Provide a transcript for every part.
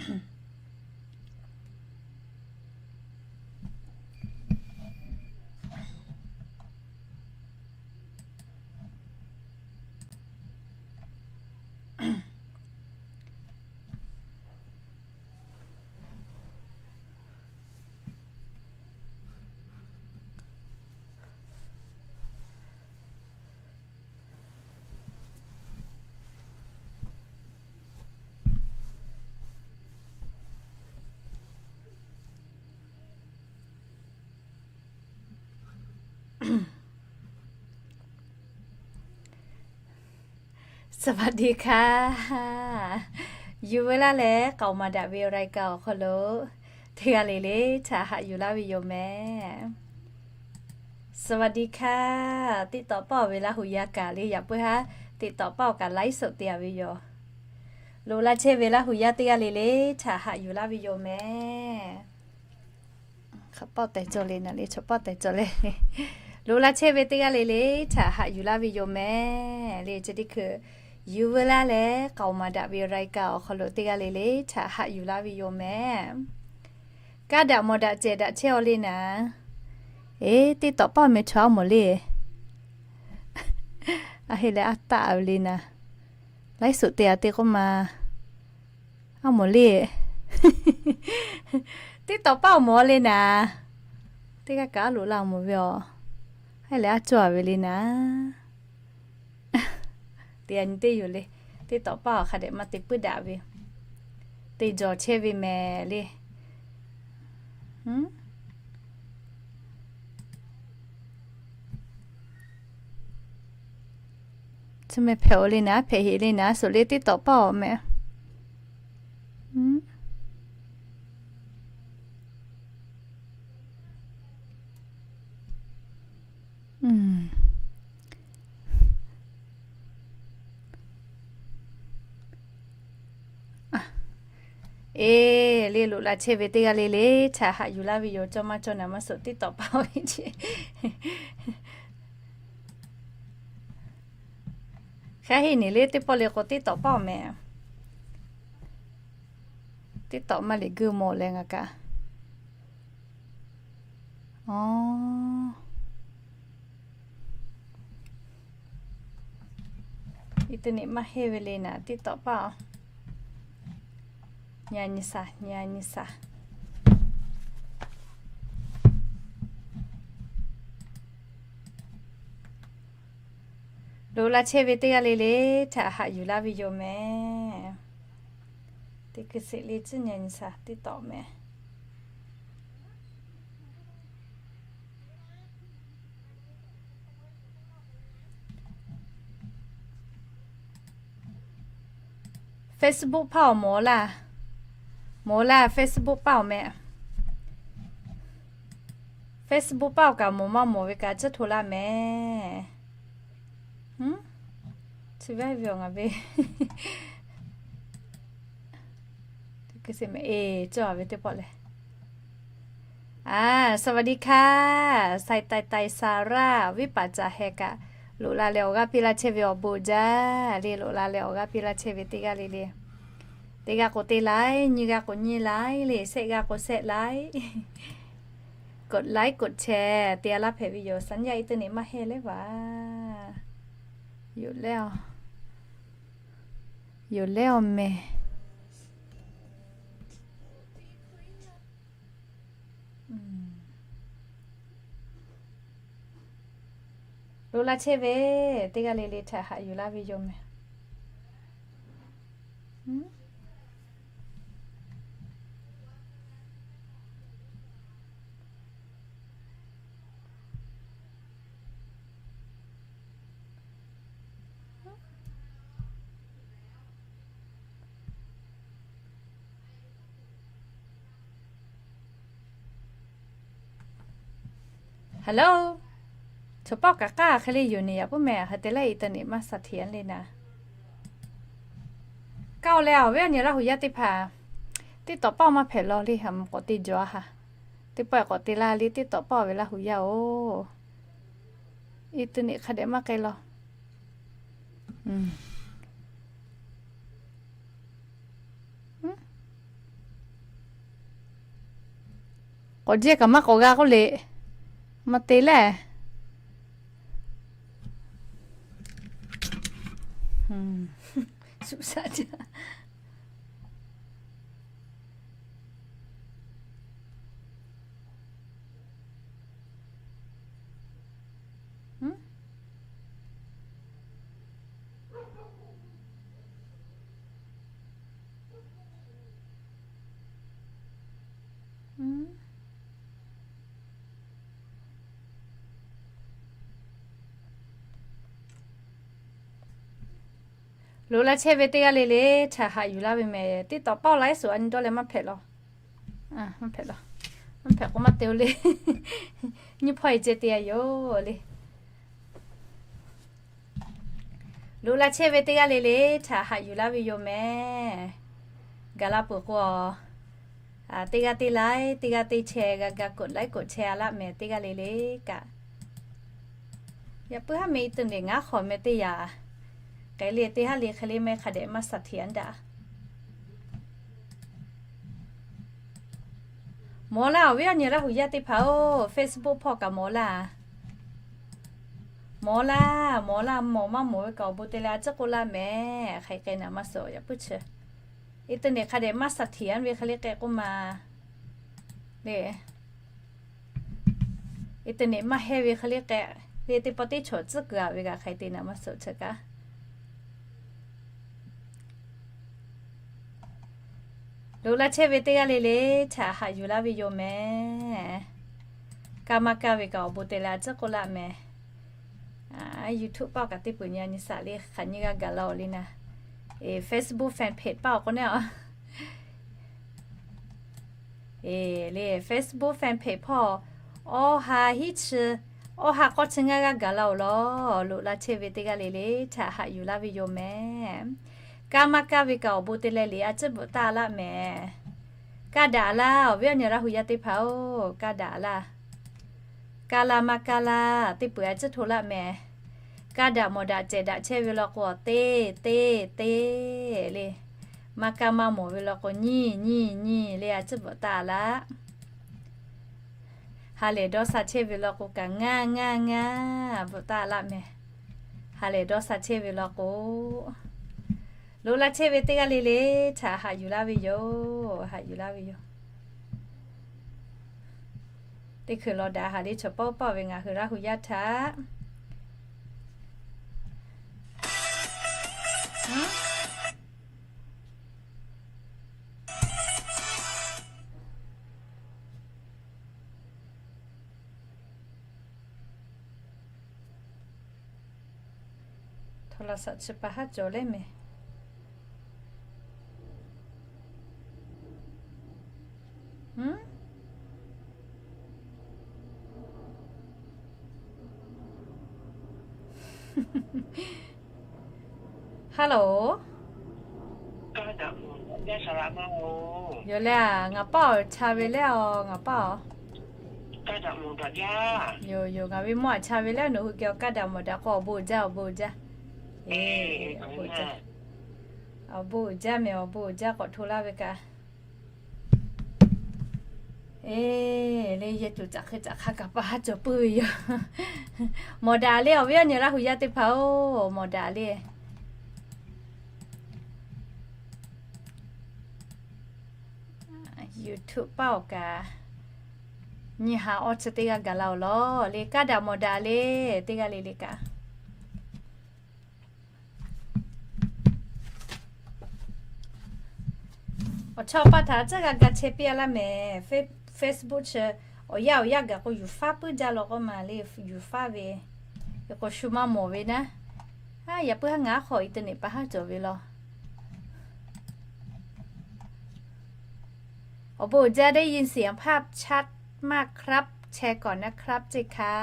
สวัสดีค่ะ Yuˬ veu laˇ leh k'aoˍ maˍ daꞈ ve รายการ awˬ hk'aw lo teˇ g'aˇ le le htaꞈ haꞈ yuˬ laˇ ve yoˬ mehˍ. สวัสดีค่ะ TikTok paˆ-oˬ ve Laˇ hu yaˇ kaꞈ le yaꞈ puiˉ haˉ TikTok paˆ-oˬ kaꞈ ไลฟ์สด te-a ve yoˬ. Loꞈ la chehˇ ve Laˇ hu yaˇ teˇ g'aˇ le le htaꞈ haꞈ yuˬ laˇ ve yoˬ mehˍ. Hk'aˬ paˆ tehˬ cawˬ le naˍ le, chaw paˆ tehˬ cawˬ le. Loꞈ la chehˇ ve teˇ g'aˇ le le htaꞈ haꞈ yuˬ laˇ ve yoˬ mehˍ le. Chi teˇ hkui Yuˬ veu laˇ leh k'aoˍ maˍ daꞈ ve รายการ awˬ hk'aw lo teˇ g'aˇ le le htaꞈ haꞈ yuˬ laˇ ve yoˬ mehˍ. Kaˇ daꞈ mawˬ daꞈ cehˬ daꞈ chehˇ-aw le naˍ. Eˬ, TikTok paˆ meh chaw aˉ mawˬ le. A heˆ leh aˉ taˆ ve le naˍ. ไลฟ์สด te-a te k'oˆ ma. Aˉ mawˬ le. TikTok paˆ-oˬ mawˬ le naˍ. Teˇ g'aˇ kaꞈ aˉ loꞈ la mawˬ ve aˬ. Heˆ leh aˉ cawˇ-a ve le naˍ. Te-a nyi teˇ yoˬ le. TikTok paˆ-oˬ hk'a dehꞈ maˇ te puiˉ daꞈ ve, te jawˬ chehˇ ve mehˍ le. Chi meh hpehꞈ-oˬ le naˍ, hpehꞈ heˆ le naˍ, suhˍ le TikTok paˆ-oˬ mehˍ. Eˬ, le loꞈ la chehˇ ve teˇ g'aˇ le le htaꞈ haꞈ yuˬ laˇ ve yoˬ. Cawˇ maˇ cawˇ naˍ, maˇ suhˍ TikTok paˆ ve ce. Hk'e heˆ neˬ le teˇ pawˆ le k'o TikTok paˆ-oˬ mehˍ. TikTok maˇ liꞈ guˇ mawˬ leh ngaˬ kaꞈ. Aˬ, internet maˇ heˆ ve le naˍ, TikTok paˆ-oˬ. Nyi-a nyi shaˍ, nyi-a nyi shaˍ. Loꞈ la chehˇ ve teˇ g'aˇ le le htaꞈ haꞈ yuˬ laˇ ve yoˬ mehˍ. Teˇ hkui sheˍ le tcuhˉ nyi-a nyi shaˍ TikTok mehˍ. Facebook paˆ-oˬ mawˬ laˇ. Mawˬ laˇ, Facebook paˆ-oˬ mehˍ. Facebook paˆ-oˬ kaꞈ mawˬ maˇ mawˬ ve kaꞈ tcuhˉ hto laˇ mehˍ. Chi ve ngaˬ ve eˬ, cawˇ-a ve teˇ pawˆ lehˬ. สวัสดีค่ะ Sai Tai Tai Sara, Viˉ paˍ Caˍ Heh kaꞈ loꞈ la leh awˬ g'aˇ piˇ laˇ chehˇ ve awˬ bon jaˇ le. Loꞈ la leh awˬ g'aˇ piˇ laˇ chehˇ ve teˇ g'aˇ le le, teˇ g'aˇ k'o te laiˉ, nyiˇ g'aˇ k'o nyiˇ laiˉ le, shehˆ g'aˇ k'o shehˆ laiˉ. กดไลค์ กดแชร์ te-a laˇ hpehꞈ ve yoˬ. Saˍ yaˇ internet maˇ heˆ leh vaˬ. Yoˬ leh, yoˬ leh awˬ mehˍ. Loꞈ la chehˇ ve teˇ g'aˇ le le htaꞈ haꞈ yuˬ laˇ ve yoˬ mehˍ. Hello, chaw paˆ kaꞈ k'aˇ hk'e le yoˬ neˬ, yaꞈ puiˉ meh, hk'e te leh internet maˇ shaˍ hteꞈ le naˍ. Kaˇ-oˬ leh awˬ viˉ awˬ nyi Laˇ hu yaˇ teˇ hpaˍ, TikTok paˆ maˇ hpehꞈ law le, ha mvuhˇ k'awꞈ te jaw-a ha. Teˇ pawˆ k'awꞈ te laˇ le TikTok paˆ ve Laˇ hu yaˇ-oˬ. Internet hk'a dehꞈ maˇ k'ai law. อืม อืม K'awꞈ jehˇ kaꞈ maˇ k'awꞈ g'a k'oˆ le. Maˇ te leh. Loꞈ la chehˇ ve teˇ g'aˇ le le, htaꞈ haꞈ yuˬ laˇ ve mehˍ. TikTok paoˇ laiˉ suhˍ a nyi dawˇ leh maˇ hpehꞈ law. Maˇ hpehꞈ law. Maˇ hpehꞈ k'o maˇ te-o le. Nyiˇ hpawˇ e ceh te a yoˬ le. Loꞈ la chehˇ ve teˇ g'aˇ le le, htaꞈ haꞈ yuˬ laˇ ve yoˬ mehˍ. Gaˬ la peuˬ k'o, teˇ g'aˇ teˇ laiˉ, teˇ g'aˇ teˇ cheh g'a ga กดไลค์ กดแชร์ a laˇ mehˍ teˇ g'aˇ le le kaꞈ. Yaꞈ puiˉ haˉ meh internet ngaˉ hk'awꞈ meh teˇ yanˇ, k'ai le teˇ haˉ le hk'e le meh hk'a dehꞈ maˇ เสถียร daꞈ. Mawˬ laˇ awˬ viˉ awˬ nyi Laˇ hu yaˇ teˇ hpaˍ-oˬ, Facebook hpawˇ kaꞈ mawˬ laˇ. Mawˬ laˇ, mawˬ laˇ, mawˬ maˇ mawˬ ve kaꞈ awˬ bon te leh a ciˉ k'oˆ laˇ mehˍ. Hk'aˬ hk'e naˍ maˇ suhˍ yaꞈ puiˉ chi. Internet hk'a dehꞈ maˇ เสถียร ve hk'e le k'ai k'oˆ ma le. Internet maˇ hehnˇ ve hk'e le k'ai le teˇ pawˆ teˇ chaw tcuhˉ kuiˬ a ve kaꞈ hk'aˬ hk'e te naˍ maˇ suhˍ chi kaꞈ. Loꞈ la chehˇ ve teˇ g'aˇ le le, htaꞈ haꞈ yuˬ laˇ ve yoˬ mehˍ. Kaˇ maˇ kaˇ ve kaꞈ awˬ bon te leh a ciˉ k'oˆ laˇ mehˍ. YouTube paoˇ kaꞈ teˇ peuˬ nyi a nyi saˍ le hk'aˬ nyi g'a gaˬ la-oˬ le naˍ. Facebook fan page paoˇ k'o neˇ a. Le Facebook fan page hpawˇ awˬ ha hiˉ chi, awˬ ha k'awˇ chi ngaˇ g'aˇ gaˬ la-oˬ law. Loꞈ la chehˇ ve teˇ g'aˇ le le, htaꞈ haꞈ yuˬ laˇ ve yoˬ mehˍ. Kaˇ maˇ kaˇ ve kaꞈ awˬ bon te leh le a ciˉ bvuhꞈ taˇ laˇ mehˍ. Kaˇ daꞈ laˇ, awˬ viˉ awˬ nyi Laˇ hu yaˇ teˇ hpaˍ-oˬ, kaˇ daꞈ laˇ. Kaˇ laˇ maˇ kaˇ laˇ teˇ peuˬ a ciˉ hto laˇ mehˍ. Kaˇ daꞈ mawˬ daꞈ cehˬ daꞈ chehˇ ve law k'o, teˇ, teˇ, teˇ le. Maˇ kaˇ maˇ mawˬ ve law k'o, nyiˇ, nyiˇ, nyiˇ le a ciˉ bvuhꞈ taˇ laˇ. Ha lehˬ dawˇ sha chehˇ ve law k'o kaꞈ, ngaˇ, ngaˇ, ngaˇ bvuhꞈ taˇ laˇ mehˍ. Ha lehˬ dawˇ sha chehˇ ve law k'o, loꞈ la chehˇ ve teˇ g'aˇ le le, htaꞈ haꞈ yuˬ laˇ ve yoˬ. Haꞈ yuˬ laˇ ve yoˬ. Teˇ hkui law daꞈ haˍ le chaw paoˇ paoˇ ve ngaˬ hui Laˇ hu yaˇ htaꞈ. Htaw la saꞈ chi pa haˉ cawˬ leh mehˍ. Hello. Yawˬ leh a, ngaˬ paˇ awˬ cha ve leh a, ngaˬ paˇ awˬ. Yoˬ yoˬ, ngaˬ ve mawˇ aꞈ cha ve leh nawˬ hui geh awˬ kaˇ daꞈ mawˬ daꞈ k'o awˬ bon uiˍ jaˇ, awˬ bon uiˍ jaˇ. Awˬ bon uiˍ jaˇ mehˍ, awˬ bon uiˍ jaˇ k'awꞈ hto laˇ ve kaꞈ. Eˬ, le yehˬ tuˬ caꞈ hk'e caꞈ hk'a kaꞈ pa haˉ cawˬ puiˉ ve yoˬ. Mawˬ daꞈ le awˬ viˉ awˬ nyi Laˇ hu yaˇ teˇ hpaˍ-oˬ, mawˬ daꞈ le. YouTube paˇ awˬ kaꞈ nyi ha awˇ chi teˇ g'aˇ gaˬ la-oˬ law le, kaˇ daꞈ mawˬ daꞈ le, teˇ g'aˇ le le kaꞈ. Awˬ chawˇ paˇ htaꞈ a ciˉ g'a ga chehˇ piˇ a laˇ mehˍ. Facebook chi awˬ yanˇ awˬ yanˇ gaˬ k'o yuˬ faˉ puiˉ jaˇ law k'oˆ ma le, yuˬ faˉ ve. Hk'e k'o shu maˇ mawˬ ve naˉ. Yaꞈ puiˉ haˉ ngaˬ aˉ hk'aw internet pa haˉ cawˬ ve law. ขอบคุณครับ แชร์ก่อนนะครับ เจ้าค่ะ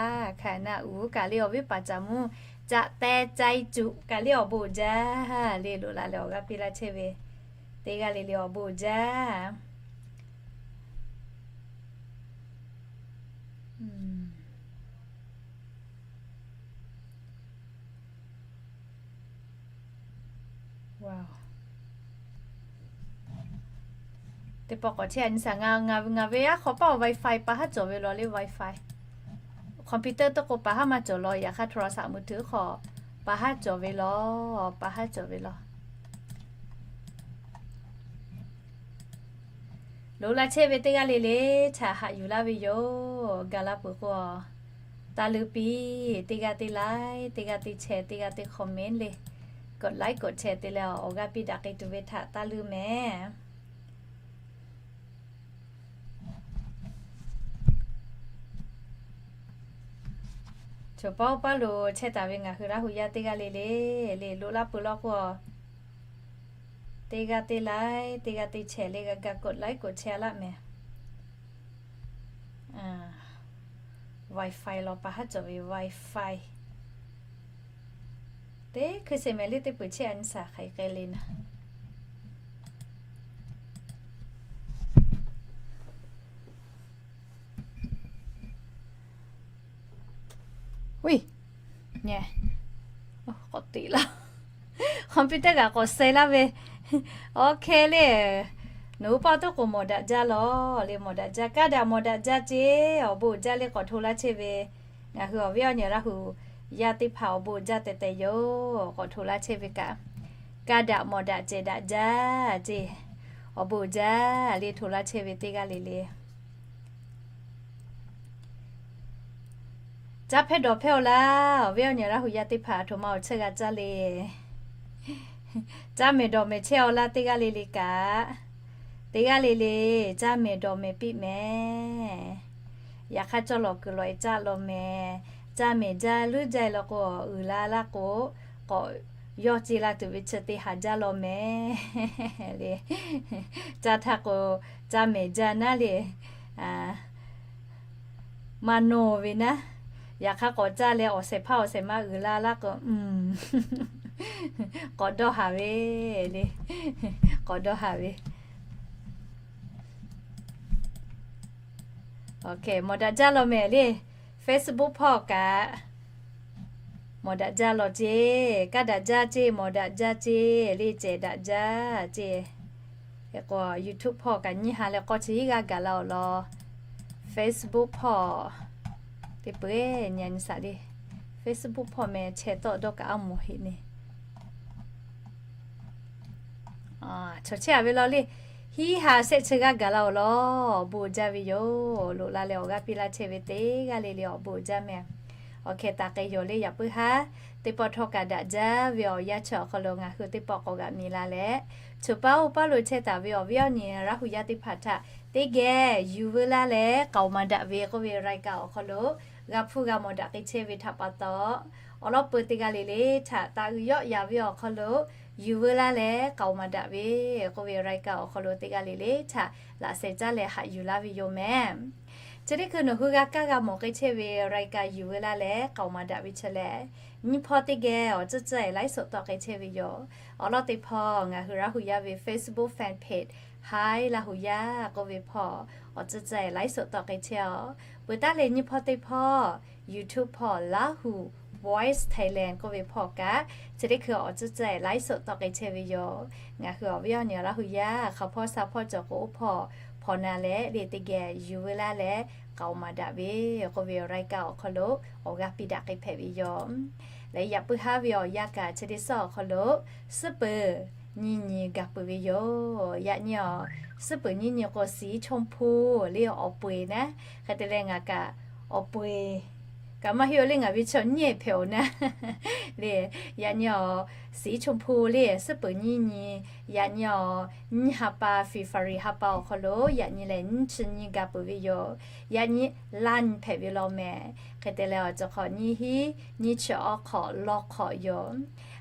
ค่ะ นะ อู๋ kaꞈ le awˬ viˉ paˍ caˍ mvuhˇ caꞈ teh cai cuꞈ kaꞈ le awˬ bon uiˍ jaˇ le, loꞈ la leh awˬ g'aˇ piˇ laˇ chehˇ ve teˇ g'aˇ le le awˬ bon uiˍ jaˇ. Teˇ pawˆ k'awꞈ chehˇ a nyi shaˍ. Ngaˬ ve, ngaˬ ve aˉ hk'aw paˇ awˬ Wi-Fi pa haˉ cawˬ ve law le, Wi-Fi. Computer tawˇ k'o pa haˉ maˇ cawˬ law, yaꞈ hk'aˇ โทรศัพท์มือถือ hk'aw pa haˉ cawˬ ve law, pa haˉ cawˬ ve law. Loꞈ la chehˇ ve teˇ g'aˇ le le htaꞈ haꞈ yuˬ laˇ ve yoˬ. Gaˬ la peuˬ k'o, taˇ leuˉ piˇ. Teˇ g'aˇ teˇ like, teˇ g'aˇ teˇ share, teˇ g'aˇ teˇ comment le, กดไลค์ กดแชร์ te leh awˬ g'aˇ piˇ daꞈ k'ai tuˬ ve htaꞈ taˇ leuˉ mehˍ. Choˬ paˉ oˇ paˉ lo chehˇ taˍ ve ngaˬ hui Laˇ hu yaˇ teˇ g'aˇ le le, le loꞈ la peuˬ law k'o, teˇ g'aˇ teˇ like, teˇ g'aˇ teˇ share le g'a ga กดไลค์ กดแชร์ laˇ mehˍ. Wi-Fi law pa haˉ cawˬ ve Wi-Fi. Teˇ hkui sheˍ mehˍ le teˇ peuˬ chehˇ a nyi shaˍ hk'aˬ hk'e le naˍ. Uiˍ, k'awꞈ teꞈ laˇ. Computer kaꞈ k'awꞈ sheh laˇ ve. Awˬ hk'e le, nawˬ hui paˇ tawˇ k'o mawˬ daꞈ jaˇ law le, mawˬ daꞈ jaˇ. Kaˇ daꞈ mawˬ daꞈ jaˇ ceˇ. Awˬ bon uiˍ jaˇ le k'awꞈ hto laˇ chehˇ ve, ngaˬ hui awˬ viˉ awˬ nyi Laˇ hu yaˇ teˇ hpaˍ awˬ bon uiˍ jaˇ tehꞈ tehꞈ yoˬ. K'awꞈ hto laˇ chehˇ ve kaꞈ, kaˇ daꞈ mawˬ daꞈ cehˬ daꞈ jaˇ ceˇ. Awˬ bon uiˍ jaˇ le hto laˇ chehˇ ve teˇ g'aˇ le le. Caˇ hpehˇ dawˬ hpehˇ-oˬ laˇ. Awˬ viˉ awˬ nyi Laˇ hu yaˇ teˇ hpaˍ htoꞈ ma awˬ cheuˇ g'a caˇ le. Caˇ mehˍ dawˬ mehˍ chehˇ-aw laˇ teˇ g'aˇ le le kaꞈ. Teˇ g'aˇ le le caˇ mehˍ dawˬ mehˍ piˇ mehˍ. Yaꞈ hk'aˇ cawˇ lawˬ kuiˬ lawˬ e caˇ law mehˍ. Caˇ mehˍ jaˇ leuˉ jaˇ e law k'o, uiˍ la laˇ k'o, k'awꞈ yawˇ ce la tuˬ ve chi te haˍ jaˇ law mehˍ le. Caˇ htaˇ k'o, caˇ mehˍ jaˇ naˉ le, maˇ nawˬ ve naˉ. Yaꞈ hk'aˇ k'awꞈ caˇ leh awˬ shehˍ hpaˇ awˬ shehˍ ma uiˍ la laˇ k'o, k'awꞈ dawˇ haˍ ve le. K'awꞈ dawˇ haˍ ve. Mawˬ daꞈ jaˇ law mehˍ le. Facebook hpawˇ kaꞈ mawˬ daꞈ jaˇ law ceˇ. Kaˇ daꞈ jaˇ ceˇ, mawˬ daꞈ jaˇ ceˇ le, cehˬ daꞈ jaˇ ceˇ. Hk'e k'o YouTube hpawˇ kaꞈ nyiˇ ha leh k'awˇ chi hiˉ g'aˇ gaˬ la-oˬ law. Facebook hpawˇ teˇ peuˬ nyi a nyi shaˍ le. Facebook hpawˇ meh chehˇ tawˆ dawˇ kaꞈ aˉ mawˬ heˆ ne. Chaw chehˇ a ve law le, hiˉ ha shehˆ chi g'aˇ gaˬ la-oˬ law. Awˬ bon uiˍ jaˇ ve yoˬ. Loꞈ la leh awˬ g'aˇ piˇ laˇ chehˇ ve teˇ g'aˇ le le awˬ bon uiˍ jaˇ mehˍ. Awˬ hkeh taˍ k'ai yawˬ le yaꞈ puiˉ haˉ, teˇ pawˆ htawˇ kaꞈ daꞈ jaˇ ve awˬ yanˇ chi awˬ hk'aw lo ngaˬ hui teˇ pawˆ k'awꞈ g'aꞈ mi la leh, choˬ paˉ oˇ paˉ lo chehˇ taˍ ve awˬ viˉ awˬ nyi Laˇ hu yaˇ teˇ hpaˍ htaꞈ teˇ geh yuˬ veu laˇ leh k'aoˍ maˍ daꞈ ve k'oˆ ve รายการ awˬ hk'aw lo g'a hpuˇ g'a mawˬ daꞈ k'ai chehˇ ve htaꞈ pa taw, awˬ lawn peuˬ teˇ g'aˇ le le htaꞈ taˇ uiˍ yawˆ ya ve awˬ hk'aw lo yuˬ veu laˇ leh k'aoˍ maˍ daꞈ ve k'oˆ ve รายการ awˬ hk'aw lo teˇ g'aˇ le le htaꞈ laꞈ sheh caˇ leh haꞈ yuˬ laˇ ve yoˬ mehˍ. Chi teˇ hkui nawˬ hui g'a kaˇ g'a mawˬ k'ai chehˇ ve รายการ yuˬ veu laˇ leh k'aoˍ maˍ daꞈ ve chi lehˬ, nyiˇ hpawˇ teˇ geh awˬ tcuhˇ tcuhˇ e ไลฟ์สด tawˆ k'ai chehˇ ve yoˬ. Awˬ lawn teˇ hpawˇ ngaˬ hui Laˇ hu yaˇ ve Facebook fan page Hi Laˇ hu yaˇ k'oˆ ve hpawˇ awˬ tcuhˇ tcuhˇ e ไลฟ์สด tawˆ k'ai chehˇ-aw. Peuˬ taˉ leh nyiˇ hpawˇ teˇ hpawˇ YouTube hpawˇ Laˇ hu Voice Thailand k'oˆ ve hpawˇ kaꞈ chi teˇ hkui awˬ tcuhˇ tcuhˇ e ไลฟ์สด tawˆ k'ai chehˇ ve yoˬ. Ngaˬ hui awˬ viˉ awˬ nyi Laˇ hu yaˇ hk'a hpawˇ sha hpawˇ cawˬ k'o oˇ hpawˇ hpawꞈ na leh le teˇ geh yuˬ veu laˇ leh k'aoˍ maˍ daꞈ ve k'oˆ ve รายการ awˬ hk'aw lo awˬ g'aˇ piˇ daꞈ k'ai hpehꞈ ve yoˬ. Leh yaꞈ puiˉ haˉ ve awˬ yanˇ kaꞈ chi teˇ suhˉ awˬ hk'aw lo suhˉ peuˬ nyiˇ nyi gaˬ peuˬ ve yoˬ. Yaꞈ nyi awˬ suhˉ peuˬ nyiˇ nyi k'o สีชมพู le awˬ peu eˬ naˉ. Hk'e te leh ngaˬ kaꞈ awˬ peu eˬ kaꞈ maˇ heˆ-oˬ le, ngaˬ ve chaw nyiˇ hpehꞈ-oˬ naˉ le. Yaꞈ nyi awˬ สีชมพู le suhˉ peuˬ nyiˇ nyi, yaꞈ nyi awˬ nyiˇ ha pa February ha pa awˬ hk'aw lo yaꞈ nyi lehˬ nyiˇ chi nyi gaˬ peuˬ ve yoˬ. Yaꞈ nyi laˇ nyi hpehꞈ ve law mehˍ. Hk'e te leh awˬ ceuˬ hk'awꞈ nyiˇ hiˉ nyiˇ chi awˬ hk'awꞈ law hk'awꞈ yoˬ.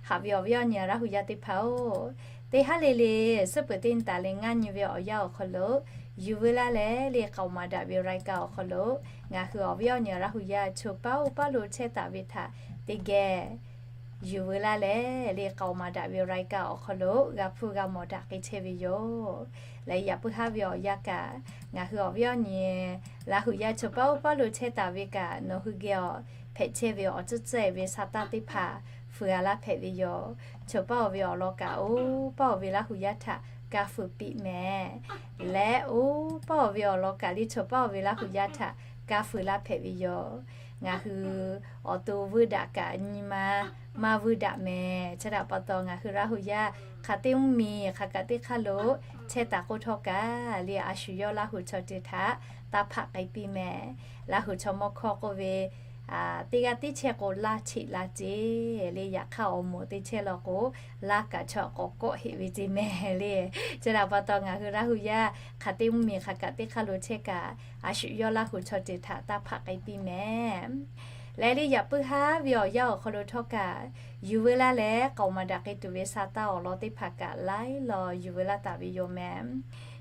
Haꞈ ve awˬ viˉ awˬ nyi Laˇ hu yaˇ teˇ hpaˍ-oˬ, teˇ haˉ le le suhˉ peuˬ teˇ nyi taˍ leh ngaˇ nyi ve awˬ yanˇ awˬ hk'aw lo yuˬ veu laˇ leh le k'aoˍ maˍ daꞈ ve รายการ awˬ hk'aw lo ngaˬ hui awˬ viˉ awˬ nyi Laˇ hu yaˇ choˬ paˉ oˇ paˉ lo chehˇ taˍ ve htaꞈ teˇ geh yuˬ veu laˇ leh le k'aoˍ maˍ daꞈ ve รายการ awˬ hk'aw lo g'a hpuˇ g'a mawˬ daꞈ k'ai chehˇ ve yoˬ. Leh yaꞈ puiˉ haˉ ve awˬ yanˇ kaꞈ ngaˬ hui awˬ viˉ awˬ nyi Laˇ hu yaˇ choˬ paˉ oˇ paˉ lo chehˇ taˍ ve kaꞈ nawˬ hui geh awˬ hpehꞈ chehˇ ve awˬ tcuhˇ tcuhˇ e ve sha taˇ teˇ hpaˍ fuiˍ g'a laˇ hpehꞈ ve yoˬ. Choˬ paˉ oˇ ve awˬ lawn kaꞈ oˇ paˉ oˇ ve Laˇ hu yaˇ htaꞈ ka fuiˍ piˇ mehˍ. Leh oˇ paˇ awˬ ve awˬ lawn kaꞈ le chaw paˇ awˬ ve Laˇ hu yaˇ htaꞈ ka fuiˍ laˇ hpehꞈ ve yoˬ. Ngaˬ hui awˬ to vuiˇ daꞈ kaꞈ nyi ma maˇ vuiˇ daꞈ mehˍ. Chi htaꞈ pa taw ngaˬ hui Laˇ hu yaˇ hk'aˬ teˇ mvuhˇmiˬ hk'aˬ kaꞈ teˇ hk'aˇ lo chehˇ taˍ k'oˆ htawˇ kaꞈ le, a shu yawˇ Laˇ hu chaw ceuˬ htaꞈ taˇ hpaꞈ k'ai piˇ mehˍ. Laˇ hu chaw mawˇ hkawˇ k'oˆ ve, teˇ g'aˇ tiˉ chehˇ k'o laˇ cheꞈ la ceˇ le. Yaꞈ hk'aˇ awˬ moˍ teˇ chehˇ law k'o, laˇ kaꞈ chaw k'awꞈ kawˆ heꞈ ve ceˇ mehˍ le. Chi htaꞈ pa taw ngaˬ hui Laˇ hu yaˇ hk'aˬ teˇ mvuhˇmiˬ hk'aˬ kaꞈ teˇ hk'aˇ lo chehˇ kaꞈ, a shu yawˇ Laˇ hu chaw ceuˬ htaꞈ taˇ hpaꞈ k'ai piˇ mehˍ. Leh le yaꞈ puiˉ haˉ ve awˬ yanˇ awˬ hk'aw lo htawˇ kaꞈ, yuˬ veu laˇ leh k'aoˍ maˍ daꞈ k'ai tuˬ ve sa taˇ awˬ lawn teˇ hpaˍ kaꞈ laiˉ law yuˬ veu laˇ taˍ ve yoˬ mehˍ.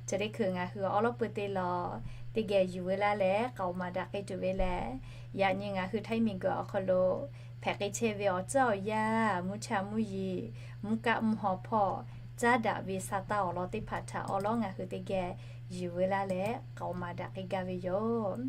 Chi teˇ hkui ngaˬ hui awˉ lawˉ pui teˇ law teˇ geh yuˬ veu laˇ leh k'aoˍ maˍ daꞈ k'ai tuˬ ve lehˬ, yaꞈ nyi ngaˬ hui Htaiˇ miˬguiˬ awˬ hk'aw lo hpehꞈ k'ai chehˇ ve awˬ tcuhˉ awˬ yanˇ, mvuhˇ cha mvuhˇ yeˬ, mvuhˇ kaˆ mvuhˇ haw hpawˇ caˉ daꞈ ve sa taˇ awˬ lawn teˇ hpaˍ htaꞈ awˉ lawˉ ngaˬ hui teˇ geh yuˬ veu laˇ leh k'aoˍ maˍ daꞈ k'ai gaˇ ve yoˬ.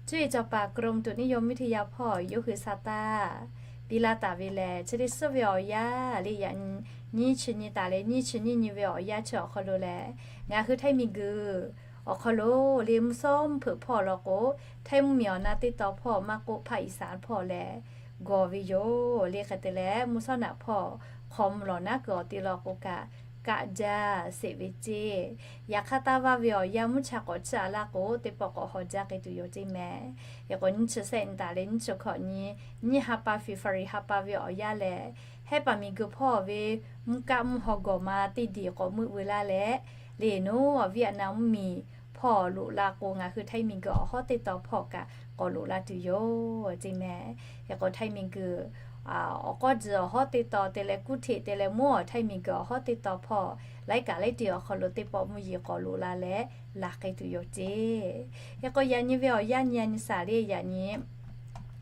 Cuˇ yiˍ cawˬ paˍ กรมอุตุนิยมวิทยา hpawˇ yawˇ hui sa taˇ piˇ laˇ taˍ ve lehˬ, chi teˇ suhˉ ve awˬ yanˇ le yaꞈ nyi chi nyi taˍ leh nyiˇ chi nyiˇ nyi ve awˬ yanˇ chi awˬ hk'aw lo lehˬ, ngaˬ hui Htaiˇ miˬguiˬ awˬ hk'aw lo le mvuhˇ shawˉ mvuhˇ hpeuꞈ hpawˇ law k'o, Htaiˇ mvuhˇmiˬ awˬ na teˇ taw hpawˇ maˇ k'oˆ, ภาคอีสาน hpawˇ lehˬ gawˬ ve yoˬ le. Hk'e te leh mvuhˇ shawˉ naꞈ hpawˇ hk'aw mvuh lawˬ naˉ kuiˬ awˬ te law k'o kaꞈ, kaˆ jaˇ sheˍ ve ceˇ. Yaꞈ hk'aˇ taˇ vaˇ ve awˬ yanˇ mvuhˇ cha k'awꞈ chiˇ a laˇ k'o, teˇ pawˆ k'awꞈ haw jaˇ k'ai tuˬ yoˬ ceˇ mehˍ. Hk'e k'o nyiˇ chi sehˆ nyi taˍ leh nyiˇ chi hkawꞈ nyi, nyiˇ ha pa February ha pa ve awˬ yanˇ lehˬ, Hehˉ paˍ miˬguiˬ hpawˇ ve mvuhˇ kaˆ mvuhˇ haw gawˬ ma teˇ diˬ k'awꞈ meuˆ veu laˇ leh, le noˉ Vietnam mvuhˇmiˬ hpawˇ loꞈ la k'o, ngaˬ hui Htaiˇ miˬguiˬ awˬ hawˉ teˇ taw hpawˇ kaꞈ k'awꞈ loꞈ la tuˬ yoˬ ceˇ mehˍ. Hk'e k'o Htaiˇ miˬguiˬ awˬ k'awˇ tzuhˬ awˬ hawˉ teˇ taw te leh kuˇ hteꞈ te leh mvuhˇ awˬ Htaiˇ miˬguiˬ awˬ hawˉ teˇ taw hpawˇ laiˉ kaꞈ laiˉ tiˉ awˬ hk'aw lo teˇ pawˆ mvuhˇ yeˬ k'awꞈ loꞈ la leh laˬ k'ai tuˬ yoˬ ceˇ. Hk'e k'o yaꞈ nyi ve awˬ yanˇ nyi a nyi saˍ le yaꞈ nyi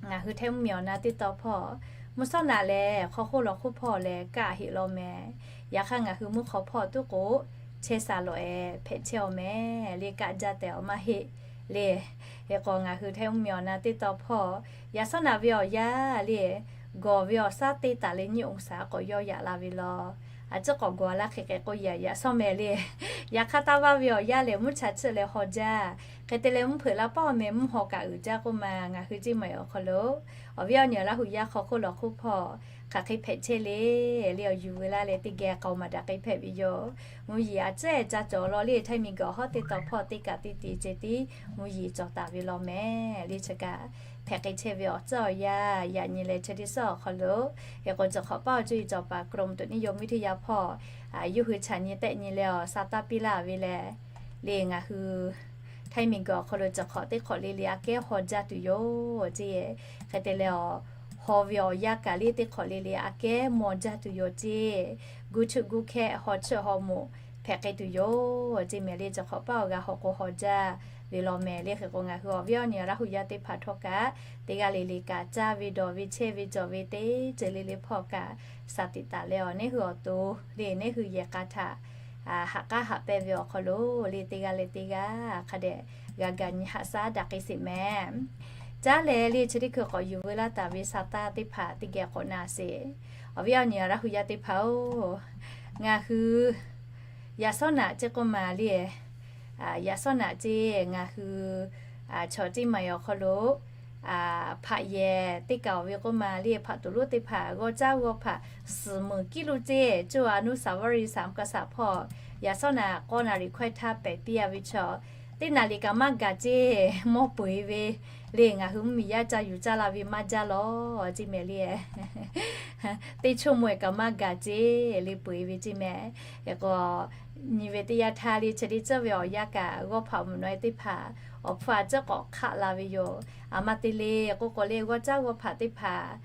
ngaˬ hui Htaiˇ mvuhˇmiˬ awˬ na teˇ taw hpawˇ mvuhˇ shawˉ naꞈ lehˬ hk'aw hk'oˆ lawˬ hk'oˆ hpawˇ lehˬ kaˆ heˆ law mehˍ. Yaꞈ hk'aˇ ngaˬ hui mvuhˇ hk'aw hpawˇ tuˉ k'o chehˇ saˍ lawꞈ ehˍ hpehꞈ chehˇ aw mehˍ le, kaˆ jaˇ tehꞈ awˬ maˇ heˆ le. Hk'e k'o ngaˬ hui Htaiˇ mvuhˇmiˬ awˬ na teˇ taw hpawˇ yaꞈ shawˉ naꞈ ve awˬ yanˇ le gawˬ ve awˬ shaˉ teˇ taˍ leh nyiˇ องศา k'awꞈ yawˇ yaꞈ la ve law. A ciˉ k'awꞈ gawˬ a laˇ hk'e hk'e k'oˆ yaꞈ yaꞈ shawˉ mehˍ le. Yaꞈ hk'aˇ taˇ vaˇ ve awˬ yanˇ lehˬ mvuhˇ cha chiˇ leh haw jaˇ. Hk'e te leh mvuhˇ hpeuꞈ la paˉ awˬ meh mvuhˇ haw kaꞈ uiˍ jaˇ k'oˆ ma, ngaˬ hui ceˇ maˬ awˬ hk'aw lo awˬ viˉ awˬ nyi Laˇ hu yaˇ hk'aw hk'oˆ lawˬ hk'oˆ hpawˇ hk'aˬ hk'e hpehꞈ chehˇ le. Le awˬ yuˬ veu laˇ leh teˇ geh k'aoˍ maˍ daꞈ k'ai hpehꞈ ve yoˬ. Mvuhˇ yeˬ a ciˉ ca cawˬ law le Htaiˇ miˬguiˬ awˬ hawˉ teˇ taw hpawˇ teˇ kaꞈ teˇ te ceh tiˉ mvuhˇ yeˬ cawˬ taˍ ve law mehˍ. Le chi kaꞈ hpehꞈ k'ai chehˇ ve awˬ tcuhˉ awˬ yanˇ yaꞈ nyi leh chi teˇ suhˉ awˬ hk'aw lo, hk'e k'o chi hk'awꞈ paˇ awˬ cuˇ yiˍ cawˬ paˍ กรมอุตุนิยมวิทยา hpawˇ yuˇ hui chaꞈ nyi tehˆ nyi leh awˬ sa taˇ piˇ laˇ ve leh, le ngaˬ hui Htaiˇ miˬguiˬ awˬ hk'aw lo chi hk'awꞈ teˇ hk'awꞈ le le aꞈ kehˉ haw jaˇ tuˬ yoˬ ceˇ. Hk'e te leh awˬ haw ve awˬ yanˇ kaꞈ le teˇ hk'awꞈ le le aꞈ kehˉ maw jaˇ tuˬ yoˬ ceˇ. Guˇ chuˆ guˇ hkehˆ haw chiˇ haw moˍ hpehꞈ k'ai tuˬ yoˬ ceˇ mehˍ le. Chi hk'awꞈ paˇ awˬ g'a haw k'o haw jaˇ ve law mehˍ le. Hk'e k'o ngaˬ hui awˬ viˉ awˬ nyi Laˇ hu yaˇ teˇ hpaˍ htawˇ kaꞈ teˇ g'aˇ le le kaꞈ caˇ ve dawˬ ve chehˇ ve cawˬ ve teˇ ceuˬ le le hpawˇ kaꞈ shaˍ tiꞈ taˍ leh awˬ neˉ hui awˬ to le neˉ hui yehˬ k'a htaꞈ haꞈ k'aˉ haꞈ pehnˇ ve awˬ hk'aw lo le teˇ g'aˇ leh teˇ g'aˇ hk'a dehꞈ g'a gaˬ nyi haꞈ shaˉ daꞈ k'ai sheˍ mehˍ. Caˉ leh le chi teˇ hkui k'awꞈ yuˬ veu laˇ taˍ ve sa taˇ teˇ hpaˍ teˇ geh k'awꞈ na sheˍ. Awˬ viˉ awˬ nyi Laˇ hu yaˇ teˇ hpaˍ-oˬ, ngaˬ hui yaꞈ shawˉ naꞈ ceˇ k'oˆ ma le, yaꞈ shawˉ naꞈ ceˇ ngaˬ hui chaw ceˇ maˬ awˬ hk'aw lo hpaꞈ yehˬ teˇ kaˬ awˬ ve k'oˆ ma le, hpaꞈ tuˬ lonˉ teˇ hpaˍ g'awˇ caˉ g'awˇ hpaꞈ suhˍ meunˍ kiˇ lo ceˇ coˇ a nuˇ saˍ vaˇ riˍ saˍ mvuhˇ ka saˍ hpawˇ yaꞈ shawˉ naꞈ k'awˇ naˍ riˍ hkawehˇ htaˇ pehˍ piˇ a ve chaw, teˇ naˍ riˍ kaꞈ maˇ gaˬ ceˇ mawˇ peu eˬ ve le. Ngaˬ hui mvuhˇmiˬ yaˇ ca yuˬ caˇ la ve maˇ jaˇ law ceˇ mehˍ le. Teˇ choˇ mawˇ eˬ kaꞈ maˇ gaˬ ceˇ le peu eˬ ve ceˇ mehˍ. Hk'e k'o nyi ve teˇ yanˇ htaˇ le chi teˇ ceuˬ ve awˬ yanˇ kaꞈ g'awˇ hpaꞈ mvuhˬ nawˉ teˇ hpaˍ awˬ hpfuhˇ a ciˉ k'awꞈ hk'aˆ la ve yoˬ. A ma te le k'oˆ k'o le g'awˇ caˉ g'awˇ hpaꞈ teˇ hpaˍ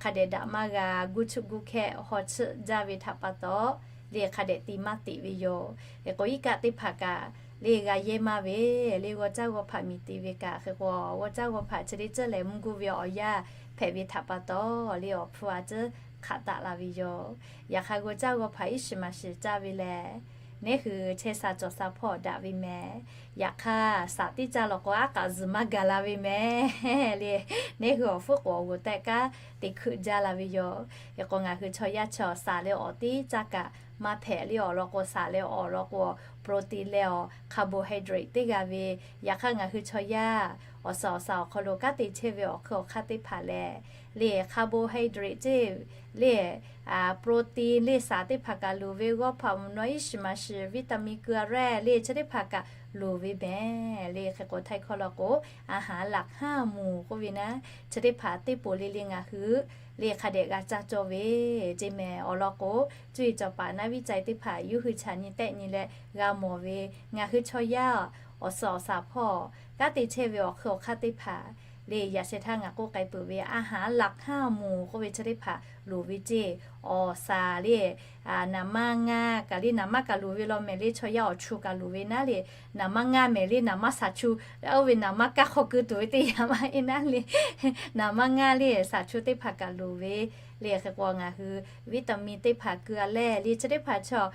hk'a dehꞈ daꞈ maˇ g'a guˇ chuˆ guˇ hkehˆ haw chiˇ jaˇ ve htaꞈ pa taw le hk'a dehꞈ te maˇ teꞈ ve yoˬ. Hk'e k'o iˉ kaˆ teˇ hpaˍ kaꞈ le g'a yehˇ maˇ ve le g'awˇ caˉ g'awˇ hpaꞈ miˬ te ve kaꞈ hk'e k'o g'awˇ caˉ g'awˇ hpaꞈ chi teˇ ceuˬ lehˬ mvuhˇ guˇ ve awˬ yanˇ hpehꞈ ve htaꞈ pa taw le awˬ hpfuhˇ a ciˉ hk'aˆ taˆ la ve yoˬ. Yaꞈ hk'aˇ g'awˇ caˉ g'awˇ hpaꞈ iˉ shiˍ maˍ shiˍ caˇ ve lehˬ Neˇ hui chehˇ sha cawˬ sha hpawˇ daꞈ ve mehˍ. Yaꞈ hk'aˇ, shaˍ tiˉ caˇ law k'o, aˉ k'aꞈ zuhˬ maˇ gaˬ la ve mehˍ le. Neˇ hui awˬ hpfuhˆ k'oˍ awˬ g'uˬ tehꞈ kanˉ te hkeuꞈ jaˇ la ve yoˬ. Hk'e k'o, ngaˬ hui chaw yaˇ chaw shaˍ leh awˬ tiˉ caˇ kaꞈ maˇ hpehꞈ le. Awˬ lawn k'o, shaˍ leh awˬ lawn k'o, protein leh awˬ carbohydrate teˇ g'aˇ ve. Yaꞈ hk'aˇ, ngaˬ hui chaw yaˇ awˬ suhˍ awˬ shaˍ awˬ hk'aw lo kanˉ te chehˇ ve awˬ hkui awˬ hk'aˇ teˇ hpaˍ lehˬ, le carbohydrate ceˇ, le protein le shaˍ teˇ hpaˍ kaꞈ loˍ ve, g'awˇ hpaꞈ mvuhˬ nawˉ iˉ shiˍ maˍ shiˍ vitamin keu a rehˇ le chi teˇ hpaˍ kaꞈ loˍ ve mehˍ le. Hk'e k'o, htaiˇ hkawˇ law k'o, อาหารหลักห้าหมู่ k'oˆ ve naˉ, chi teˇ hpaˍ teˇ poˬ le le ngaˬ hui le hk'a dehꞈ g'a caˇ cawˇ ve ceˇ mehˍ. Awˬ lawn k'o, cuˇ yiˍ cawˬ paˍ naˉ viˉ cai teˇ hpaˍ yawˇ hui chaꞈ nyi tehˆ nyi leh g'a mawˬ ve, ngaˬ hui chaw yaˇ awˬ suhˍ awˬ shaˍ hpawˇ kanˉ te chehˇ ve awˬ hkui awˬ hk'aˇ teˇ hpaˍ le, yaꞈ sheh htaˇ ngaˬ k'oˆ k'ai peuˬ ve อาหารหลักห้าหมู่ k'oˆ ve chi teˇ hpaˍ loˍ ve ceˇ. Awˬ shaˍ le naˍ manˇ ngaˇ kaꞈ le, naˍ manˇ kaꞈ loˍ ve law mehˍ le, chaw yaˇ awˬ chu kaꞈ loˍ ve naˉ le, naˍ manˇ ngaˇ mehˍ le, naˍ manˇ shaˍ chu, oˇ ve naˍ manˇ kaˇ hk'aw keu tuˬ ve teˇ yanˇ maˇ heˆ naˉ le, naˍ manˇ ngaˇ le shaˍ chu teˇ hpaˍ kaꞈ loˍ ve le. Hk'e k'o, ngaˬ hui vitamin teˇ hpaˍ keu a lehˬ le chi teˇ hpaˍ chaw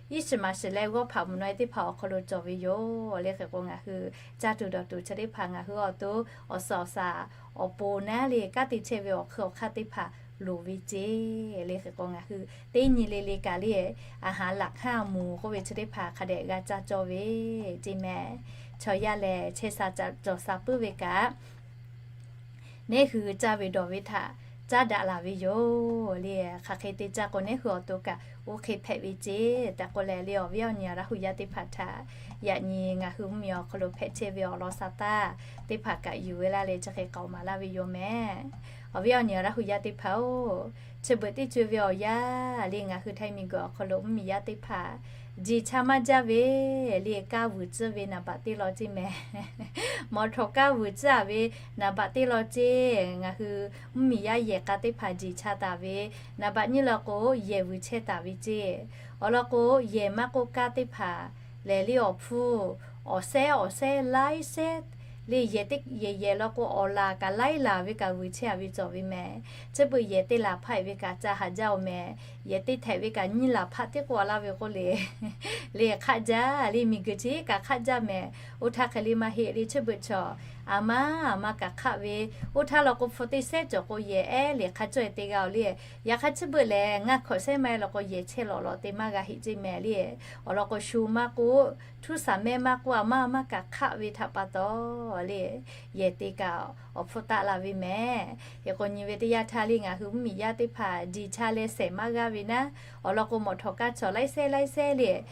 iˉ shiˍ maˍ shiˍ leh g'awˇ hpaꞈ mvuhˬ nawˉ teˇ hpaˍ awˬ hk'aw lo cawˬ ve yoˬ le. Hk'e k'o, ngaˬ hui caˇ tuˬ dawˬ tuˬ chi teˇ hpaˍ ngaˬ hui awˬ to awˬ suhˍ awˬ shaˍ awˬ pon naˉ le kanˉ te chehˇ ve awˬ hkui awˬ hk'aˇ teˇ hpaˍ loˍ ve ceˇ le. Hk'e k'o, ngaˬ hui teˇ nyi le le kaꞈ le อาหารหลักห้าหมู่ k'oˆ ve chi teˇ hpaˍ hk'a dehꞈ g'a caˇ cawˇ ve ceˇ mehˍ. Chaw yaˇ lehˬ, chehˇ sha cawˬ sha puiˉ ve kaꞈ neˇ hui caˇ ve dawˬ ve htaꞈ caˉ daꞈ laˬ ve yoˬ le. Hk'aˬ hk'e te caˇ k'o, neˇ hui awˬ to kaꞈ oˇ hk'e hpehꞈ ve ceˇ tehꞈ k'oˆ leh le, awˬ viˉ awˬ nyi Laˇ hu yaˇ teˇ hpaˍ htaꞈ yaꞈ nyi ngaˬ hui mvuhˇmiˬ awˬ hk'aw lo hpehꞈ chehˇ ve awˬ lawn sha taˇ teˇ hpaˍ kaꞈ yuˬ ve laˇ leh chi hk'e k'aoˍ maˍ laˇ ve yoˬ mehˍ. Awˬ viˉ awˬ nyi Laˇ hu yaˇ teˇ hpaˍ-oˬ, chi beuꞈ teˇ co e ve awˬ yanˇ le ngaˬ hui Htaiˇ miˬguiˬ awˬ hk'aw lo mvuhˇmiˬ yaˇ teˇ hpaˍ jiˬ cha maˇ jaˇ ve le, kaˇ vuiˬ tcuhˇ ve naˍ baꞈ teˇ law ceˇ mehˍ. Mawˬ htawˍ kaˇ vuiˬ tcuhˇ a ve naˍ baꞈ teˇ law ceˇ. Ngaˬ hui mvuhˇmiˬ yaˇ yehˬ k'a teˇ hpaˍ jiˬ cha taˍ ve, naˍ baꞈ nyiˇ law k'o, yehˬ vuiˬ chehˇ taˍ ve ceˇ. Awˬ lawn k'o, yehˬ maˇ k'oˆ kaˇ teˇ hpaˍ lehˬ le, awˬ hpfuhˇ awˬ sehˉ awˬ sehˉ laiˉ sehˉ le, yehˬ teˇ yehˬ yehˬ law k'o, awˬ laˬ kaꞈ laiˉ laˬ ve kaꞈ vuiˬ chehˇ a ve cawˬ ve mehˍ. Chi beuꞈ yehˬ teˇ laˬ hpaˆ e ve kaꞈ ca haˍ jaˇ-oˬ mehˍ. Yehˬ teˇ htehꞈ ve kaꞈ nyiˇ laˬ hpaˆ tiˉ k'oˆ a laˇ ve k'oˆ le, le hk'aˆ jaˇ le, miˬguiˬ chi kaꞈ hk'aˆ jaˇ mehˍ. Oˇ htaˇ hk'e le maˇ heˆ le, chi beuꞈ chaw aˬ ma aˬ ma kaꞈ hk'aˆ ve, oˇ htaˇ law k'o hpu teˇ sehˉ cawˬ k'o, yehˬ ehˉ le hk'a cawˇ e te g'a-oˬ le. Yaꞈ hk'aˇ chi beuꞈ lehˬ, ngaˇ hkawꞈ sehˉ maˇ e law k'o, yehˬ chehˇ lawꞈ lawꞈ te maˇ g'a heˆ ceˇ mehˍ le. Awˬ lawn k'o, shu maˇ k'oˆ, htuˇ saˍ mehˆ maˇ k'oˆ, aˬ ma aˬ ma kaꞈ hk'aˆ ve htaꞈ pa taw le, yehˬ te kaꞈ awˬ hpfuhˇ taˆ la ve mehˍ. Hk'e k'o, nyi ve teˇ yanˇ htaˇ le ngaˬ hui mvuhˇmiˬ yaˇ teˇ hpaˍ jiˬ cha leh shehˍ maˇ g'aˇ ve naˉ, awˬ lawn k'o, mawˬ htawˍ kaˇ chaw laiˉ sehˉ laiˉ sehˉ le,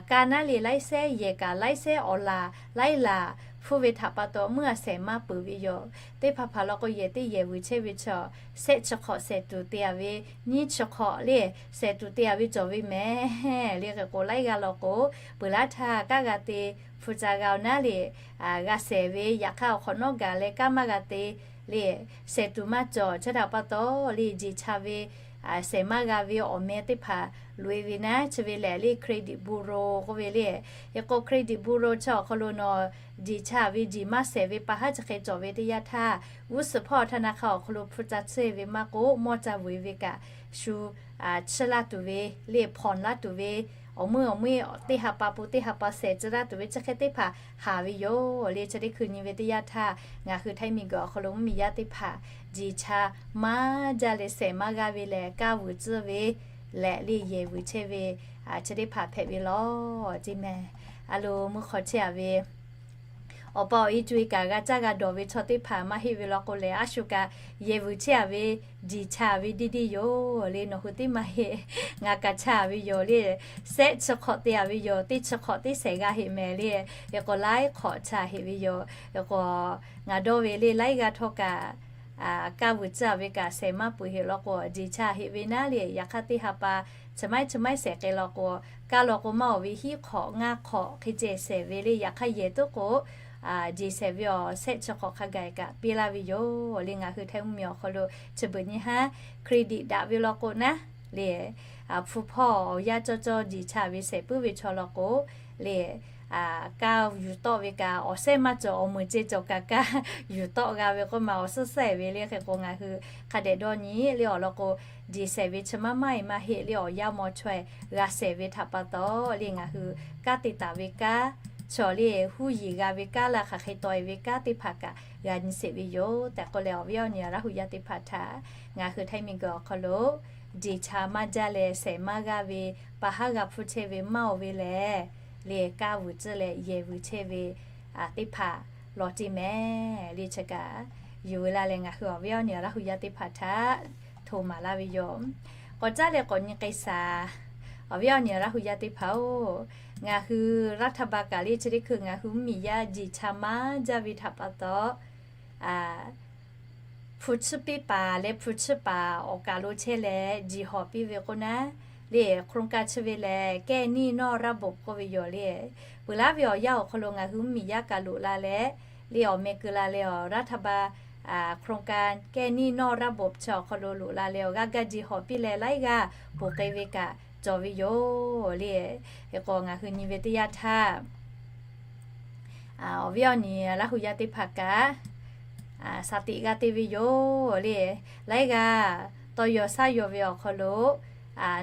kaˇ naˉ le laiˉ sehˉ, yehˬ kaꞈ laiˉ sehˉ, awˬ laˬ laiˉ laˬ hpfuhˇ ve htaꞈ pa taw, meuˇ a shehˍ maˇ peuˬ ve yoˬ. Teˇ hpaˍ hpaˍ law k'o, yehˬ teˇ yehˬ vuiˬ chehˇ ve chaw, sehˆ chi hk'awꞈ shehˍ tuˬ te a ve, nyiˇ chi hk'awꞈ le shehˍ tuˬ te a ve cawˬ ve mehˍ le. Hk'e k'o, laiˉ g'aˇ law k'o, peuˬ laˉ htaˇ kaˇ g'a te hpu ca g'a-oˬ naˉ le, g'a shehˍ ve, yaꞈ hk'aˇ awˬ hk'awꞈ nawˉ gaˬ leh kaˇ maˇ g'a te le, shehˍ tuˬ maˇ cawˬ. Chi htaꞈ pa taw le, jiˬ cha ve shehˍ maˇ g'a ve awˬ meh teˇ hpaˍ loꞈ e ve naˉ, chi ve lehˬ le Credit Bureau k'oˆ ve le. Hk'e k'o, Credit Bureau chi awˬ hk'aw lo nawˬ jiˬ cha ve jiˬ maˇ shehˍ ve pa haˉ chi hk'e cawˬ ve teˇ yanˇ htaˇ, g'uˇ suhˍ hpawˇ htaˇ na hk'a awˬ hk'aw lo hpu ca tsuhˇ e ve maˇ k'oˆ, mawˇ ca vuiˬ e ve kaꞈ shu chiˇ laˇ tuˬ ve le, hpawnˬ laˇ tuˬ ve, awˬ meuˇ awˬ meuˇ teˇ ha pa pon teˇ ha pa shehˍ tcuh laˇ tuˬ ve chi hk'e teˇ hpaˍ haˍ ve yoˬ le. Chi teˇ hkui nyi ve teˇ yanˇ htaˇ, ngaˬ hui Htaiˇ miˬguiˬ awˬ hk'aw lo mvuhˇmiˬ yaˇ teˇ hpaˍ jiˬ cha maˇ jaˇ leh shehˍ maˇ g'aˇ ve lehˬ, kaˇ vuiˬ tcuhˇ ve leh le, yehˬ vuiˬ chehˇ ve chi teˇ hpaˍ hpehꞈ ve law ceˇ mehˍ. A lo, mvuhˇ hk'aw chehˇ a ve awˬ pa awˬ e co e kaꞈ g'a caˇ g'a dawˬ ve chaw teˇ hpaˍ maˇ heˆ ve law k'o lehˬ, a shu kaꞈ yehˬ vuiˬ chehˇ a ve jiˬ cha ve diˇ diˇ yoˬ le. Nawˬ hui teˇ maˇ heˆ, ngaˬ kaꞈ cha ve yoˬ le. Sehˆ chi hk'awꞈ te a ve yoˬ, teˇ chi hk'awꞈ teˇ shehˍ g'a heˆ mehˍ le. Hk'e k'o, laiˉ hk'awꞈ cha heˆ ve yoˬ. Hk'e k'o, ngaˬ dawˇ ve le, laiˉ g'aˇ htawˇ kaꞈ kaˇ vuiˬ tcuhˇ a ve kaꞈ shehˍ maˇ peuˬ heˆ law k'o, jiˬ cha heˆ ve naˉ le. Yaꞈ hk'aˇ teˇ ha pa chi maiˉ chi maiˉ shehˍ k'ai law k'o, kaˇ law k'o maˇ awˬ ve hiˉ hk'awꞈ ngaˇ hk'awꞈ hk'e ceh shehˍ ve le. Yaꞈ hk'aˇ yehˬ toˉ k'o, jiˬ shehˍ ve awˬ sehˆ chi hk'awꞈ hk'a gaˬ kaꞈ piˇ laˇ ve yoˬ le. Ngaˬ hui Htaiˇ mvuhˇmiˬ awˬ hk'aw lo chi beuꞈ nyi haˉ credit daꞈ ve law k'o naˉ le, hpu hpawˇ awˬ yanˇ cawˇ cawˇ jiˬ cha ve shehˍ puiˉ ve chaw law k'o le, kaˇ yuˬ tawˆ ve kaꞈ, awˬ sehˉ maˇ cawˬ, awˬ meuˍ ceh cawˬ kaꞈ kaˇ yuˬ tawˆ g'a ve k'oˆ ma, awˬ suhˉ sehˍ ve le. Hk'e k'o ngaˬ hui hk'a dehꞈ dawˇ nyi le awˬ lawn k'o, jeˬ shehˍ ve chi maˇ maˇ e maˇ heˆ le, awˬ yanˇ maw chaweh g'a shehˍ ve htaꞈ pa taw le, ngaˬ hui kanˉ te taˍ ve kanˉ, chaw le huˉ yiˍ g'a ve kanˉ la hk'aˬ hk'e taw e ve kanˉ teˇ hpaˍ kaꞈ g'a nyi sheˍ ve yoˬ tehꞈ k'oˆ leh, awˬ viˉ awˬ nyi Laˇ hu yaˇ teˇ hpaˍ htaꞈ ngaˬ hui Htaiˇ miˬguiˬ awˬ hk'aw lo jeˬ cha maˇ jaˇ leh shehˍ maˇ g'aˇ ve pa haˉ g'a hpuˇ chehˇ ve maˇ oˬ ve lehˬ, le kanˉ vuiˬ tcuhˇ leh yehˬ vuiˬ chehˇ ve teˇ hpaˍ lawˬ ceˇ mehˍ le. Chi kaꞈ yuˬ ve laˇ leh ngaˬ hui awˬ viˉ awˬ nyi Laˇ hu yaˇ teˇ hpaˍ htaꞈ hto maˍ laˇ ve yoˬ. K'awꞈ caˉ leh k'awꞈ nyi k'ai shaˍ. Awˬ viˉ awˬ nyi Laˇ hu yaˇ teˇ hpaˍ-oˬ, ngaˬ hui รัฐบาล kaꞈ le chi teˇ hkui ngaˬ hui mvuhˇmiˬ yaˇ jeˬ cha maˇ jaˇ ve htaꞈ pa taw, hpu tsuhˇ piˇ paˍ leh hpu tsuhˇ paˍ awˬ kaˬ lo chehˇ leh jeˬ hawˬ piˇ ve k'oˆ naˉ le, โครงการ chi ve lehˬ แก้หนี้นอกระบบ k'oˆ ve yoˬ le. Peuˬ laˉ ve awˬ yanˇ awˬ hk'aw lo ngaˬ hui mvuhˇmiˬ yaˇ kaꞈ loꞈ la leh, le awˬ meh keu la leh awˬ รัฐบาล โครงการ แก้หนี้นอกระบบ chi awˬ hk'aw lo loꞈ la leh awˬ g'aˇ gaˇ jeˬ hawˬ piˇ leh laiˉ g'aˇ ponˬ k'ai ve kaꞈ cawˬ ve yoˬ le. Hk'e k'o ngaˬ hui nyi ve teˇ yanˇ htaˇ, awˬ viˉ awˬ nyi Laˇ hu yaˇ teˇ hpaˍ kaꞈ shaˍ tiꞈ g'a te ve yoˬ le. Laiˉ g'aˇ tawˇ yaw shaˉ yaw ve awˬ hk'aw lo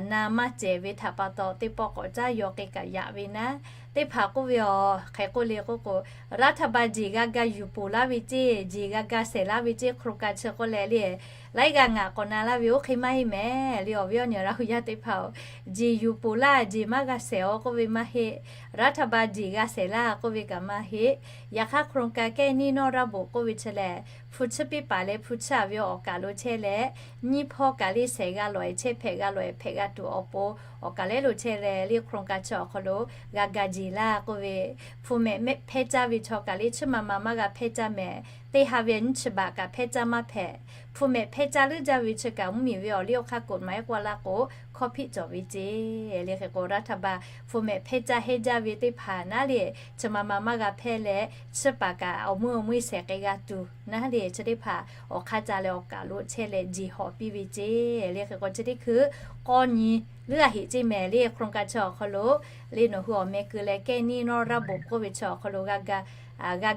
na maˇ cehˬ ve htaꞈ pa taw teˇ pawˆ k'awꞈ caˉ yaw k'ai kaꞈ yaꞈ ve naˉ, teˇ hpaˍ k'oˆ ve awˬ hk'e k'oˆ le k'oˆ k'o, รัฐบาล jeˬ g'a ga yuˬ ponˬ laˇ ve ceˇ, jeˬ g'a ga shehˍ laˇ ve ceˇ โครงการ chi k'oˆ leh le, laiˉ g'aˇ ngaˬ k'awꞈ na laˇ ve oˇ hk'e maˇ heˆ mehˍ le. Awˬ viˉ awˬ nyi Laˇ hu yaˇ teˇ hpaˍ-oˬ, jeˬ yuˬ ponˬ laˇ jeˬ maˇ g'a shehˍ-aw k'oˆ ve maˇ heˆ. รัฐบาล jeˬ g'a shehˍ laˇ k'oˆ ve kaꞈ maˇ heˆ. Yaꞈ hk'aˇ โครงการ แก้หนี้นอกระบบ k'oˆ ve chi lehˬ, hpu tsuhˇ piˇ paˍ leh hpu tsuhˇ-a ve awˬ kaˬ lo chehˇ leh, nyiˇ hpawˇ kaꞈ le shehˍ g'a lawˬ-e chehˇ hpehꞈ g'a lawˬ-e hpehꞈ g'a tuˬ awˬ pon awˬ kaˬ lehˉ lo chehˇ leh le โครงการ chi awˬ hk'aw lo g'a ga jeˬ laˇ k'oˆ ve, hpu mehꞈ hpehˇ caˇ ve chaw kaꞈ le chiˇ ma ma maˇ g'a hpehˇ caˇ mehˍ. Teˇ ha ve nyiˇ chi baꞈ kaꞈ hpehˇ caˇ maˇ hpehꞈ. Hpu mehꞈ hpehˇ caˇ leuˉ jaˇ ve chi kaꞈ mvuhˇmiˬ ve awˬ liˇ awˬ hk'aˇ กฎหมาย k'oˆ laˇ k'o, hkawˇ hpiˆ cawˬ ve ceˇ le. Hk'e k'o รัฐบาล hpu mehꞈ hpehˇ caˇ hehˇ jaˇ ve teˇ hpaˍ naˉ le, chi ma ma maˇ g'a hpehˇ leh, chiˇ paˍ kaꞈ awˬ meuˇ awˬ meuˇ shehˍ k'ai g'a tuˬ naˉ le, chi teˇ hpaˍ awˬ hk'aˇ ca leh awˬ kaˬ lo chehˇ leh jeˬ hawˬ piˇ ve ceˇ le. Hk'e k'o chi teˇ hkui k'awˇ nyi leuˉ-a heꞈ ceˇ mehˍ le โครงการ chi awˬ hk'aw lo le nawˬ hui awˬ meh keu leh แก้หนี้นอกระบบ k'oˆ ve chi awˬ hk'aw lo g'a ga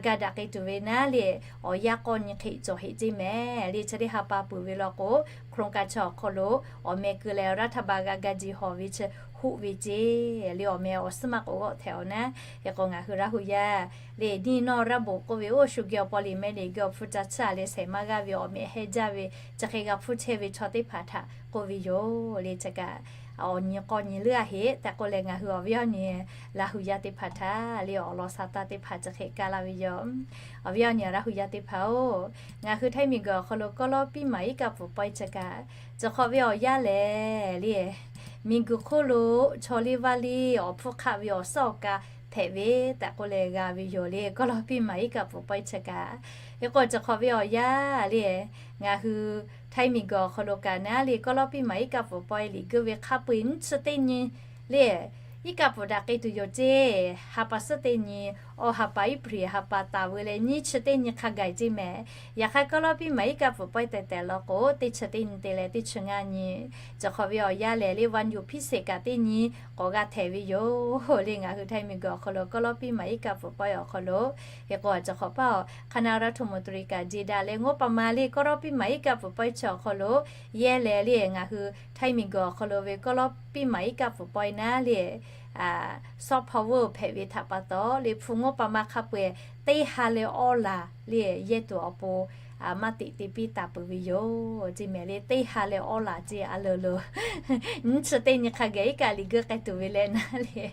daꞈ k'ai tuˬ ve naˉ le, awˬ yanˇ k'awˇ nyi hk'e cawˬ heꞈ ceˇ mehˍ le. Chi teˇ ha pa peuˬ ve law k'o, โครงการ chi awˬ hk'aw lo awˬ meh keu leh รัฐบาล g'a ga jeˬ hawˬ ve chi hoˆ ve ceˇ le. Awˬ meh awˬ suhˉ maˇ k'oˆ g'awˆ htehꞈ-aw naˉ, hk'e k'o ngaˬ hui Laˇ hu yaˇ le หนี้นอกระบบ k'oˆ ve oˇ shu geh awˬ paw liꞈ meh le geh awˬ hpu ca chiˇ-a leh shehˍ maˇ g'aˇ ve awˬ meh hehˇ jaˇ ve chi hk'e g'a hpuˇ chehˇ ve chaw teˇ hpaˍ htaꞈ k'oˆ ve yoˬ le. Chi kaꞈ awˬ nyi k'awˇ nyi leuˉ-a heꞈ tehꞈ k'oˆ leh ngaˬ hui awˬ viˉ awˬ nyi Laˇ hu yaˇ teˇ hpaˍ htaꞈ le awˬ lawn sha taˇ teˇ hpaˍ chi hk'e kaˇ laˇ ve yoˬ. Awˬ viˉ awˬ nyi Laˇ hu yaˇ teˇ hpaˍ-oˬ, ngaˬ hui Htaiˇ miˬguiˬ awˬ hk'aw lo กอลอสปี้ใหม่ iˉ kaˆ pfuhˍ pawehˇ chi kaꞈ, chi hk'awꞈ ve awˬ yanˇ lehˬ le, miˬguiˬ hk'oˆ lo chaw liˇ vaˇ liˇ awˬ hpfuhˇ hk'aˆ ve awˬ suhˉ awˬ ka hpehꞈ ve tehꞈ k'oˆ leh g'a ve yoˬ le. กอลอสปี้ใหม่ iˉ kaˆ pfuhˍ pawehˇ chi kaꞈ, hk'e k'o chi hk'awꞈ ve awˬ yanˇ le, ngaˬ hui Htaiˇ miˬguiˬ awˬ hk'aw lo kaꞈ naˉ le กอลอสปี้ใหม่ iˉ kaˆ pfuhˍ pawehˇ liꞈ geuˆ ve hk'a peu-eˬ nyiˇ chi teˇ nyi le, iˉ kaˆ pfuhˍ daꞈ k'ai tuˬ yoˬ ceˇ, ha pa suhˉ teˇ nyi, awˬ ha pa April ha pa taˍ veu leh nyiˇ chi teˇ nyi hk'a gaˬ ceˇ mehˍ. Yaꞈ hk'aˇ กอลอสปี้ใหม่ iˉ kaˆ pfuhˍ pawehˇ tehˬ tehˬ law k'o, teˇ chi teˇ nyi te leh teˇ chi ngaˇ nyi, chi hk'awꞈ ve awˬ yanˇ lehˬ le, วันหยุดพิเศษ kaꞈ teˇ nyi k'awꞈ g'a htehꞈ ve yoˬ le. Ngaˬ hui Htaiˇ miˬguiˬ awˬ hk'aw lo กอลอสปี้ใหม่ iˉ kaˆ pfuhˍ pawehˇ awˬ hk'aw lo, hk'e k'o chi hk'awꞈ paˇ-oˬ, คณะรัฐมนตรี kaꞈ jeˬ daꞈ leh งบประมาณ le กอลอสปี้ใหม่ iˉ kaˆ pfuhˍ pawehˇ chi awˬ hk'aw lo yehˇ leh le, ngaˬ hui Htaiˇ miˬguiˬ awˬ hk'aw lo ve กอลอสปี้ใหม่ iˉ kaˆ pfuhˍ pawehˇ naˉ le, soft power hpehꞈ ve htaꞈ pa taw le, hpu งบประมาณ hk'a peu-eˬ teˇ ha leh awˇ laˬ le yehˇ tuˬ awˬ pon maˇ teꞈ te piˇ taˍ peuˬ ve yoˬ ceˇ mehˍ le. Teˇ ha leh awˇ laˬ ceˇ a le le, nyiˇ chi teˇ nyi hk'a gaˬ iˉ kaˆ liꞈ geuˆ k'ai tuˬ ve leh naˉ le,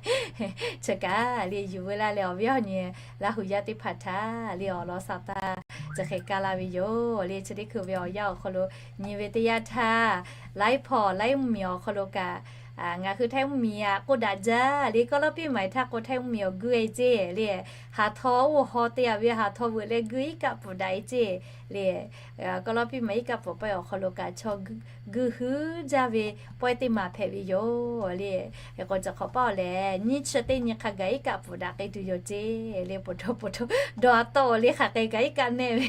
chi kaꞈ le yuˬ veu laˇ leh awˬ viˉ awˬ nyi Laˇ hu yaˇ teˇ hpaˍ htaꞈ le awˬ lawn sha taˇ chi hk'e kaˇ laˇ ve yoˬ le. Chi teˇ hkui ve awˬ yanˇ awˬ hk'aw lo nyi ve teˇ yanˇ htaˇ, laiˉ hpawˇ laiˉ mvuhˇmiˬ awˬ hk'aw lo kaꞈ, ngaˬ hui Htaiˇ mvuhˇmiˬ aꞈ k'oˆ daꞈ jaˇ le, กอลอสปี้ใหม่ htaˇ k'o Htaiˇ mvuhˇmiˬ awˬ guˇ-e ceˇ le, haˍ htaw oˇ haw te-a ve haˍ htaw veuꞈ leh guˇ iˉ kaˆ pfuhˍ daꞈ-e ceˇ le. กอลอสปี้ใหม่ iˉ kaˆ pfuhˍ pawehˇ awˬ hk'aw lo kaꞈ chaw guˇ hui jaˇ ve pawehˇ teˇ maˬ hpehꞈ ve yoˬ le. Hk'e k'o chi hk'awꞈ paˇ-oˬ lehˬ, nyiˇ chi teˇ nyi hk'a gaˬ iˉ kaˆ pfuhˍ daꞈ k'ai tuˬ yoˬ ceˇ le. Poˬ htaw poˬ htaw dawˬ a tawˆ-oˬ le hk'aˬ k'ai kaꞈ iˉ kaˆ nehˆ ve,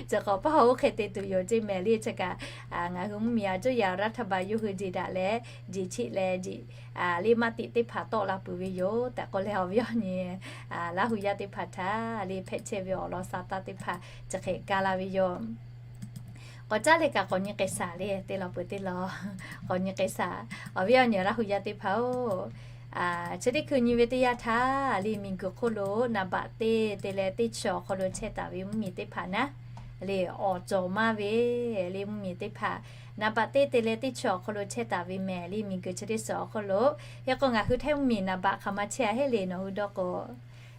chi hk'awꞈ paˇ-oˬ oˇ hk'e te tuˬ yoˬ ceˇ mehˍ le. Chi kaꞈ ngaˬ hui mvuhˇmiˬ aꞈ coˇ yaꞈ รัฐบาล yawˇ hui jeˬ daꞈ leh jeˬ cheˆ leh jeˬ le maˇ teꞈ teˇ hpaˍ tawˆ la peuˬ ve yoˬ tehꞈ k'oˆ leh, awˬ viˉ awˬ nyi Laˇ hu yaˇ teˇ hpaˍ htaꞈ le hpehꞈ chehˇ ve awˬ lawn sa taˇ teˇ hpaˍ chi hk'e kaˇ la ve yoˬ. K'awꞈ caˉ leh kaꞈ k'awꞈ nyi k'ai shaˍ le, teˇ lawn peuˬ teˇ lawn k'awꞈ nyi k'ai shaˍ. Awˬ viˉ awˬ nyi Laˇ hu yaˇ teˇ hpaˍ-oˬ, chi teˇ hkui nyi ve teˇ yanˇ htaˇ le, miˬguiˬ hk'oˆ lo naˍ baꞈ teˇ te leh teˇ chi awˬ hk'aw lo chehˇ taˍ ve mvuhˇmiˬ teˇ hpaˍ naˉ le, awˬ cawˬ maˇ ve le mvuhˇmiˬ teˇ hpaˍ naˍ baꞈ teˇ te leh teˇ chi awˬ hk'aw lo chehˇ taˍ ve mehˍ le, miˬguiˬ chi teˇ suhˍ awˬ hk'oˆ lo. Hk'e k'o ngaˬ hui Htaiˇ mvuhˇmiˬ naˍ baꞈ hk'aˬ ma chehˇ a heˆ le nawˬ hui dawˇ k'o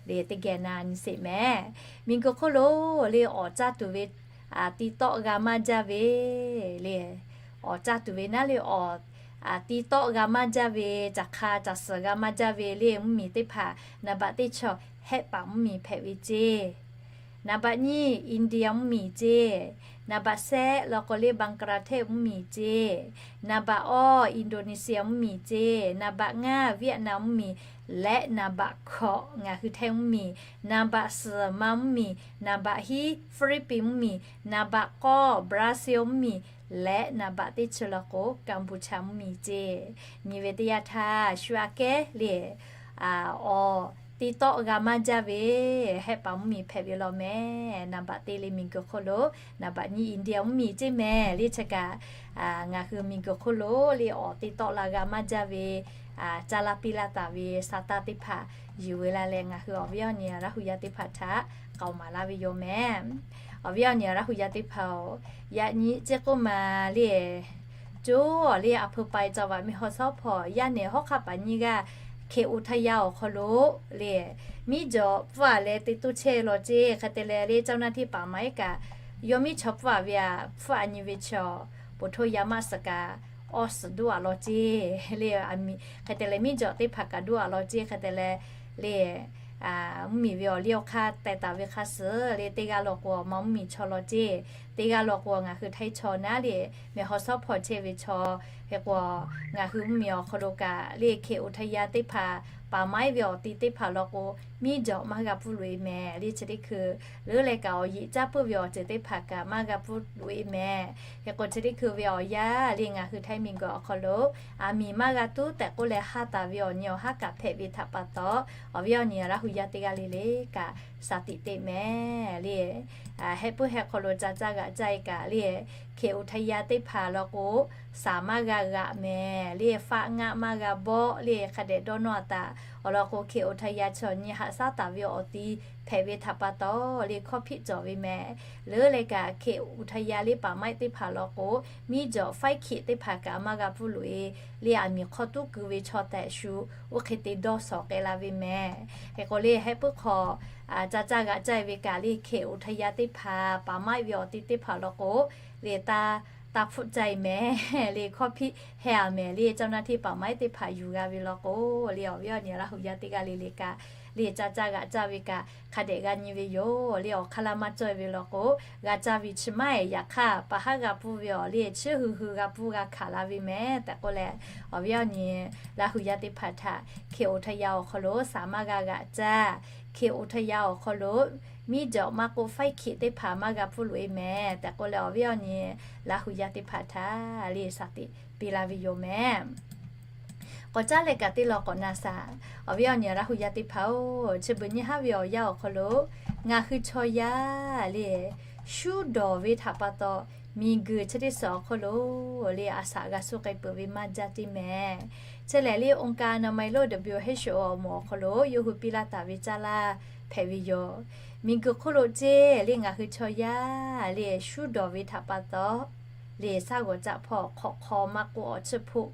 le, teˇ geh na nyi sheˍ mehˍ. Miˬguiˬ hk'oˆ lo le awˍ caˇ tuˬ ve ti tawˆ g'a maˇ jaˇ ve le, awˍ caˇ tuˬ ve naˉ le, awˍ ti tawˆ g'a maˇ jaˇ ve, caˬ hk'a caˬ suhˍ g'a maˇ jaˇ ve le mvuhˇmiˬ teˇ hpaˍ naˍ baꞈ teˇ chi Hehˆ paˍ mvuhˇmiˬ hpehꞈ ve ceˇ. Naˍ baꞈ nyiˇ India mvuhˇmiˬ ceˇ. Naˍ baꞈ shehˆ law k'o le Bangladesh mvuhˇmiˬ ceˇ. Naˍ baꞈ awˇ Indonesia mvuhˇmiˬ ceˇ. Naˍ baꞈ ngaˇ Vietnam mvuhˇmiˬ leh naˍ baꞈ hkawꞈ ngaˬ hui Htaiˇ mvuhˇmiˬ. Naˍ baꞈ suhˍ Manˇ mvuhˇmiˬ. Naˍ baꞈ hiˉ Philippines mvuhˇmiˬ. Naˍ baꞈ k'awˇ Brazil mvuhˇmiˬ leh naˍ baꞈ teˇ chi law k'o Cambodia mvuhˇmiˬ ceˇ. Nyi ve teˇ yanˇ htaˇ shu aꞈ kehˉ le awˍ ti tawˆ g'a maˇ jaˇ ve Hehˆ paˍ mvuhˇmiˬ hpehꞈ ve law mehˍ. Naˍ baꞈ teˇ le miˬguiˬ hk'oˆ lo naˍ baꞈ nyiˇ India mvuhˇmiˬ ceˇ mehˍ le. Chi kaꞈ ngaˬ hui miˬguiˬ hk'oˆ lo le awˍ ti tawˆ la g'a maˇ jaˇ ve caˇ laˇ piˇ laˇ taˍ ve sa taˇ teˇ hpaˍ yuˬ ve la leh, ngaˬ hui awˬ viˉ awˬ nyi Laˇ hu yaˇ teˇ hpaˍ htaꞈ k'aoˍ maˍ laˇ ve yoˬ mehˍ. Awˬ viˉ awˬ nyi Laˇ hu yaˇ teˇ hpaˍ-oˬ, yaꞈ nyi ceˇ k'oˆ ma le, coˇ awˬ le a hpu pai ca vaꞈ meh haw shawˉ hpawˇ yaˇ nehˬ hawˉ hk'aˇ paˍ nyiˇ g'aˇ hk'e oˇ htaˇ yaˇ awˬ hk'aw lo le miˉ jawꞈ pfuhˇ a leh te toˇ chehˇ law ceˇ. Hk'e te leh le เจ้าหน้าที่ป่าไม้ kaꞈ yawˇ miˉ chaw pfuhˇ a ve a pfuhˇ a nyi ve chaw poˬ htoˇ yaˇ maˇ suhˍ kaꞈ awˇ suhˍ duˇ a law ceˇ le. Hk'e te leh miˉ jawꞈ teˇ hpaˍ kaꞈ duˇ a law ceˇ. Hk'e te leh le mvuhˇmiˬ ve awˬ liˇ awˬ hk'aˇ teh taˍ ve hk'a suhˍ le teˇ g'aˇ law k'o awˬ ma mvuhˇmiˬ chaw law ceˇ. Teˇ g'aˇ law k'o ngaˬ hui Htaiˇ chaw naˉ le meh haw shawˉ hpawˇ chehˇ ve chaw. Hk'e k'o ngaˬ hui mvuhˇmiˬ awˬ hk'aw lo kaꞈ le hkeh oˇ htaˇ yaˇ teˇ hpaˍ paˍ maiˉ ve awˬ ti teˇ hpaˍ law k'o miˉ jawꞈ maˇ g'a pfuhˇ loꞈ e mehˍ le. Chi teˇ hkui leuˉ leh kaꞈ awˬ yeꞈ caˇ puiˉ ve awˬ ceuˬ teˇ hpaˍ kaꞈ maˇ g'a pfuhˇ loꞈ e mehˍ. Hk'e k'o chi teˇ hkui ve awˬ yaˇ le ngaˬ hui Htaiˇ miˬguiˬ awˬ hk'aw lo aˬ miˍ maˇ g'a tuˉ tehꞈ k'oˆ leh haˇ taˍ ve awˬ nyi awˬ haˉ kaꞈ hpehꞈ ve htaꞈ pa taw, awˬ viˉ awˬ nyi Laˇ hu yaˇ teˇ g'aˇ le le kaꞈ shaˍ tiꞈ teꞈ mehˍ le. Hehˆ puiˉ hehˆ hk'aw lo ca caˇ g'aꞈ caˇ e kaꞈ le hkeh oˇ htaˇ yaˇ teˇ hpaˍ law k'o shaˍ maˇ g'a g'aꞈ mehˍ le. Faˆ ngaˆ maˇ g'a bawˆ le. Hk'a dehꞈ dawˇ nawˇ a taꞈ awˬ lawn k'o hkeh oˇ htaˇ yaˇ chaw nyi haꞈ shaˉ taˍ ve awˬ ti hpehꞈ ve htaꞈ pa taw le hkawˇ hpiˆ cawˬ ve mehˍ. Leuˉ leh kaꞈ hkeh oˇ htaˇ yaˇ le paˍ maiˉ teˇ hpaˍ law k'o miˉ jawꞈ faiˉ hkiꞈ teˇ hpaˍ kaꞈ maˇ g'a pfuhˇ loꞈ e le. Aˬ miˍ hk'aw tuˉ keu ve chaw tehꞈ shu oˇ hk'e te dawˇ shawˍ k'ai la ve mehˍ. Hk'e k'o le hehˆ puiˉ hk'aw ca caˇ g'aꞈ caˇ e ve kaꞈ le hkeh oˇ htaˇ yaˇ teˇ hpaˍ paˍ maiˉ ve awˬ ti teˇ hpaˍ law k'o le taˇ taˇ hpfuhˆ caˇ e mehˍ le. Hkawˇ hpiˆ heh a mehˍ le. เจ้าหน้าที่ป่าไม้ teˇ hpaˍ yuˬ g'a ve law k'o le awˬ viˉ awˬ nyi Laˇ hu yaˇ teˇ g'aˇ le le kaꞈ le ca caˇ g'aꞈ caˇ ve kaꞈ hk'a dehꞈ g'a nyi ve yoˬ le. Awˬ hk'aˇ laˇ maˇ cawˇ e ve law k'o g'a caˇ ve chi maˇ heˆ. Yaꞈ hk'aˇ paˍ haˉ g'a pfuhˇ ve awˬ le chi hui hui g'a pfuhˇ g'a hkanˍ la ve mehˍ tehꞈ k'oˆ leh, awˬ viˉ awˬ nyi Laˇ hu yaˇ teˇ hpaˍ htaꞈ hkeh oˇ htaˇ yaˇ awˬ hk'aw lo shaˍ maˇ g'a g'aꞈ caˇ, hkeh oˇ htaˇ yaˇ awˬ hk'aw lo miˉ jawꞈ maˇ k'oˆ faiˉ hkiꞈ teˇ hpaˍ maˇ g'a pfuhˇ loꞈ e mehˍ tehꞈ k'oˆ leh awˬ viˉ awˬ nyi Laˇ hu yaˇ teˇ hpaˍ htaꞈ le shaˍ tiꞈ piˇ la ve yoˬ mehˍ. K'awꞈ caˉ leh kaꞈ teˇ lawn k'awꞈ na shaˍ. Awˬ viˉ awˬ nyi Laˇ hu yaˇ teˇ hpaˍ-oˬ, chi beuꞈ nyi haˉ ve awˬ yanˇ awˬ hk'aw lo ngaˬ hui chaw yaˇ le shuˉ dawˬ ve htaꞈ pa taw miˬguiˬ chi teˇ suhˍ awˬ hk'aw lo le a shaꞈ g'a suh k'ai peuˬ ve maˇ jaˇ teˇ mehˍ. Chi lehˬ le องค์การอนามัยโลก WHO awˬ moˍ awˬ hk'aw lo yawˇ hui piˇ laˇ taˍ ve caˇ laˇ hpehꞈ ve yoˬ. Miˬguiˬ hk'oˆ lo ceˇ le ngaˬ hui chaw yaˇ le shuˉ dawˬ ve htaꞈ pa taw le shaˉ g'awˬ caˆ hpawˇ hk'awꞈ hk'aw maˇ k'oˆ awˬ chiˇ hpoˆ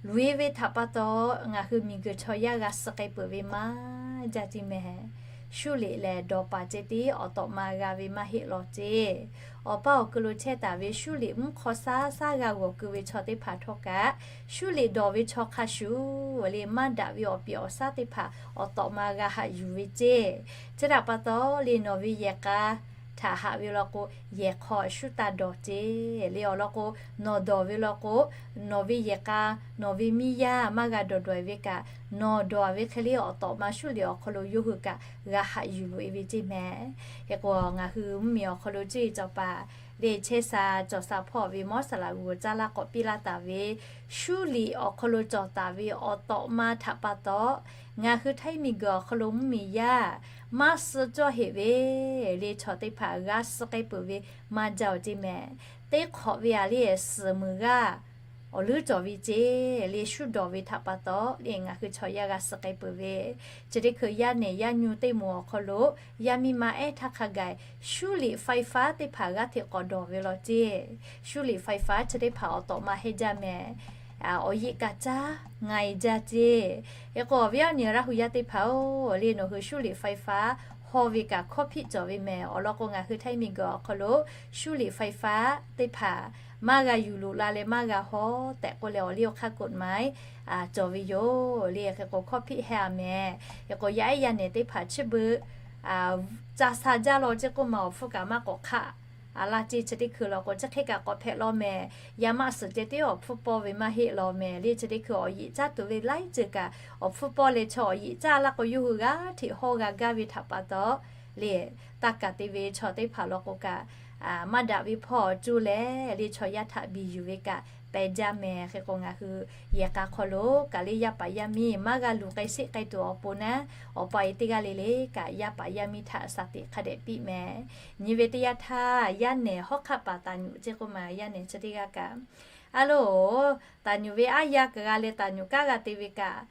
loꞈ e ve htaꞈ pa taw ngaˬ hui miˬguiˬ chaw yaˇ g'a suh k'ai peuˬ ve maˇ jaˇ teˇ mehˍ. Shuˉ liꞈ lehˬ dawˬ paˍ ceh tiˉ awˬ tawꞈ ma g'a ve maˇ heˆ law ceˇ. Awˬ pa awˬ kuiˬ lo chehˇ taˍ ve shuˉ liꞈ mvuhˇ hk'aw shaˉ shaˉ g'a g'awˬ keu ve chaw teˇ hpaˍ htawˇ kaꞈ shuˉ liꞈ dawˬ ve chaw hk'a shuˍ le maˇ daꞈ ve awˬ piˍ awˬ shaˉ teˇ hpaˍ awˬ tawꞈ ma g'a haꞈ yuˬ ve ceˇ. Chi htaꞈ pa taw le nawˬ ve yehˬ k'a htaꞈ haꞈ ve law k'o yehˬ hk'aw shuˉ taˇ dawˬ ceˇ le. Awˬ lawn k'o nawˬ dawˬ ve law k'o nawˬ ve yehˬ k'a nawˬ ve miˇ yaˇ maˇ g'a dawˬ dawˬ e ve kaꞈ nawˬ dawˬ a ve hk'e le awˬ tawꞈ ma shuˉ liꞈ awˬ hk'aw lo yawˇ hui kaꞈ g'a haꞈ yuˬ loꞈ e ve ceˇ mehˍ. Hk'e k'o ngaˬ hui mvuhˇmiˬ awˬ hk'aw lo ceˇ cawˬ paˍ le chehˇ sha cawˬ sha hpawˇ ve mawˇ saˍ laꞈ g'uˬ caˇ laˇ k'awꞈ piˇ laˇ taˍ ve, shuˉ liꞈ awˬ hk'aw lo cawˬ taˍ ve awˬ tawꞈ ma htaꞈ pa taw, ngaˬ hui htaiˇ miˬguiˬ awˬ hk'aw lo mvuhˇmiˬ yaˇ maˇ suh cawˇ heꞈ ve le chaw teˇ hpaˍ g'a suh k'ai peuˬ ve maˇ jaˇ-oˬ ceˇ mehˍ. Teˇ hk'awꞈ ve aꞈ le suhˍ muiˬ g'aˇ awˬ leuˉ cawˬ ve ceˇ le shuˉ dawˬ ve htaꞈ pa taw le ngaˬ hui chaw yaˇ g'a suh k'ai peuˬ ve, chi teˇ hkui yaˇ nehˬ yaˇ nyu teˇ moˍ awˬ hk'aw lo yaˇ miˇ ma ehˉ htaˇ hk'a gaˬ shuˉ liꞈ faiˍ faˉ teˇ hpaˍ g'aˇ hteꞈ k'awꞈ dawˬ ve law ceˇ. Shuˉ liꞈ faiˍ faˉ chi teˇ hpaˍ awˬ tawꞈ ma hehnˇ jaˇ mehˍ. Awˬ yeꞈ kaꞈ caˉ nga e jaˇ ceˇ. Hk'e k'o awˬ viˉ awˬ nyi Laˇ hu yaˇ teˇ hpaˍ-oˬ le, nawˬ hui shuˉ liꞈ faiˍ faˉ haw ve kaꞈ hkawˇ hpiˆ cawˬ ve mehˍ. Awˬ lawn k'o ngaˬ hui htaiˇ miˬguiˬ awˬ hk'aw lo shuˉ liꞈ faiˍ faˉ teˇ hpaˍ maˇ g'a yuˬ loꞈ la leh maˇ g'a haw tehꞈ k'oˆ leh awˬ liˇ awˬ hk'aˇ กฎหมาย cawˬ ve yoˬ le. Hk'e k'o hkawˇ hpiˆ heh a mehˍ. Hk'e k'o yaˇ ehˉ yaˇ nehˬ teˇ hpaˍ chi beuꞈ ca sha jaˇ law ceˇ k'oˆ ma awˬ hpfuhˇ kaꞈ maˇ k'awꞈ hk'aˆ a laˇ ceˇ. Chi teˇ hkui law k'o chi hk'e kaꞈ k'awꞈ hpehꞈ law mehˍ. Yaˇ maˆ suhˍ ceh tiˉ awˬ hpfuhˇ pawˇ ve maˇ heˆ law mehˍ le. Chi teˇ hkui awˬ yeꞈ caˇ tuˬ ve laiˉ ceuˬ kaꞈ awˬ hpfuhˇ pawˇ leh chaw awˬ yeꞈ caˇ laˇ k'o yawˇ hui g'aˇ hteꞈ hawˇ g'a gaˇ ve htaꞈ pa taw le, taˇ kaˬ te ve chaw teˇ hpaˍ law k'o kaꞈ maˇ daꞈ ve hpawˇ cuˇ leh le chaw yaˇ htaꞈ biˬ yuˬ ve kaꞈ pehˬ jaˇ mehˍ. Hk'e k'o ngaˬ hui yehˬ k'a hk'aw lo kaꞈ le yaˇ paˍ yaˇ miˇ maˇ g'a luˬ k'ai sheˆ k'ai tuˬ awˬ pon naˉ, awˬ pa e teˇ g'aˇ le le kaꞈ yaˇ paˍ yaˇ miˇ htaꞈ shaˍ tiꞈ hk'a dehꞈ piˇ mehˍ. Nyi ve teˇ yanˇ htaˇ yaˇ nehˬ hawˉ hk'aˆ paˍ taˍ nyuꞈ ceˇ k'oˆ ma yaˇ nehˬ chi teˇ g'aˇ kaꞈ, a loˬ, taˍ nyuꞈ ve aˉ yaˇ kaꞈ g'a leh taˍ nyuꞈ kanˉ g'a te ve kaꞈ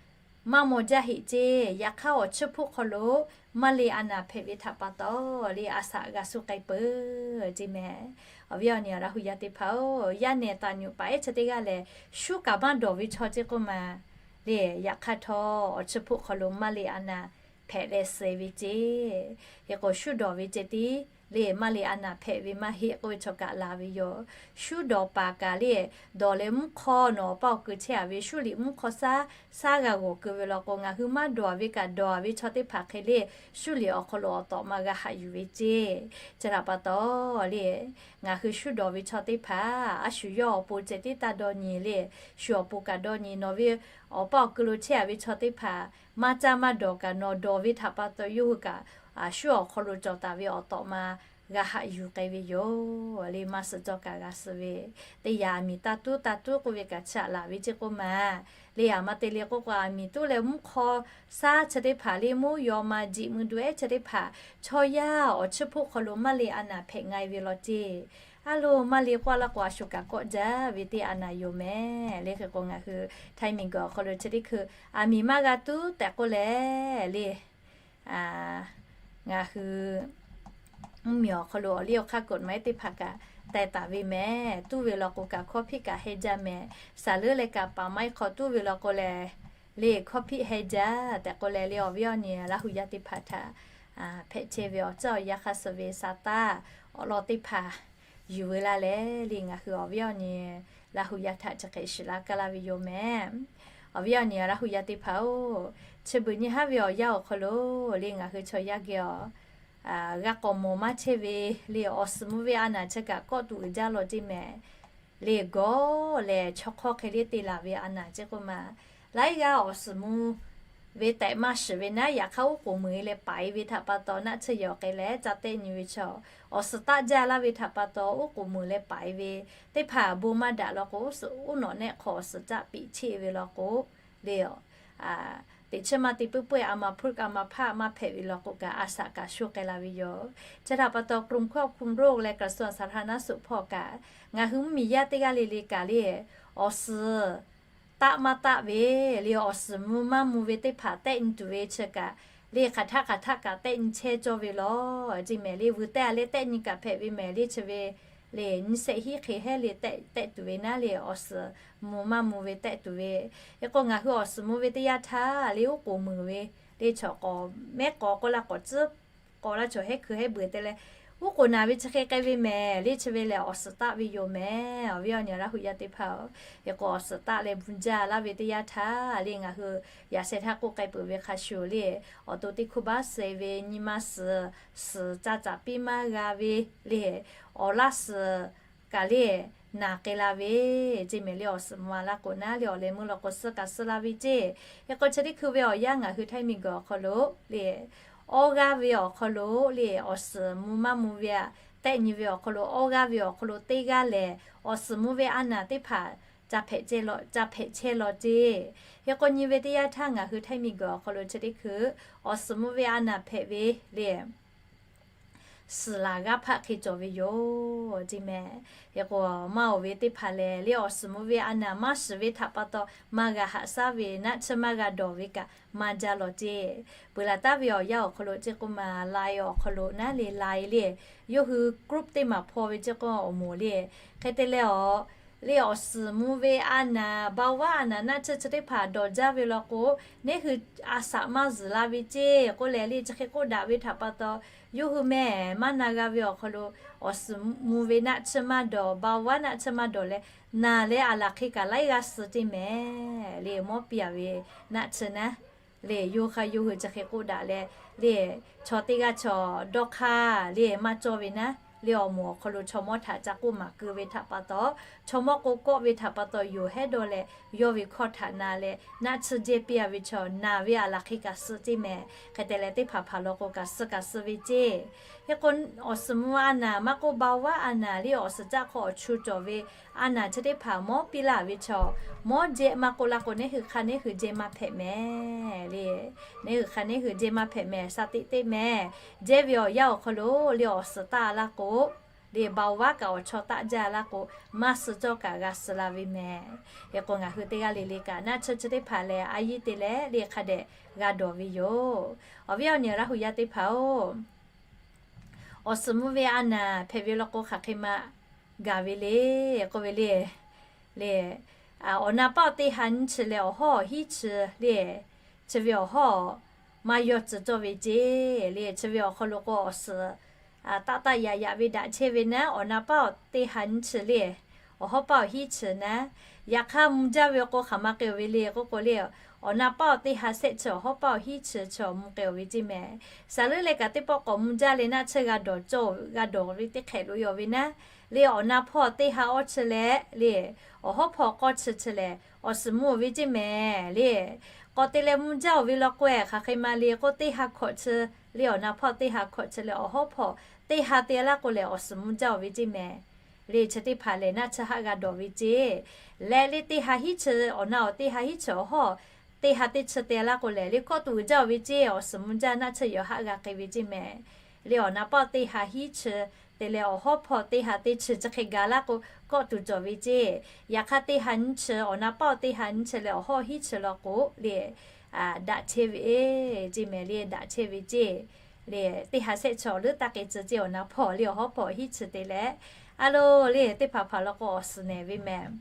maˇ maw jaˇ heˆ ceˇ. Yaꞈ hk'aˇ awˬ chiˇ hpuˆ hk'aw lo maˇ le a naˍ hpehꞈ ve htaꞈ pa taw le a shaꞈ g'a suh k'ai peuˬ ceˇ mehˍ. Awˬ viˉ awˬ nyi Laˇ hu yaˇ teˇ hpaˍ-oˬ, yaˇ nehˬ taˍ nyuꞈ paˍ ehˉ chi teˇ g'aˇ lehˬ shuˉ kaꞈ maˇ dawˬ ve chaw ceˇ k'oˆ ma le. Yaꞈ hk'aˇ htawˇ awˬ chiˇ hpuˆ hk'aw lo maˇ le a naˍ hpehꞈ leh suh ve ceˇ. Hk'e k'o shuˉ dawˬ ve ceh tiˉ le maˇ le a naˍ hpehꞈ ve maˇ heˆ k'oˆ ve chaw kaꞈ la ve yoˬ. Shuˉ dawˬ paˍ kaꞈ le dawˬ leh mvuhˇ hk'aw nawˬ awˬ pa awˬ kuiˬ chehˇ a ve shuˉ liꞈ mvuhˇ hk'aw shaˉ shaˉ g'a g'awˬ keu ve law k'o ngaˬ hui maˇ dawˬ ve kaꞈ dawˬ ve chaw teˇ hpaˍ hk'e le shuˉ liꞈ awˬ hk'aw lo awˬ tawꞈ ma g'a haꞈ yuˬ ve ceˇ. Chi htaꞈ pa taw le ngaˬ hui shuˉ dawˬ ve chaw teˇ hpaˍ a shu yawˇ awˬ pon ceh tiˉ taˇ dawˇ nyi le, shu awˬ pon kaꞈ dawˇ nyi. Nawˬ ve awˬ pa awˬ kuiˬ lo chehˇ a ve chaw teˇ hpaˍ maˇ caˇ maˇ dawˬ kaꞈ nawˬ dawˬ ve htaꞈ pa taw yawˇ hui kaꞈ shuˉ awˬ hk'aw lo cawˬ taˍ ve awˬ tawꞈ ma g'a haꞈ yuˬ k'ai ve yoˬ le. Maˇ suh cawˇ kaꞈ g'a suh ve teˇ yanˇ aˬ miˍ taˇ tuˉ taˇ tuˉ k'oˆ ve kaꞈ chi aꞈ laˬ ve ceˇ k'oˆ ma le. Aˬ ma te le k'oˆ k'o aˬ miˍ tuˉ leh mvuhˇ hk'aw shaˉ chi teˇ hpaˍ le mvuhˇ yaw ma jiꞈ mui du ehˉ chi teˇ hpaˍ chaw yaˇ awˬ chiˇ hpuˆ hk'aw lo maˇ le a naˍ hpehꞈ nga e ve law ceˇ. A loˬ maˇ le k'oˆ laˇ k'o a shu kaꞈ kawˆ jaˇ ve teˇ a naˍ yoˬ mehˍ le. Hk'e k'o ngaˬ hui htaiˇ miˬguiˬ awˬ hk'aw lo chi teˇ hkui aˬ miˍ maˇ g'a tuˉ tehꞈ k'oˆ leh le ngaˬ hui mvuhˇmiˬ awˬ hk'aw lo awˬ liˇ awˬ hk'aˇ กฎหมาย teˇ hpaˍ kaꞈ teh taˍ ve mehˍ. Tuˉ ve law k'o kaꞈ hkawˇ hpiˆ kaꞈ heh jaˇ mehˍ. Saˍ leuˉ leh kaꞈ paˍ maiˇ hk'aw tuˉ ve law k'o lehˬ le hkawˇ hpiˆ heh jaˇ tehꞈ k'oˆ leh le awˬ viˉ awˬ nyi Laˇ hu yaˇ teˇ hpaˍ htaꞈ hpehꞈ chehˇ ve awˬ tcuhˇ awˬ yanˇ hk'a suh ve sa taˇ awˬ lawn teˇ hpaˍ yuˬ ve laˇ leh le ngaˬ hui awˬ viˉ awˬ nyi Laˇ hu yaˇ htaꞈ chi hk'e shiˍ laˇ kaˇ laˇ ve yoˬ mehˍ. Awˬ viˉ awˬ nyi Laˇ hu yaˇ teˇ hpaˍ-oˬ, chi beuꞈ nyi haˉ ve awˬ yanˇ awˬ hk'aw lo le ngaˬ hui chaw yaˇ geh awˬ g'a k'awꞈ mawˬ maˇ chehˇ ve le awˬ suhˍ mvuh ve a naˍ chi kaꞈ kawˆ tuˬ uiˍ jaˇ law ceˇ mehˍ. Le gawˇ lehˬ chaw hk'awˇ hk'e le te laˬ ve a naˍ ceˇ k'oˆ ma, laiˉ g'aˇ awˬ suhˍ mvuh ve tehꞈ maˇ shiˍ ve naˉ, yaꞈ hk'aˇ uˉ k'oˍ muiˬ e leh paˍ e ve htaꞈ pa taw naˆ tsuhˇ yehˬ awˬ k'ai leh ca tehˆ nyi ve chaw, awˬ suhˍ taˆ jaˇ laˇ ve htaꞈ pa taw uˉ k'oˍ muiˬ leh paˍ e ve teˇ hpaˍ bon maˇ daꞈ law k'o, uˉ suhˍ uˉ nawꞈ nehˆ hk'aw awˬ suhˍ caˆ piꞈ cheˇ ve law k'o, le teꞈ chiˇ maˇ te puiˉ puiˉ a ma hpuˇ a ma hpaˇ maˇ hpehꞈ ve law k'o kaꞈ a shaꞈ kaꞈ sho k'ai la ve yoˬ. Chi htaꞈ pa taw กรมควบคุมโรค leh กระทรวงสาธารณสุข hpawˇ kaꞈ ngaˬ hui mvuhˇmiˬ yaˇ teˇ g'aˇ le le kaꞈ le awˬ suhˍ taˆ maˇ taˆ ve le awˬ suhˍ mvuh maˇ mvuh ve teˇ hpaˍ tehˆ nyi tuˬ ve chi kaꞈ le hk'aˬ htaˆ hk'aˬ htaˆ kaꞈ tehˆ nyi chehˇ cawˇ ve law ceˇ mehˍ. Le vuiˬ tehˇ a leh tehˆ nyi kaꞈ hpehꞈ ve mehˍ. Le chi ve le nyiˇ shehˆ hiˉ hk'e hehˉ le tehˆ tuˬ ve naˉ le awˬ suhˍ mvuh maˇ mvuh ve tehˆ tuˬ ve. Hk'e k'o ngaˬ hui awˬ suhˍ mvuh ve teˇ yanˇ htaˇ le uˉ k'oˍ muiˬ ve le chaw k'awꞈ mehˉ k'aw k'oˆ laˇ k'awꞈ tcuhˉ k'aw laˇ chaw hehˉ hkui hehˉ beuꞈ te leh uˉ k'oˍ naˍ ve chi hk'e k'ai ve mehˍ. Le chi ve lehˬ awˬ suhˍ taˆ ve yoˬ mehˍ. Awˬ viˉ awˬ nyi Laˇ hu yaˇ teˇ hpaˍ-oˬ, hk'e k'o awˬ suhˍ taˆ leh bvuhꞈ jaˇ laˇ ve teˇ yanˇ htaˇ le ngaˬ hui yaꞈ sheh htaˇ k'oˆ k'ai peuˬ ve hk'a shuˍ le awˬ to teˇ hkuˇ baˆ suh e ve nyi ma suhˍ, suhˍ ca caˍ piˇ maˇ g'a ve le awˬ laˇ suhˍ kaꞈ le naˬ k'ai la ve ceˇ mehˍ. Le awˬ suhˍ mvuh a laˇ k'o naˉ le awˬ leh meuˇ law k'o suh kaꞈ suh la ve ceˇ. Hk'e k'o chi teˇ hkui ve awˬ yanˇ ngaˬ hui htaiˇ miˬguiˬ awˬ hk'aw lo le awˇ g'aˇ ve awˬ hk'aw lo le awˬ suhˍ mvuh maˇ mvuh ve aꞈ tehˆ nyi ve awˬ hk'aw lo awˇ g'aˇ ve awˬ hk'aw lo teˇ g'aˇ lehˬ, awˬ suhˍ mvuh ve a naˍ teˇ hpaˍ ca hpehꞈ chehˇ law ceˇ. Hk'e k'o nyi ve teˇ yanˇ htaˇ ngaˬ hui Htaiˇ miˬguiˬ awˬ hk'aw lo chi teˇ hkui awˬ suhˍ mvuh ve a naˍ hpehꞈ ve le suhˍ laˬ g'aˇ hpaˆ hk'e cawˬ ve yoˬ ceˇ mehˍ. Hk'e k'o maˇ oˍ ve teˇ hpaˍ lehˬ, le awˬ suhˍ mvuh ve a naˍ maˇ shiˍ ve htaꞈ pa taw, maˇ g'a haꞈ shaˉ ve naˆ tsuhˇ maˇ g'a dawˬ ve kaꞈ maˇ jaˇ law ceˇ. Peuˬ laˬ taˍ ve awˬ yanˇ awˬ hk'aw lo ceˇ k'oˆ ma, Line awˬ hk'aw lo naˉ le Line le, yawˇ hui group teˇ maˬ hpaw ve ceˇ k'oˆ awˬ moˍ le. Hk'e te leh awˬ le awˬ suhˍ mvuh ve a naˍ, เบาหวาน a naˍ naˆ tsuhˇ chi teˇ hpaˍ dawˬ jaˇ ve law k'o, neˇ hui a shaꞈ maˇ zuhˬ la ve ceˇ k'oˆ leh le, chi hk'e k'oˆ daꞈ ve htaꞈ pa taw, yawˇ hui mehˍ maˇ na g'a ve awˬ hk'aw lo awˬ suhˍ mvuh ve naˆ tsuhˇ maˇ dawˬ, เบาหวาน naˆ tsuhˇ maˇ dawˬ leh, naˬ leh a laˬ hk'e kaꞈ laiˉ g'aˇ suh ceˇ mehˍ le, mawˇ piˇ a ve naˆ tsuhˇ naˉ le, yawˇ hk'aˇ yawˇ hui chi hk'e k'oˆ daꞈ leh le, chaw teˇ g'aˇ chaw dawˇ hk'aˇ le maˇ cawˇ ve naˉ le, awˬ moˍ awˬ hk'aw lo chaw mawˇ htaꞈ ca k'oˆ maˍ keu ve htaꞈ pa taw, chaw mawˇ k'o kawˆ ve htaꞈ pa taw yoˬ hehˉ dawˇ leh, yawˇ ve hkawˇ htaꞈ na leh naˆ tsuhˇ jehˇ piˇ a ve chaw naˬ ve a laˬ hk'e kaꞈ suh ceˇ mehˍ. Hk'e te leh teˇ hpaˍ hpaˍ law k'o kaꞈ suh kaꞈ suh ve ceˇ. Hk'e k'o awˬ suhˍ mvuh a naˍ maˇ k'oˆ เบาหวาน a naˍ le awˬ suhˍ caˆ hk'aw awˬ chu cawˬ ve a naˍ chi teˇ hpaˍ mawˇ piˇ laˇ ve chaw, mawˇ jehˇ maˇ k'oˆ laˇ k'o, neˇ hui hk'a neˇ hui jehˇ maˇ hpehꞈ mehˍ le. Neˇ hui hk'a neˇ hui jehˇ maˇ hpehꞈ mehˍ, sha teꞈ teꞈ mehˍ. Jehˇ ve awˬ yanˇ awˬ hk'aw lo le awˬ suhˍ taˆ laˇ k'o, le เบาหวาน kaꞈ awˬ chaw taˆ jaˇ laˇ k'o, maˇ suh cawˇ kaꞈ g'a suh la ve mehˍ. Hk'e k'o ngaˬ hui teˇ g'aˇ le le kaꞈ naˆ tsuhˇ chi teˇ hpaˍ lehˬ, a yiˇ te leh le hk'a dehꞈ g'a dawˬ ve yoˬ. Awˬ viˉ awˬ nyi Laˇ hu yaˇ teˇ hpaˍ-oˬ, awˬ suhˍ mvuh ve a naˍ hpehꞈ ve law k'o hk'aˬ hk'e ma gaˬ ve le k'oˆ ve le. Le, awˬ na paˆ awˬ teˇ ha nyiˇ chi leh awˬ hawˉ awˬ hiˉ chi le, chi ve awˬ hawˉ maˇ yawˇ tcuh cawˇ ve ceˇ le, chi ve awˬ hk'aw lo k'o awˬ suhˍ taˆ taˆ yaꞈ yaꞈ ve daꞈ chehˇ ve naˉ, awˬ na paˆ awˬ teˇ ha nyiˇ chi le, awˬ hawˉ paˆ awˬ hiˉ chi naˉ. Yaꞈ hk'aˇ mvuh jaˇ ve k'o hk'aˬ ma k'ai-oˬ ve le k'oˆ k'o le, awˬ na paˆ awˬ teˇ ha shehˆ chi awˬ hawˉ paˆ awˬ hiˉ chi chi awˬ mvuh k'ai-oˬ ve ceˇ mehˍ. Shaˍ leuˉ leh kaꞈ teˇ pawˆ k'awꞈ mvuh jaˇ leh naˆ tsuhˇ g'a dawˬ cawˇ g'a dawˬ ve teˇ hk'ehꞈ loꞈ-e ve naˉ, le awˬ na hpawˇ teˇ ha awˇ chi leh le, awˬ hawˉ hpawˇ k'awˇ chi chi lehˬ awˬ suhˍ mvuh-oˬ ve ceˇ mehˍ le. K'awꞈ te leh mvuh jaˇ-oˬ ve law k'o-e hk'aˬ hk'e ma le k'o, teˇ ha hkawꞈ chi le awˬ na hpawˇ teˇ ha hkawꞈ chi leh awˬ hawˉ hpawˇ teˇ ha te laˇ k'o lehˬ awˬ suhˍ mvuh jaˇ-oˬ ve ceˇ mehˍ. Le chi teˇ hpaˍ lehˬ naˆ tsuhˇ haˆ g'a dawˬ ve ceˇ. Leh le teˇ ha hiˉ chi awˬ na awˬ teˇ ha hiˉ chi awˬ hawˉ teˇ ha teˇ chi te laˇ k'o lehˬ le kawˆ tuˬ jaˇ-oˬ ve ceˇ, awˬ suhˍ mvuh jaˇ naˆ tsuhˇ yawˬ haˆ g'a k'ai ve ceˇ mehˍ. Le awˬ na paˆ teˇ ha hiˉ chi te leh awˬ hawˉ hpawˇ teˇ ha teˇ chi chi hk'e ga laˇ k'o kawˆ tuˬ cawˬ ve ceˇ. Yaꞈ hk'aˇ teˇ ha nyiˇ chi, awˬ na paˆ teˇ ha nyiˇ chi leh awˬ hawˉ hiˉ chi law k'o le daꞈ chehˇ ve ceˇ mehˍ le, daꞈ chehˇ ve ceˇ. Le teˇ ha shehˆ chi awˬ leuˉ taˇ k'ai tcuh ceˇ, awˬ na hpawˇ le awˬ hawˉ hpawˇ hiˉ chi te leh, a lo le teˇ hpaˍ hpaˍ law k'o awˬ suhˍ nehˬ ve mehˍ.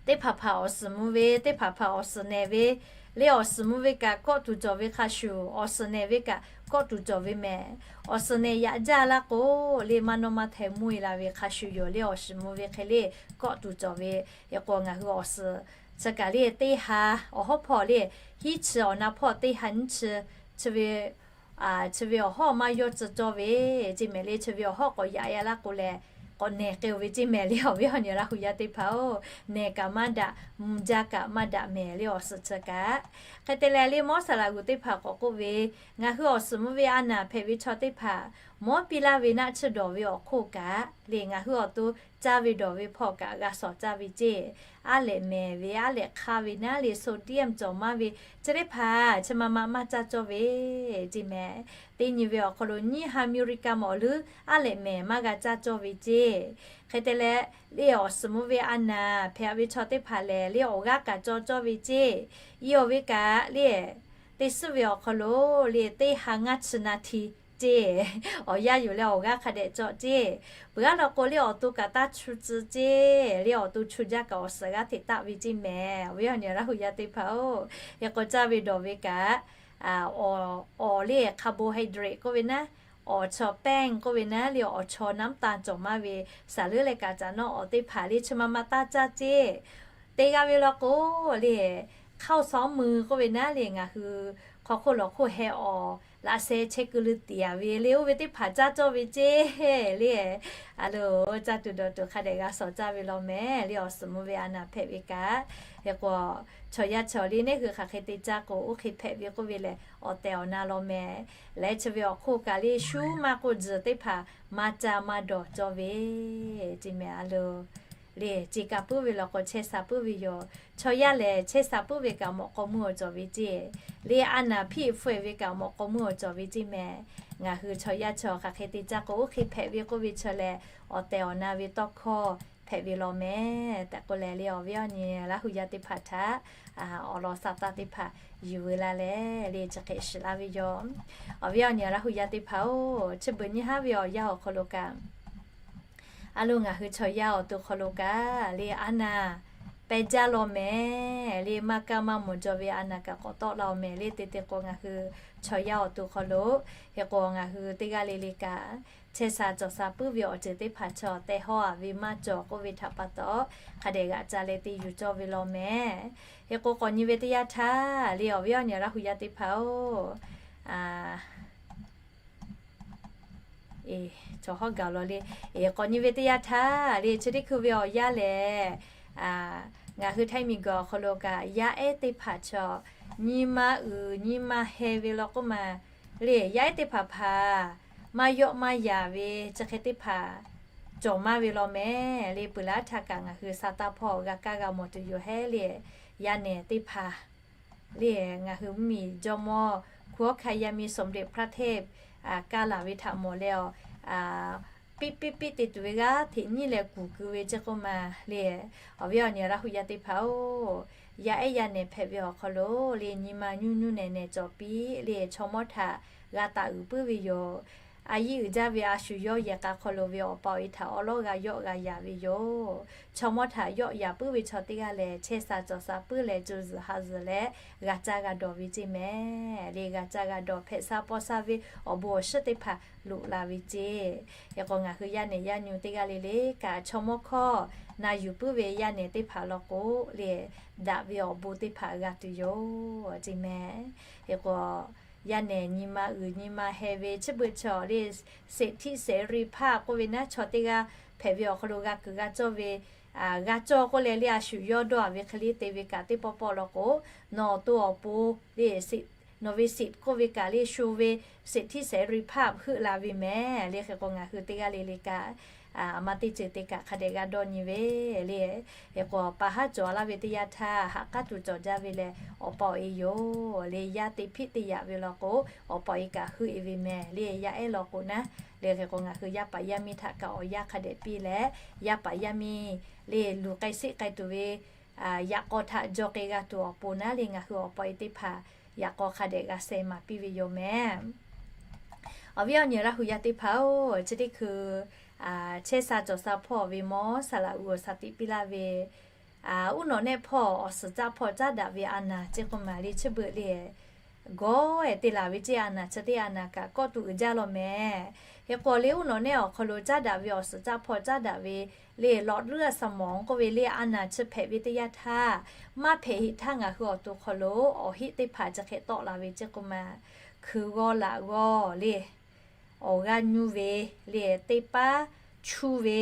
Teˇ hpaˍ hpaˍ awˬ suhˍ mvuh ve, teˇ hpaˍ hpaˍ awˬ suhˍ nehˬ ve, le awˬ suhˍ mvuh ve kaꞈ kawˆ tuˬ cawˬ ve hk'a shuˍ, awˬ suhˍ nehˬ ve kaꞈ kawˆ tuˬ cawˬ ve mehˍ. Awˬ suhˍ nehˬ yaꞈ jaˇ laˇ k'o le maˇ nawˇ maˇ hteh mvuhˇ-e la ve hk'a shuˍ yoˬ le awˬ suhˍ mvuh ve hk'e le kawˆ tuˬ cawˬ ve. Hk'e k'o ngaˬ hui awˬ suhˍ chi kaꞈ le teˇ ha awˬ hawˉ hpawˇ le hiˉ chi awˬ na hpawˇ teˇ ha nyiˇ chi, chi ve chi ve awˬ hawˉ maˇ yawˇ tcuh cawˇ ve ceˇ mehˍ le, chi ve awˬ hawˉ k'awꞈ yaꞈ-e laˇ k'o lehˬ k'awꞈ nehˬ k'ai-oˬ ve ceˇ mehˍ le. Awˬ viˉ awˬ nyi Laˇ hu yaˇ teˇ hpaˍ-oˬ, nehˬ kaꞈ maˇ daꞈ, mvuh jaˇ kaꞈ maˇ daꞈ mehˍ le awˬ suhˍ chi kaꞈ. Hk'e te leh le mawˇ saˍ laꞈ g'uˬ teˇ hpaˍ k'awꞈ k'oˆ ve, ngaˬ hui awˬ suhˍ mvuh ve a naˍ hpehꞈ ve chaw teˇ hpaˍ mawˇ piˇ laˇ ve naˆ tsuhˇ dawˬ ve awˬ hk'oˆ kaꞈ le ngaˬ hui awˬ to caˇ ve dawˬ ve hpawˇ kaꞈ g'a shawˍ caˇ ve ceˇ. Aˉ lehꞈ mehˍ ve aˉ lehꞈ hk'aˇ ve naˉ le sodium cawˬ maˇ ve chi teˇ hpaˍ chi ma ma maˇ caˇ cawˇ ve ceˇ mehˍ. Teˇ nyi ve awˬ hk'aw lo nyiˇ ha อเมริกา mawˬ leuˉ aˉ lehꞈ mehˍ maˇ g'a caˇ cawˇ ve ceˇ. Hk'e te leh le awˬ suhˍ mvuh ve a naˍ hpehꞈ ve chaw teˇ hpaˍ lehˬ le awˬ g'aˇ kaꞈ caw cawˇ ve ceˇ. Iˉ awˬ ve kaꞈ le teˇ suhˉ ve awˬ hk'aw lo le teˇ ha ngaˇ chi na hti ceˇ. Awˬ yanˇ yoˬ leh awˬ g'aˇ hk'a dehꞈ caw ceˇ. Peuˬ aˉ law k'o le awˬ to kaꞈ taˇ chu tcuh ceˇ. Le awˬ to chu jaˇ kaꞈ awˬ suhˍ g'aˇ hteꞈ taˆ ve ceˇ mehˍ. Awˬ viˉ awˬ nyi Laˇ hu yaˇ teˇ hpaˍ-oˬ, hk'e k'o caˇ ve dawˬ ve kaꞈ awˬ le carbohydrate k'oˆ ve naˉ, awˬ chaw แป้ง k'oˆ ve naˉ le awˬ chaw น้ำตาล cawˬ maˇ ve, saˍ leuˉ leh kaꞈ caꞈ nawˉ awˬ teˇ hpaˍ le chi ma ma taˇ caˇ ceˇ. Te g'a ve law k'o le ข้าวซ้อมมือ k'oˆ ve naˉ le ngaˬ hui hk'aw hk'oˆ lawˬ hk'oˆ heh awˬ laꞈ sheh chehˇ kuiˬ leuˉ tiˍ a ve le, oˇ ve teˇ hpaˍ caˇ cawˇ ve ceˇ le. A lo, caˇ tuˬ dawˬ tuˬ hk'a dehꞈ g'a shawˍ caˇ ve law mehˍ le, awˬ suhˍ mvuh ve a naˍ hpehꞈ ve kaꞈ. Hk'e k'o, chaw yaˇ chaw le neˇ hui hk'aˬ hk'e te caˇ k'o, oˇ hk'e hpehꞈ ve k'oˆ ve lehˬ awˬ tehˬ awˬ na law mehˍ. Leh chi ve awˬ hk'oˆ kaꞈ le shu maˇ k'oˆ, tzuhˬ teˇ hpaˍ maˇ caˇ maˇ dawˬ cawˇ ve ceˇ mehˍ a lo. Le, ce ka puiˉ ve law k'o chehˇ sha puiˉ ve yoˬ. Chaw yaˇ lehˬ chehˇ sha puiˉ ve kaꞈ mawꞈ k'aw meuˇ awˬ cawˬ ve ceˇ. Le, a naˍ hpiˆ hpfuhˆ ve kaꞈ mawꞈ k'aw meuˇ awˬ cawˬ ve ceˇ mehˍ. Ngaˬ hui chaw yaˇ chaw hk'aˬ hk'e te caˇ k'o oˇ hk'e hpehꞈ ve k'oˆ ve chi lehˬ, awˬ tehˬ awˬ na ve tawˇ hkawˇ hpehꞈ ve law mehˍ tehꞈ k'oˆ leh le, awˬ viˉ awˬ nyi Laˇ hu yaˇ teˇ hpaˍ htaꞈ awˬ lawn sha taˇ teˇ hpaˍ yuˬ veu laˇ leh le, chi hk'e shiˍ laˇ ve yoˬ. Awˬ viˉ awˬ nyi Laˇ hu yaˇ teˇ hpaˍ-oˬ, chi beuꞈ nyi haˉ ve awˬ yanˇ awˬ hk'aw lo kaꞈ, a lo ngaˬ hui chaw yaˇ awˬ to hk'aw lo kaꞈ le, a naˍ pehˇ jaˇ law mehˍ le, maˇ kaˇ maˇ mawˬ jaw ve a naˍ kaꞈ k'awꞈ tawˆ la-oˬ mehˍ le. Te te k'o ngaˬ hui chaw yaˇ awˬ to hk'aw lo, hk'e k'o ngaˬ hui teˇ g'aˇ le le kaꞈ chehˇ sha cawˬ sha puiˉ ve awˬ ceuˬ teˇ hpaˍ chaw tehˬ hawˇ a ve maˇ cawˬ k'oˆ ve htaꞈ pa taw, hk'a dehꞈ g'aꞈ ca leh te yuˬ cawˇ ve law mehˍ. Hk'e k'o k'awꞈ nyi ve teˇ yanˇ htaˇ le, awˬ viˉ awˬ nyi Laˇ hu yaˇ teˇ hpaˍ-oˬ, cawˬ hawˉ gaˬ law le. K'awꞈ nyi ve teˇ yanˇ htaˇ le, chi teˇ hkui ve awˬ yanˇ lehˬ, ngaˬ hui Htaiˇ miˬguiˬ awˬ hk'aw lo kaꞈ yaˇ ehˉ teˇ hpaˍ chaw nyi ma uiˍ nyi ma heh ve law k'oˆ ma le, yaˇ ehˉ teˇ hpaˍ hpaˍ maˇ yawˆ maˇ yaˍ ve chi hk'e teˇ hpaˍ cawˬ maˇ ve law mehˍ le. Peuˬ laˇ htaˇ kaꞈ ngaˬ hui sha taˇ hpawˇ g'a kaˇ g'a mawˬ tuˬ yoˬ hehˉ le. Yaˇ nehˬ teˇ hpaˍ le, ngaˬ hui mvuhˇmiˬ jawˇmawˇ ครู Awˉ hkanˇ yaˇ miˇ สมเด็จพระเทพ kaˇ laˬ ve htaꞈ mawˬ leh, piˇ piˇ piˇ te tuˬ ve g'aˇ hteꞈ nyiˉ leh kuˬ keu ve ceˇ k'oˆ ma le. Awˬ viˉ awˬ nyi Laˇ hu yaˇ teˇ hpaˍ-oˬ, yaˇ ehˉ yaˇ nehˬ hpehꞈ ve awˬ hk'aw lo le, nyi ma nyuˇ nyuˇ nehˬ nehˬ cawˬ piˇ le, chaw mawˇ htaꞈ g'a taˍ uiˍ puiˉ ve yoˬ. A yiˇ uiˍ jaˇ ve a shu yawˇ yehˬ k'a hk'aw lo ve awˬ pa awˬ e htaꞈ awˉ lawˉ g'a yawˆ g'a yaˍ ve yoˬ. Chaw mawˇ htaꞈ yawˆ yaˍ puiˉ ve chaw teˇ g'aˇ lehˬ, chehˇ sha cawˬ sha puiˉ leh co zuhˬ ha zuhˬ leh g'a caˇ g'a dawˬ ve ceˇ mehˍ le. G'a caˇ g'a dawˬ hpehꞈ sha paw sha ve awˬ bon awˬ shiˉ teˇ hpaˍ loꞈ la ve ceˇ. Hk'e k'o ngaˬ hui yaˇ nehˬ yaˇ nyu teˇ g'aˇ le le kaꞈ chaw mawˇ hkawˇ na yuˬ puiˉ ve yaˇ nehˬ teˇ hpaˍ law k'o le, daꞈ ve awˬ bon teˇ hpaˍ g'a tuˬ yoˬ ceˇ mehˍ. Hk'e k'o yaˇ nehˬ nyi ma uiˍ nyi ma heh ve chi beuꞈ chaw le, สิทธิเสรีภาพ k'oˆ ve naˉ, chaw teˇ g'aˇ hpehꞈ ve awˬ hk'aw lo g'a kuiˬ g'a cawˇ ve, g'a cawˇ k'oˆ leh le a shu yawˇ dawˇ a ve hk'e le te ve kaꞈ teˇ pawˆ pawˆ law k'o, nawˬ awˬ to awˬ pon le, nawˬ ve สิทธิ์ k'oˆ ve kaꞈ le sho ve สิทธิเสรีภาพ heuˆ la ve mehˍ le. Hk'e k'o ngaˬ hui teˇ g'aˇ le le kaꞈ maˇ teˇ ceuˬ te kaꞈ hk'a dehꞈ g'a dawˇ nyi ve le. Hk'e k'o pa haˉ cawˬ laˇ ve teˇ yanˇ htaˇ ha k'aˉ tuˬ cawˬ jaˇ ve lehˬ awˬ pa awˬ e yoˬ le. Yaˇ te hpiˆ te yaꞈ ve law k'o awˬ pa awˬ e kaꞈ heuˆ e ve mehˍ le. Yaˇ ehˉ law k'o naˉ le. Hk'e k'o ngaˬ hui yaˇ paˍ yaˇ miˇ htaꞈ kaꞈ awˬ yanˇ hk'a dehꞈ piˇ leh, yaˇ paˍ yaˇ miˇ le luˬ k'ai sheˆ k'ai tuˬ ve yaꞈ k'aw htaꞈ jaw k'ai g'a tuˬ awˬ pon naˉ le, ngaˬ hui awˬ pa awˬ e teˇ hpaˍ yaꞈ k'aw hk'a dehꞈ g'a sheh maˍ piˇ ve yoˬ mehˍ. Awˬ viˉ awˬ nyi Laˇ hu yaˇ teˇ hpaˍ-oˬ, chi teˇ hkui chehˇ sha cawˬ sha hpawˇ ve mawˇ saˍ laꞈ uiˍ awˬ shaˍ tiꞈ piˇ laˇ ve, uˉ nawꞈ nehˆ hpawˇ awˬ suhˍ caˆ hpawˇ caˉ daꞈ ve a naˍ ceˇ k'oˆ ma le, chi beuꞈ le gawˇ-e te laˬ ve ceˇ. A naˍ chi teˇ a naˍ kaꞈ kawˆ tuˬ uiˍ jaˇ law mehˍ. Hk'e k'o le uˉ nawꞈ nehˆ awˬ hk'aw lo caˉ daꞈ ve awˬ suhˍ caˆ hpawˇ caˉ daꞈ ve le, หลอดเลือดสมอง k'oˆ ve le a naˍ chi hpehꞈ ve teˇ yanˇ htaˇ, maˇ hpehꞈ heˆ htaˇ ngaˬ hui awˬ to hk'aw lo awˬ heˆ teˇ hpaˍ chi hk'e tawˆ la ve ceˇ k'oˆ ma. Hkui g'awˇ laꞈ g'awˇ le, awˬ g'aˇ nyuˇ ve le, teˇ paˉ chuˇ ve,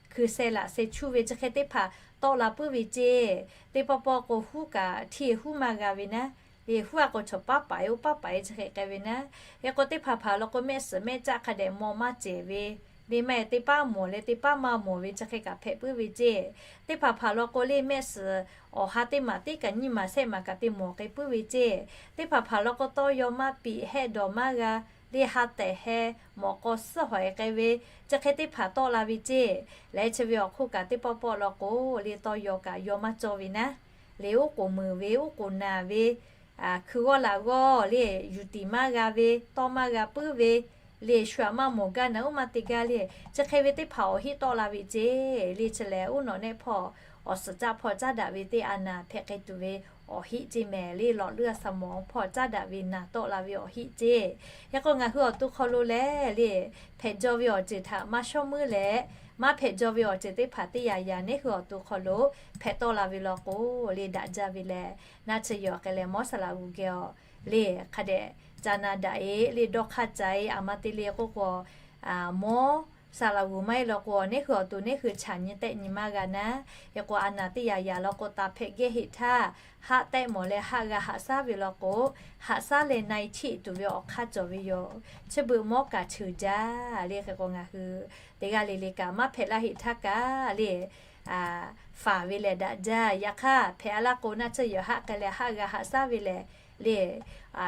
hkui sheh laꞈ sheh chuˇ ve chi hk'e teˇ hpaˍ tawˆ la puiˉ ve ceˇ. Teˇ pawˆ pawˆ k'o huˉ kaꞈ hteˇ huˉ maˇ g'a ve naˉ le, huˉ a k'o chaw paˉ paˍ e oˇ paˉ paˍ e chi hk'e k'ai ve naˉ. Hk'e k'o teˇ hpaˍ hpaˍ law k'o mehˆ suhˍ mehˆ caˆ hk'a dehꞈ maw maˇ cehˬ ve le, maˇ heˆ teˇ paˉ mawˬ leh teˇ paˉ maˇ mawˬ ve chi hk'e kaꞈ hpehꞈ puiˉ ve ceˇ. Teˇ hpaˍ hpaˍ law k'o le mehˆ suhˍ awˬ ha teˇ maˬ teˇ kaꞈ nyiˇ maˬ shehˆ maˬ kaꞈ te mawˬ k'ai puiˉ ve ceˇ. Teˇ hpaˍ hpaˍ law k'o tawˇ yaw maˇ piꞈ, heh dawˬ maˇ g'a le, ha tehˬ heh mawꞈ k'aw suhˉ hawꞈ e k'ai ve chi hk'e teˇ hpaˍ tawˆ la ve ceˇ. Leh chi ve awˬ hk'oˆ kaꞈ teˇ pawˆ pawˆ law k'o le tawˇ yaw kaꞈ yaw maˇ cawˇ ve naˉ le, oˉ k'oˍ meuˍ ve, oˉ k'oˍ naˬ ve, hkui g'awˇ laꞈ g'awˇ le, yuˬ tiˍ maˇ g'a ve, tawˇ maˇ g'a puiˉ ve le, shu aꞈ maˇ mawˬ gaˇ naˬ uˉ maˇ te gaˇ le, chi hk'e ve teˇ hpaˍ awˬ heˆ tawˆ la ve ceˇ. Le chi lehˬ uˉ nawꞈ nehˆ hpawˇ awˬ suhˍ caˆ hpawˇ caˉ daꞈ ve teˇ a naˍ hpehꞈ k'ai tuˬ ve awˬ heˆ ceˇ mehˍ le, หลอดเลือดสมอง hpawˇ caˉ daꞈ ve naˍ tawˆ la ve awˬ heˆ ceˇ. Hk'e k'o ngaˬ hui awˬ to hk'aw lo lehˬ le, hpehꞈ jaw ve awˬ ceuˬ htaꞈ maˇ shawˉ meuˉ leh maˇ hpehꞈ jaw ve awˬ ceuˬ teˇ hpaˍ teˇ yanˇ yanˇ neˇ hui awˬ to hk'aw lo hpehꞈ tawˆ la ve law k'o, le daꞈ jaˇ ve lehˬ, naˆ tsuhˇ yawˬ k'ai leh mawˇ saˍ laꞈ g'uˬ geh awˬ le hk'a dehꞈ ca na daꞈ e le dawˇ hk'aˇ ca e aˬ ma te le k'oˆ k'o, mawˇ saˍ laꞈ g'uˬ maˇ heˆ law k'o, neˇ hui awˬ to neˇ hui chaꞈ nyi tehˆ nyi maˇ g'a naˉ. Hk'e k'o, a naˬ teˇ yanˇ yanˇ law k'o, taˍ hpehꞈ gehˇ heˆ htaˇ, haˆ tehˆ mawˬ leh haˆ g'a haꞈ shaˉ ve law k'o, haꞈ shaˉ leh na e htiˆ tuˬ ve awˬ hk'aˇ cawˬ ve yoˬ. Chi beuꞈ mawˇ kaꞈ cheuˬ jaˇ le. Hk'e k'o, ngaˬ hui teˇ g'aˇ le le kaꞈ maˇ hpehꞈ laˇ heˆ htaˇ kaꞈ le faˍ ve lehˬ daꞈ jaˇ. Yaꞈ hk'aˇ, hpehꞈ a laˇ k'o, naˆ tsuhˇ yawˬ haˆ k'ai leh haˆ g'a haꞈ shaˉ ve lehˬ le,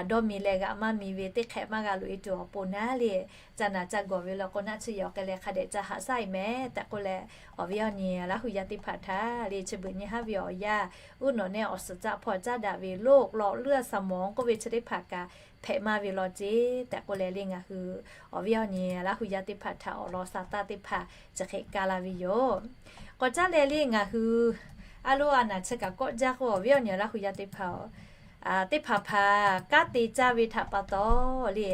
dawˇ mi leh g'aꞈ maˇ mi ve teˇ hk'ehꞈ maˇ g'a loꞈ e tuˬ awˬ pon naˉ le, ca naˬ ca gawˬ ve law k'o, naˆ tsuhˇ yawˬ k'ai leh hk'a dehꞈ ca haꞈ shaˉ e mehˍ tehꞈ k'oˆ leh, awˬ viˉ awˬ nyi Laˇ hu yaˇ teˇ hpaˍ htaꞈ le chi beuꞈ nyi haˉ ve awˬ yanˇ, uˉ nawꞈ nehˆ awˬ suhˍ caˆ hpawˇ caˉ daꞈ ve loˆ lawꞈ leuˇ a saˍ mawˬ k'oˆ ve chi teˇ hpaˍ kaꞈ hpehꞈ maˇ ve law ceˇ tehꞈ k'oˆ leh le, ngaˬ hui awˬ viˉ awˬ nyi Laˇ hu yaˇ teˇ hpaˍ htaꞈ awˬ lawn sa taˇ teˇ hpaˍ chi hk'e kaˇ la ve yoˬ. K'awꞈ caˉ leh le ngaˬ hui a loˇ a naˬ chi kaꞈ kawˆ jaˇ k'o, awˬ viˉ awˬ nyi Laˇ hu yaˇ teˇ hpaˍ-oˬ, teˇ hpaˍ hpaˍ kanˉ te caˇ ve htaꞈ pa taw le,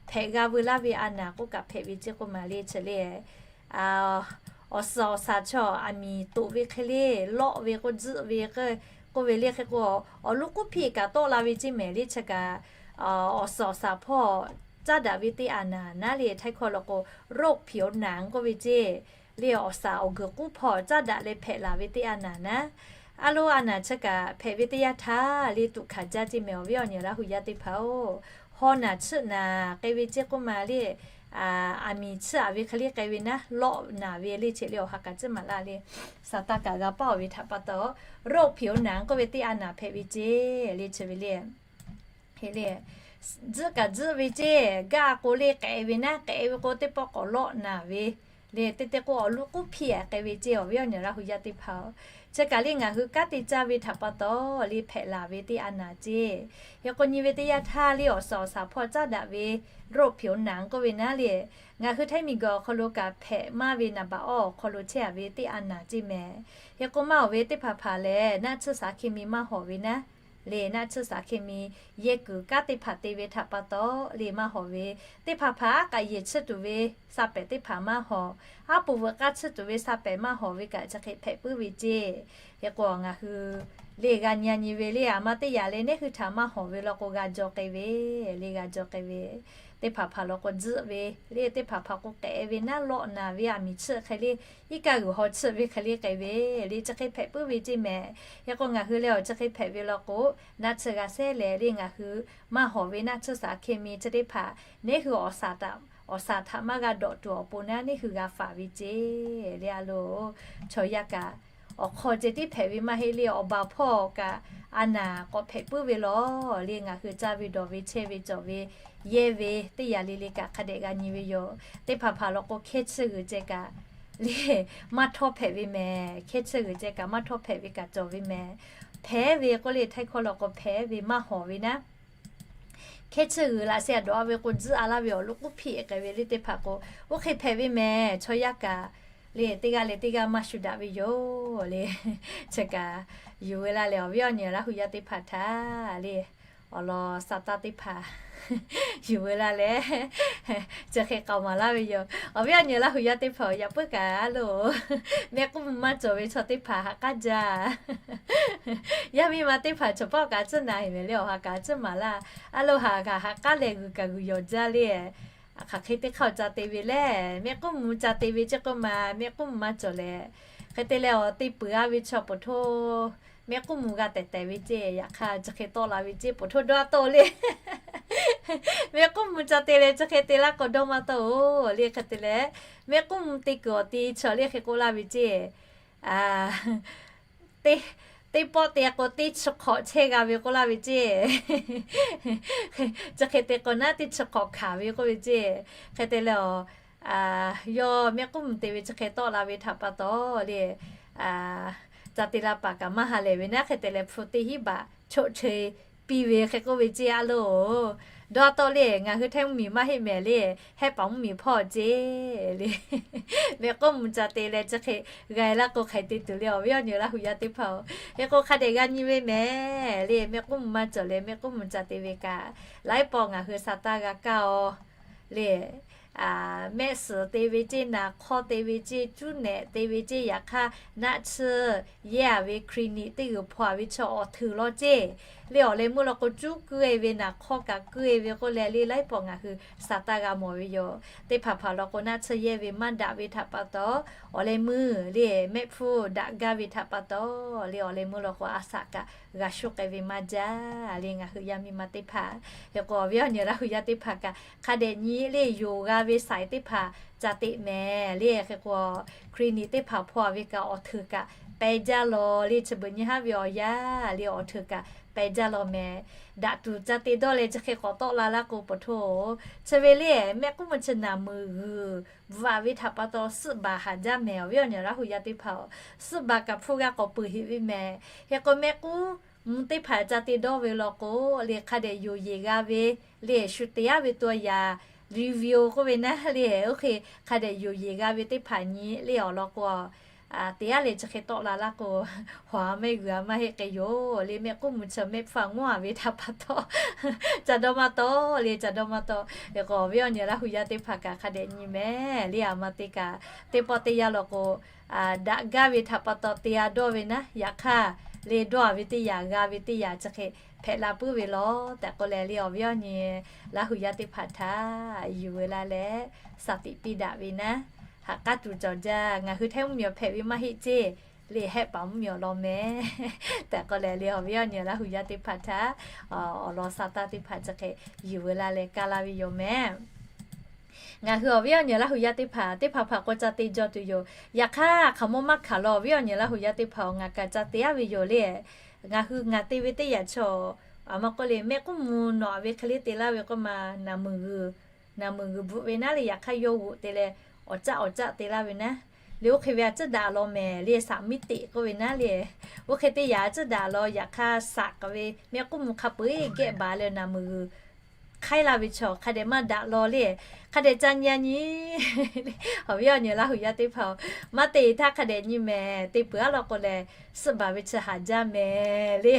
hpehꞈ g'a veu laˇ ve a naˬ k'oˆ kaꞈ hpehꞈ ve ceˇ k'oˆ maˬ le chi le, awˬ suhˍ awˬ shaˍ chaw aˬ miˍ toꞈ ve hk'e le, lawˆ ve k'o, tzuhˆ ve k'oˆ ve le. Hk'e k'o, awˬ luˇ k'uˉ hpiˇ kaꞈ tawˆ la ve ceˇ mehˍ le chi kaꞈ, awˬ suhˍ awˬ shaˍ hpawˇ caˉ daꞈ ve teˇ a naˬ naˉ le, htaiˇ hkawˇ law k'o, โรคผิวหนัง k'oˆ ve ceˇ le, awˬ shaˍ awˬ guiˬ k'uˉ hpawˇ caˉ daꞈ leh hpehꞈ laˬ ve teˇ a naˬ naˉ. A loˇ a naˬ chi kaꞈ hpehꞈ ve teˇ yanˇ htaˇ le tuꞈ hkanˍ jaˇ ceˇ mehˍ awˬ viˉ awˬ nyi Laˇ hu yaˇ teˇ hpaˍ-oˬ, haw naˬ tsuhˆ naˬ k'ai ve ceˇ k'oˆ maˬ le, aˬ miˍ tsuhˆ aꞈ ve hk'e le k'ai ve naˉ, lawˆ naˬ ve le chi le awˬ ha kaꞈ tcuhˉ maˍ laˇ le, saˍ taˇ kaꞈ g'a paˇ-oˬ ve htaꞈ pa taw, โรคผิวหนัง k'oˆ ve teˇ a naˬ hpehꞈ ve ceˇ le chi ve le. Hk'e le, tzuhˆ kaꞈ tzuhˆ ve ceˇ, gaˇ k'o le k'ehꞈ ve naˉ, k'ehꞈ ve k'o teˇ pawˆ k'awꞈ lawˆ naˬ ve le, teˇ teˇ k'o awˬ luˇ k'uˉ hpiˇ aꞈ k'ai ve ceˇ awˬ viˉ awˬ nyi Laˇ hu yaˇ teˇ hpaˍ-oˬ, chi kaꞈ le ngaˬ hui kanˉ te caˇ ve htaꞈ pa taw le hpehꞈ laˬ ve teˇ a naˬ ceˇ. Hk'e k'o nyi ve teˇ yanˇ htaˇ le awˬ suhˍ awˬ shaˍ hpawˇ caˉ daꞈ ve โรคผิวหนัง k'oˆ ve naˉ le, ngaˬ hui htaiˇ miˬ guiˬ awˬ hk'aw lo kaꞈ hpehꞈ maˇ ve naˍ baꞈ awˇ awˬ hk'aw lo chehˇ a ve teˇ a naˬ ceˇ mehˍ. Hk'e k'o maˇ awˬ ve teˇ hpaˍ hpaˍ lehˬ naˆ tsuhˇ shaˍ hke mi maˇ hawˍ ve naˉ le, naˆ tsuhˇ shaˍ hke mi yehˇ kuiˬ kanˉ teˇ hpaˍ te ve htaꞈ pa taw le maˇ hawˍ ve, teˇ hpaˍ hpaˍ aˉ k'aꞈ yeˬ tsuhˇ tuˬ ve sa pehˍ teˇ hpaˍ maˇ hawˍ, aˉ poꞈ veuꞈ k'aˇ tsuhˇ tuˬ ve sa pehˍ maˇ hawˍ ve kaꞈ chi hk'e hpehꞈ puiˉ ve ceˇ. Hk'e k'o ngaˬ hui le g'a nyi a nyi ve le aˬ ma teˇ yanˇ le neˇ hui htaꞈ maˇ hawˍ ve law k'o g'a jaw k'ai ve, le g'a jaw k'ai ve, teˇ hpaˍ hpaˍ law k'o tzuhˆ ve le, teˇ hpaˍ hpaˍ k'o k'ehꞈ ve naˉ, lawˆ naˬ ve aˬ miˍ tsuhˆ hk'e le, iˉ kaˆ g'uiˬ haw tsuhˆ ve hk'e le k'ai ve le, chi hk'e hpehꞈ puiˉ ve ceˇ mehˍ. Hk'e k'o ngaˬ hui lehˬ awˬ chi hk'e hpehꞈ ve law k'o, naˆ tsuhˇ g'a sehˉ leh le ngaˬ hui maˇ hawˍ ve naˆ tsuhˇ shaˍ hke mi chi teˇ hpaˍ neˇ hui awˬ shaˍ htaꞈ maˇ g'a dawꞈ tuˬ awˬ pon naˉ neˇ hui g'a faˍ ve ceˇ le. A loˬ, chaw yaˇ kaꞈ awˬ hk'aw ceh tiˉ hpehꞈ ve maˇ heˆ le, awˬ baˬ hpawˇ kaꞈ a naˬ k'awꞈ hpehꞈ puiˉ ve lawˬ le. Ngaˬ hui caˇ ve dawˬ ve chehˇ ve cawˬ ve yehˇ ve teˇ yanˇ le le kaꞈ hk'a dehꞈ g'a nyi ve yoˬ. Teˇ hpaˍ hpaˍ law k'o hkehˇ tsuhˇ g'uiˬ ceh kaꞈ le maˇ htawˇ hpehꞈ ve mehˍ. Hkehˇ tsuhˇ g'uiˬ ceh kaꞈ maˇ htawˇ hpehꞈ ve kaꞈ cawˬ ve mehˍ. Hpehꞈ ve k'oˆ le htaiˇ hkawˇ law k'o hpehꞈ ve maˇ hawˍ ve naˉ, hkehˇ tsuhˇ g'uiˬ laꞈ sheh a dawꞈ a ve k'o tzuhˆ a laˇ ve awˬ luˇ k'uˉ hpiˇ k'ai ve le teˇ hpaˍ k'o, oˇ hk'e hpehꞈ ve mehˍ. Chaw yaˇ kaꞈ le teˇ g'aˇ leh teˇ g'aˇ maˇ shu daꞈ ve yoˬ le. Chi kaꞈ yuˬ ve laˇ leh awˬ viˉ awˬ nyi Laˇ hu yaˇ teˇ hpaˍ htaꞈ le awˬ lawn sa taˇ teˇ hpaˍ yuˬ ve laˇ leh chi hk'e k'aoˍ maˍ laˇ ve yoˬ. Awˬ viˉ awˬ nyi Laˇ hu yaˇ teˇ hpaˍ yaꞈ puiˉ kaꞈ a loˬ, mehˆ k'uˉ mvuh maˇ cawˬ ve chaw teˇ hpaˍ ha k'aˉ jaˇ. Yaˇ miˇ ma teˇ hpaˍ chaw paˆ kaꞈ tcuhˉ na heˍ mehˍ le awˬ ha kaꞈ tcuhˉ maˍ laˇ. A loˬ ha kaꞈ ha k'aˉ leh g'uiˬ kaꞈ g'uiˬ yawˬ jaˇ le. Hk'aˬ hk'e teˇ hk'aˇ ca te ve lehˬ mehˆ k'uˉ mvuh ca te ve ceˇ k'oˆ ma, mehˆ k'uˉ mvuh maˇ cawˬ leh, hk'e te leh awˬ te peuˬ a ve chaw poˬ htoˇ mehˆ k'uˉ mvuh g'a tehˬ tehˬ ve ceˇ. Yaꞈ hk'aˇ chi hk'e tawˆ la ve ceˇ poˬ htoˇ dawˇ a tawˆ le mehˆ k'uˉ mvuh ca te leh chi hk'e te laˇ k'o dawˇ maˇ tawˆ-oˬ le. Hk'e te leh mehˆ k'uˉ mvuh te kuiˬ awˬ te chaw le hk'e k'oˆ laˇ ve ceˇ, teˇ pawˆ te k'o teˇ chi hk'awꞈ chehˇ g'a ve k'oˆ laˇ ve ceˇ. Chi hk'e te k'o naˉ teˇ chi hk'awꞈ hkanˍ ve k'oˆ ve ceˇ. Hk'e te leh awˬ, yawˇ mehˆ k'uˉ mvuh te ve chi hk'e tawˆ la ve htaꞈ pa taw le, ca te la paˍ kaꞈ maˇ ha lehˬ ve naˉ hk'e te leh hpu teˇ hinˉ baꞈ choˆ cheu piˇ ve hk'e k'oˆ ve ceˇ. A loˬ, dawˇ a tawˆ le ngaˬ hui htaiˇ mvuhˇmiˬ maˇ heˆ mehˍ le, hehˆ paˍ mvuhˇmiˬ hpawˇ ceˇ le. Mehˆ k'uˉ mvuh ca te leh chi hk'e g'a e laˇ k'o hk'aˬ hk'e te tuˬ le awˬ viˉ awˬ nyi Laˇ hu yaˇ teˇ hpaˍ-oˬ. Hk'e k'o hk'a dehꞈ g'a nyi ve mehˍ le, mehˆ k'uˉ mvuh maˇ cawˬ leh mehˆ k'uˉ mvuh ca te ve kaꞈ, laiˉ pawˆ ngaˬ hui sa taˇ g'a kaˇ-oˬ le. mehˆ suhˍ te ve ceˇ, naˍ hk'awˇ te ve ceˇ, cuˉ nehꞈ te ve ceˇ, yaꞈ hk'aˇ naˆ tsuhˇ yehˇ a ve clinic teˇ g'uiˬ hpaw a ve chaw awˬ hteuˬ law ceˇ. Le awˬ leh meuˇ law k'o, cuˉ keu e ve naˍ hk'awˇ kaꞈ keu e ve k'oˆ leh, le laiˉ pawˆ ngaˬ hui sa taˇ g'a mawˬ ve yoˬ. Teˇ hpaˍ hpaˍ law k'o, naˆ tsuhˇ yehˇ ve maˇ daꞈ ve htaꞈ pa taw, awˬ leh meuˇ le mehˆ hpfuhˇ daꞈ gaˇ ve htaꞈ pa taw, le awˬ leh meuˇ law k'o, a saꞈ kaꞈ g'a shuˉ k'ai ve maˇ jaˇ. Le ngaˬ hui yaˇ miˇ ma teˇ hpaˍ, hk'e k'o awˬ viˉ awˬ nyi Laˇ huˬ yaˇ teˇ hpaˍ kaꞈ hk'a dehꞈ nyi le yonˍ g'a ve saiˍ teˇ hpaˍ ca teꞈ mehˍ le. Hk'e k'o clinic teˇ hpaˍ hpaw a ve kaꞈ awˬ hteuˬ kaꞈ peh jaˇ law le. Chi beuꞈ nyi haˉ ve awˬ yanˇ le awˬ hteuˬ kaꞈ peh jaˇ law mehˍ. Daꞈ tuˬ ca te dawˇ leh chi hk'e k'awꞈ tawˆ la laˇ k'o, pa taw chi ve le mehˆ k'uˉ mvuh chi naˍ meuˍ g'uiˬ bvuhꞈ a ve htaꞈ pa taw suhˆ baˬ haˍ jaˇ mehˍ. Awˬ viˉ awˬ nyi Laˇ huˬ yaˇ teˇ hpaˍ-oˬ, suhˆ baˬ kaꞈ hpu g'a k'awꞈ peuˬ heꞈ ve mehˍ. Hk'e k'o mehˆ k'uˉ mvuh teˇ hpaˍ ca te dawˇ ve law k'o, le hk'a dehꞈ yonˍ yeˬ g'a ve le shu te aˉ ve taw yaꞈ review k'oˆ ve naˉ le, oˇ hk'e hk'a dehꞈ yonˍ yeˬ g'a ve teˇ hpaˍ nyi le awˬ lawn k'o, te aˉ leh chi hk'e tawˆ la laˇ k'o, hawˬ a mehˆ g'uiˬ a maˇ heˆ k'e yoˬ le. Mehˆ k'uˉ mvuh chi mehˆ hpfuhˇ a ngawˉ a ve htaꞈ pa taw ca dawˇ maˇ taw le, ca dawˇ maˇ taw. Hk'e k'o awˬ viˉ awˬ nyi Laˇ huˬ yaˇ teˇ hpaˍ kaꞈ hk'a dehꞈ nyi mehˍ le. A ma te kaꞈ teˇ pawˆ teˇ yanˇ law k'o, daꞈ gaˇ ve htaꞈ pa taw te a dawˇ ve naˉ, yaꞈ hk'aˇ le dawˇ a ve teˇ yanˇ g'a ve teˇ yanˇ chi hk'e hpehꞈ la puiˉ ve law tehꞈ k'oˆ leh, le awˬ viˉ awˬ nyi Laˇ huˬ yaˇ teˇ hpaˍ htaꞈ yuˬ ve laˇ leh, saˍ tiꞈ piˇ daꞈ ve naˉ, haꞈ k'aˉ tuˬ cawˬ jaˇ. Ngaˬ hui Htaiˇ mvuhˇmiˬ awˬ hpehꞈ ve maˇ heˆ ceˇ le, Hehˆ paˍ mvuhˇmiˬ awˬ lawn mehˍ tehꞈ k'oˆ leh, le awˬ viˉ awˬ nyi Laˇ huˬ yaˇ teˇ hpaˍ htaꞈ awˬ lawn sa taˇ teˇ hpaˍ chi hk'e yuˬ ve laˇ leh kaˇ laˇ ve yoˬ mehˍ. Ngaˬ hui awˬ viˉ awˬ nyi Laˇ huˬ yaˇ teˇ hpaˍ, teˇ hpaˍ hpaˍ k'o ca te jaw tuˬ yoˬ. Yaꞈ hk'aˇ hk'aˬ mawˇ maˇ hkanˍ law, awˬ viˉ awˬ nyi Laˇ huˬ yaˇ teˇ hpaˍ-oˬ, ngaˬ kaꞈ ca te aˉ ve yoˬ le. Ngaˬ hui ngaˬ te ve teˇ yanˇ chaw, a ma k'oˆ le mehˆ k'uˉ mvuh nawˬ a ve hk'e le te laˇ ve k'oˆ ma, naˍ meuˍ g'uiˬ, naˍ meuˍ g'uiˬ bvuhꞈ ve naˉ le, yaꞈ hk'aˇ yawˇ g'oꞈ te leh awˬ caˆ awˬ caˆ te laˇ ve naˉ le. Oˇ hk'e ve a ciˉ daꞈ law mehˍ le, saˍ miˉ teꞈ k'oˆ ve naˉ le. Oˇ hk'e teˇ yanˇ a ciˉ daꞈ law, yaꞈ hk'aˇ saꞈ k'aꞈ ve mehˆ k'uˉ mvuh hk'a peu-eˬ gehˆ baˬ leh naˍ meuˍ g'uiˬ hk'aiˉ laˇ ve chaw hk'a dehꞈ maˇ daꞈ law le. Hk'a dehꞈ ca nyi a nyi. Awˬ viˉ awˬ nyi Laˇ huˬ yaˇ teˇ hpaˍ-oˬ, maˇ te eˬ htaˇ hk'a dehꞈ nyi mehˍ. Te peuˬ aˉ law k'o lehˬ, suhˆ baˬ ve chi haˍ jaˇ mehˍ le.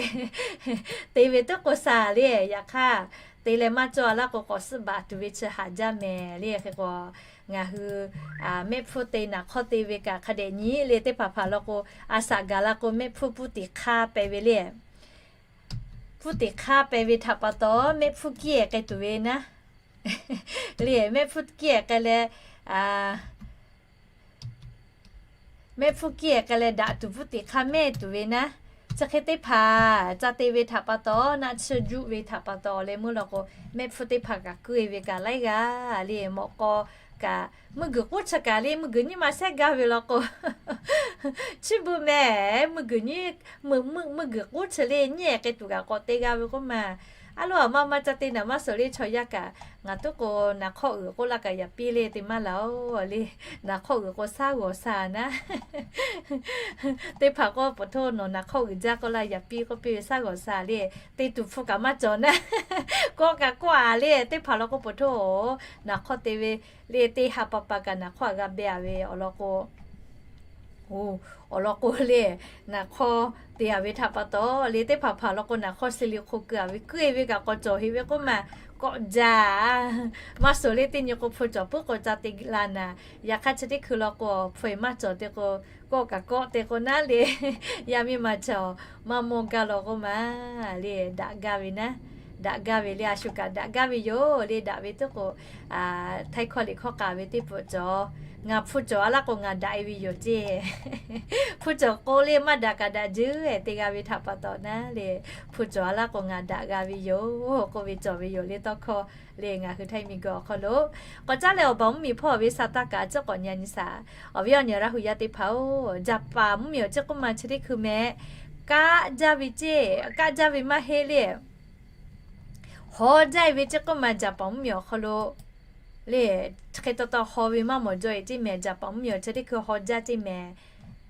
Te ve teˇ k'o saˍ le, yaꞈ hk'aˇ te leh maˇ cawˇ a laˇ k'o, k'awꞈ suhˆ baˬ tuˬ ve chi haˍ jaˇ mehˍ le. Hk'e k'o, ngaˬ hui mehˆ hpfuhˇ te naˍ hk'awˇ te ve kaꞈ hk'a dehꞈ nyi le. Teˇ hpaˍ hpaˍ law k'o, a saꞈ gaˬ la k'o mehˆ hpfuhˇ puˇ tiꞈ hk'aˇ pehˍ ve le. Puˇ tiꞈ hk'aˇ pehˍ ve htaꞈ pa taw, mehˆ hpfuhˇ kiˇ ehˍ k'ai tuˬ ve naˉ le, mehˆ hpfuhˇ kiˇ ehˍ k'ai leh, mehˆ hpfuhˇ kiˇ ehˍ k'ai leh daꞈ tuˬ puˇ tiꞈ hk'aˇ mehˆ tuˬ ve naˉ. Chi hk'e teˇ hpaˍ ca te ve htaꞈ pa taw, naˆ tsuhˇ juˆ ve htaꞈ pa taw leh meuˇ law k'o, mehˆ hpfuhˇ teˇ hpaˍ kaꞈ keu e ve kaꞈ laiˉ g'aˇ le. Mawꞈ k'aw kaꞈ meuˇ g'uiˬ k'uˉ chi kaꞈ le, meuˇ g'uiˬ nyiˇ ma shehˉ gaˇ ve law k'o, chi beuꞈ mehˍ, meuˇ g'uiˬ nyiˇ, meuˇ g'uiˬ k'uˉ chi le nyiˇ ehˍ k'ai tuˬ kaꞈ k'awꞈ te g'a ve k'oˆ ma. A lo a ma ma ca te naˍ maˇ suhˍ le chaw yaˇ kaꞈ, ngaˬ tuˉ k'o naˍ hk'awˇ uiˍ k'oˆ laˇ kaꞈ yaꞈ piˇ le te maˇ laˬ-oˬ le. Naˍ hk'awˇ uiˍ k'o shaˉ g'awˬ sha naˉ. Teˇ hpaˍ k'o, Paˍ htoˇ, nawˬ naˍ hk'awˇ uiˍ jaˇ k'oˆ laˇ yaꞈ piˇ k'oˆ piˇ ve shaˉ g'awˬ sha le. Te tuˬ hpfuh kaꞈ maˇ cawˬ naˉ. Kawˆ kaꞈ kawˆ a le. Teˇ hpaˍ law k'o, Paˍ htoˇ-oˬ, naˍ hk'awˇ te ve le, teˇ ha pa pa kaꞈ naˍ hk'awˇ a g'a beh a ve awˬ lawn k'o, awˬ lawn k'o le, naˍ hk'awˇ te a ve htaꞈ pa taw le, teˇ hpaˍ hpaˍ law k'o naˍ hk'awˇ silicone keu a ve keu e ve kaꞈ k'awꞈ cawˬ heꞈ ve k'oˆ ma, kawˆ jaˇ. Maˇ suhˍ le teˇ nyi k'o hpu cawˬ puiˉ k'o ca te la naˍ. Yaꞈ hk'aˇ chi teˇ hkui law k'o hpu e maˇ cawˬ te k'o, kawˆ kaꞈ kawˆ te k'o naˉ le. Yaˇ miˇ ma cawˬ maˇ mawˇ gaˇ law k'oˆ ma le, daꞈ gaˇ ve naˉ. Daꞈ gaˇ ve le, a shu kaꞈ daꞈ gaˇ ve yoˬ le. Daꞈ ve teˇ k'o, Htaiˇ hkawˇ liꞈ hkawˇ k'a ve teˇ pawˆ cawˬ, ngaˬ hpu cawˬ a laˇ k'o ngaˬ daꞈ e ve yoˬ ceˇ. Hpu cawˬ k'o le maˇ daꞈ kaꞈ daꞈ jeuˬ te g'a ve htaꞈ pa taw naˉ le, hpu cawˬ a laˇ k'o ngaˬ daꞈ g'a ve yoˬ k'oˆ ve cawˬ ve yoˬ le. Tawˇ hkawˇ le ngaˬ hui Htaiˇ miˬ guiˬ awˬ hk'aw lo k'awꞈ caˉ leh awˬ baˬ mvuhˇmiˬ hpawˇ ve sa taˇ kaꞈ ciˉ k'awꞈ nyi a nyi shaˍ. Awˬ viˉ awˬ nyi Laˇ huˬ yaˇ teˇ hpaˍ-oˬ, Jaˍpaˍ mvuhˇmiˬ awˬ ciˉ k'oˆ ma chi teˇ hkui mehˍ, kaˆ jaˇ ve ceˇ, kaˆ jaˇ ve maˇ heˆ le. Haw jaˇ e ve ceˇ k'oˆ ma, Jaˍpaˍ mvuhˇmiˬ awˬ hk'aw lo le, hk'e taw taw haw ve maˇ mawˬ jaw e ceˇ mehˍ. Jaˍpaˍ mvuhˇmiˬ awˬ chi teˇ hkui haw jaˇ ceˇ mehˍ.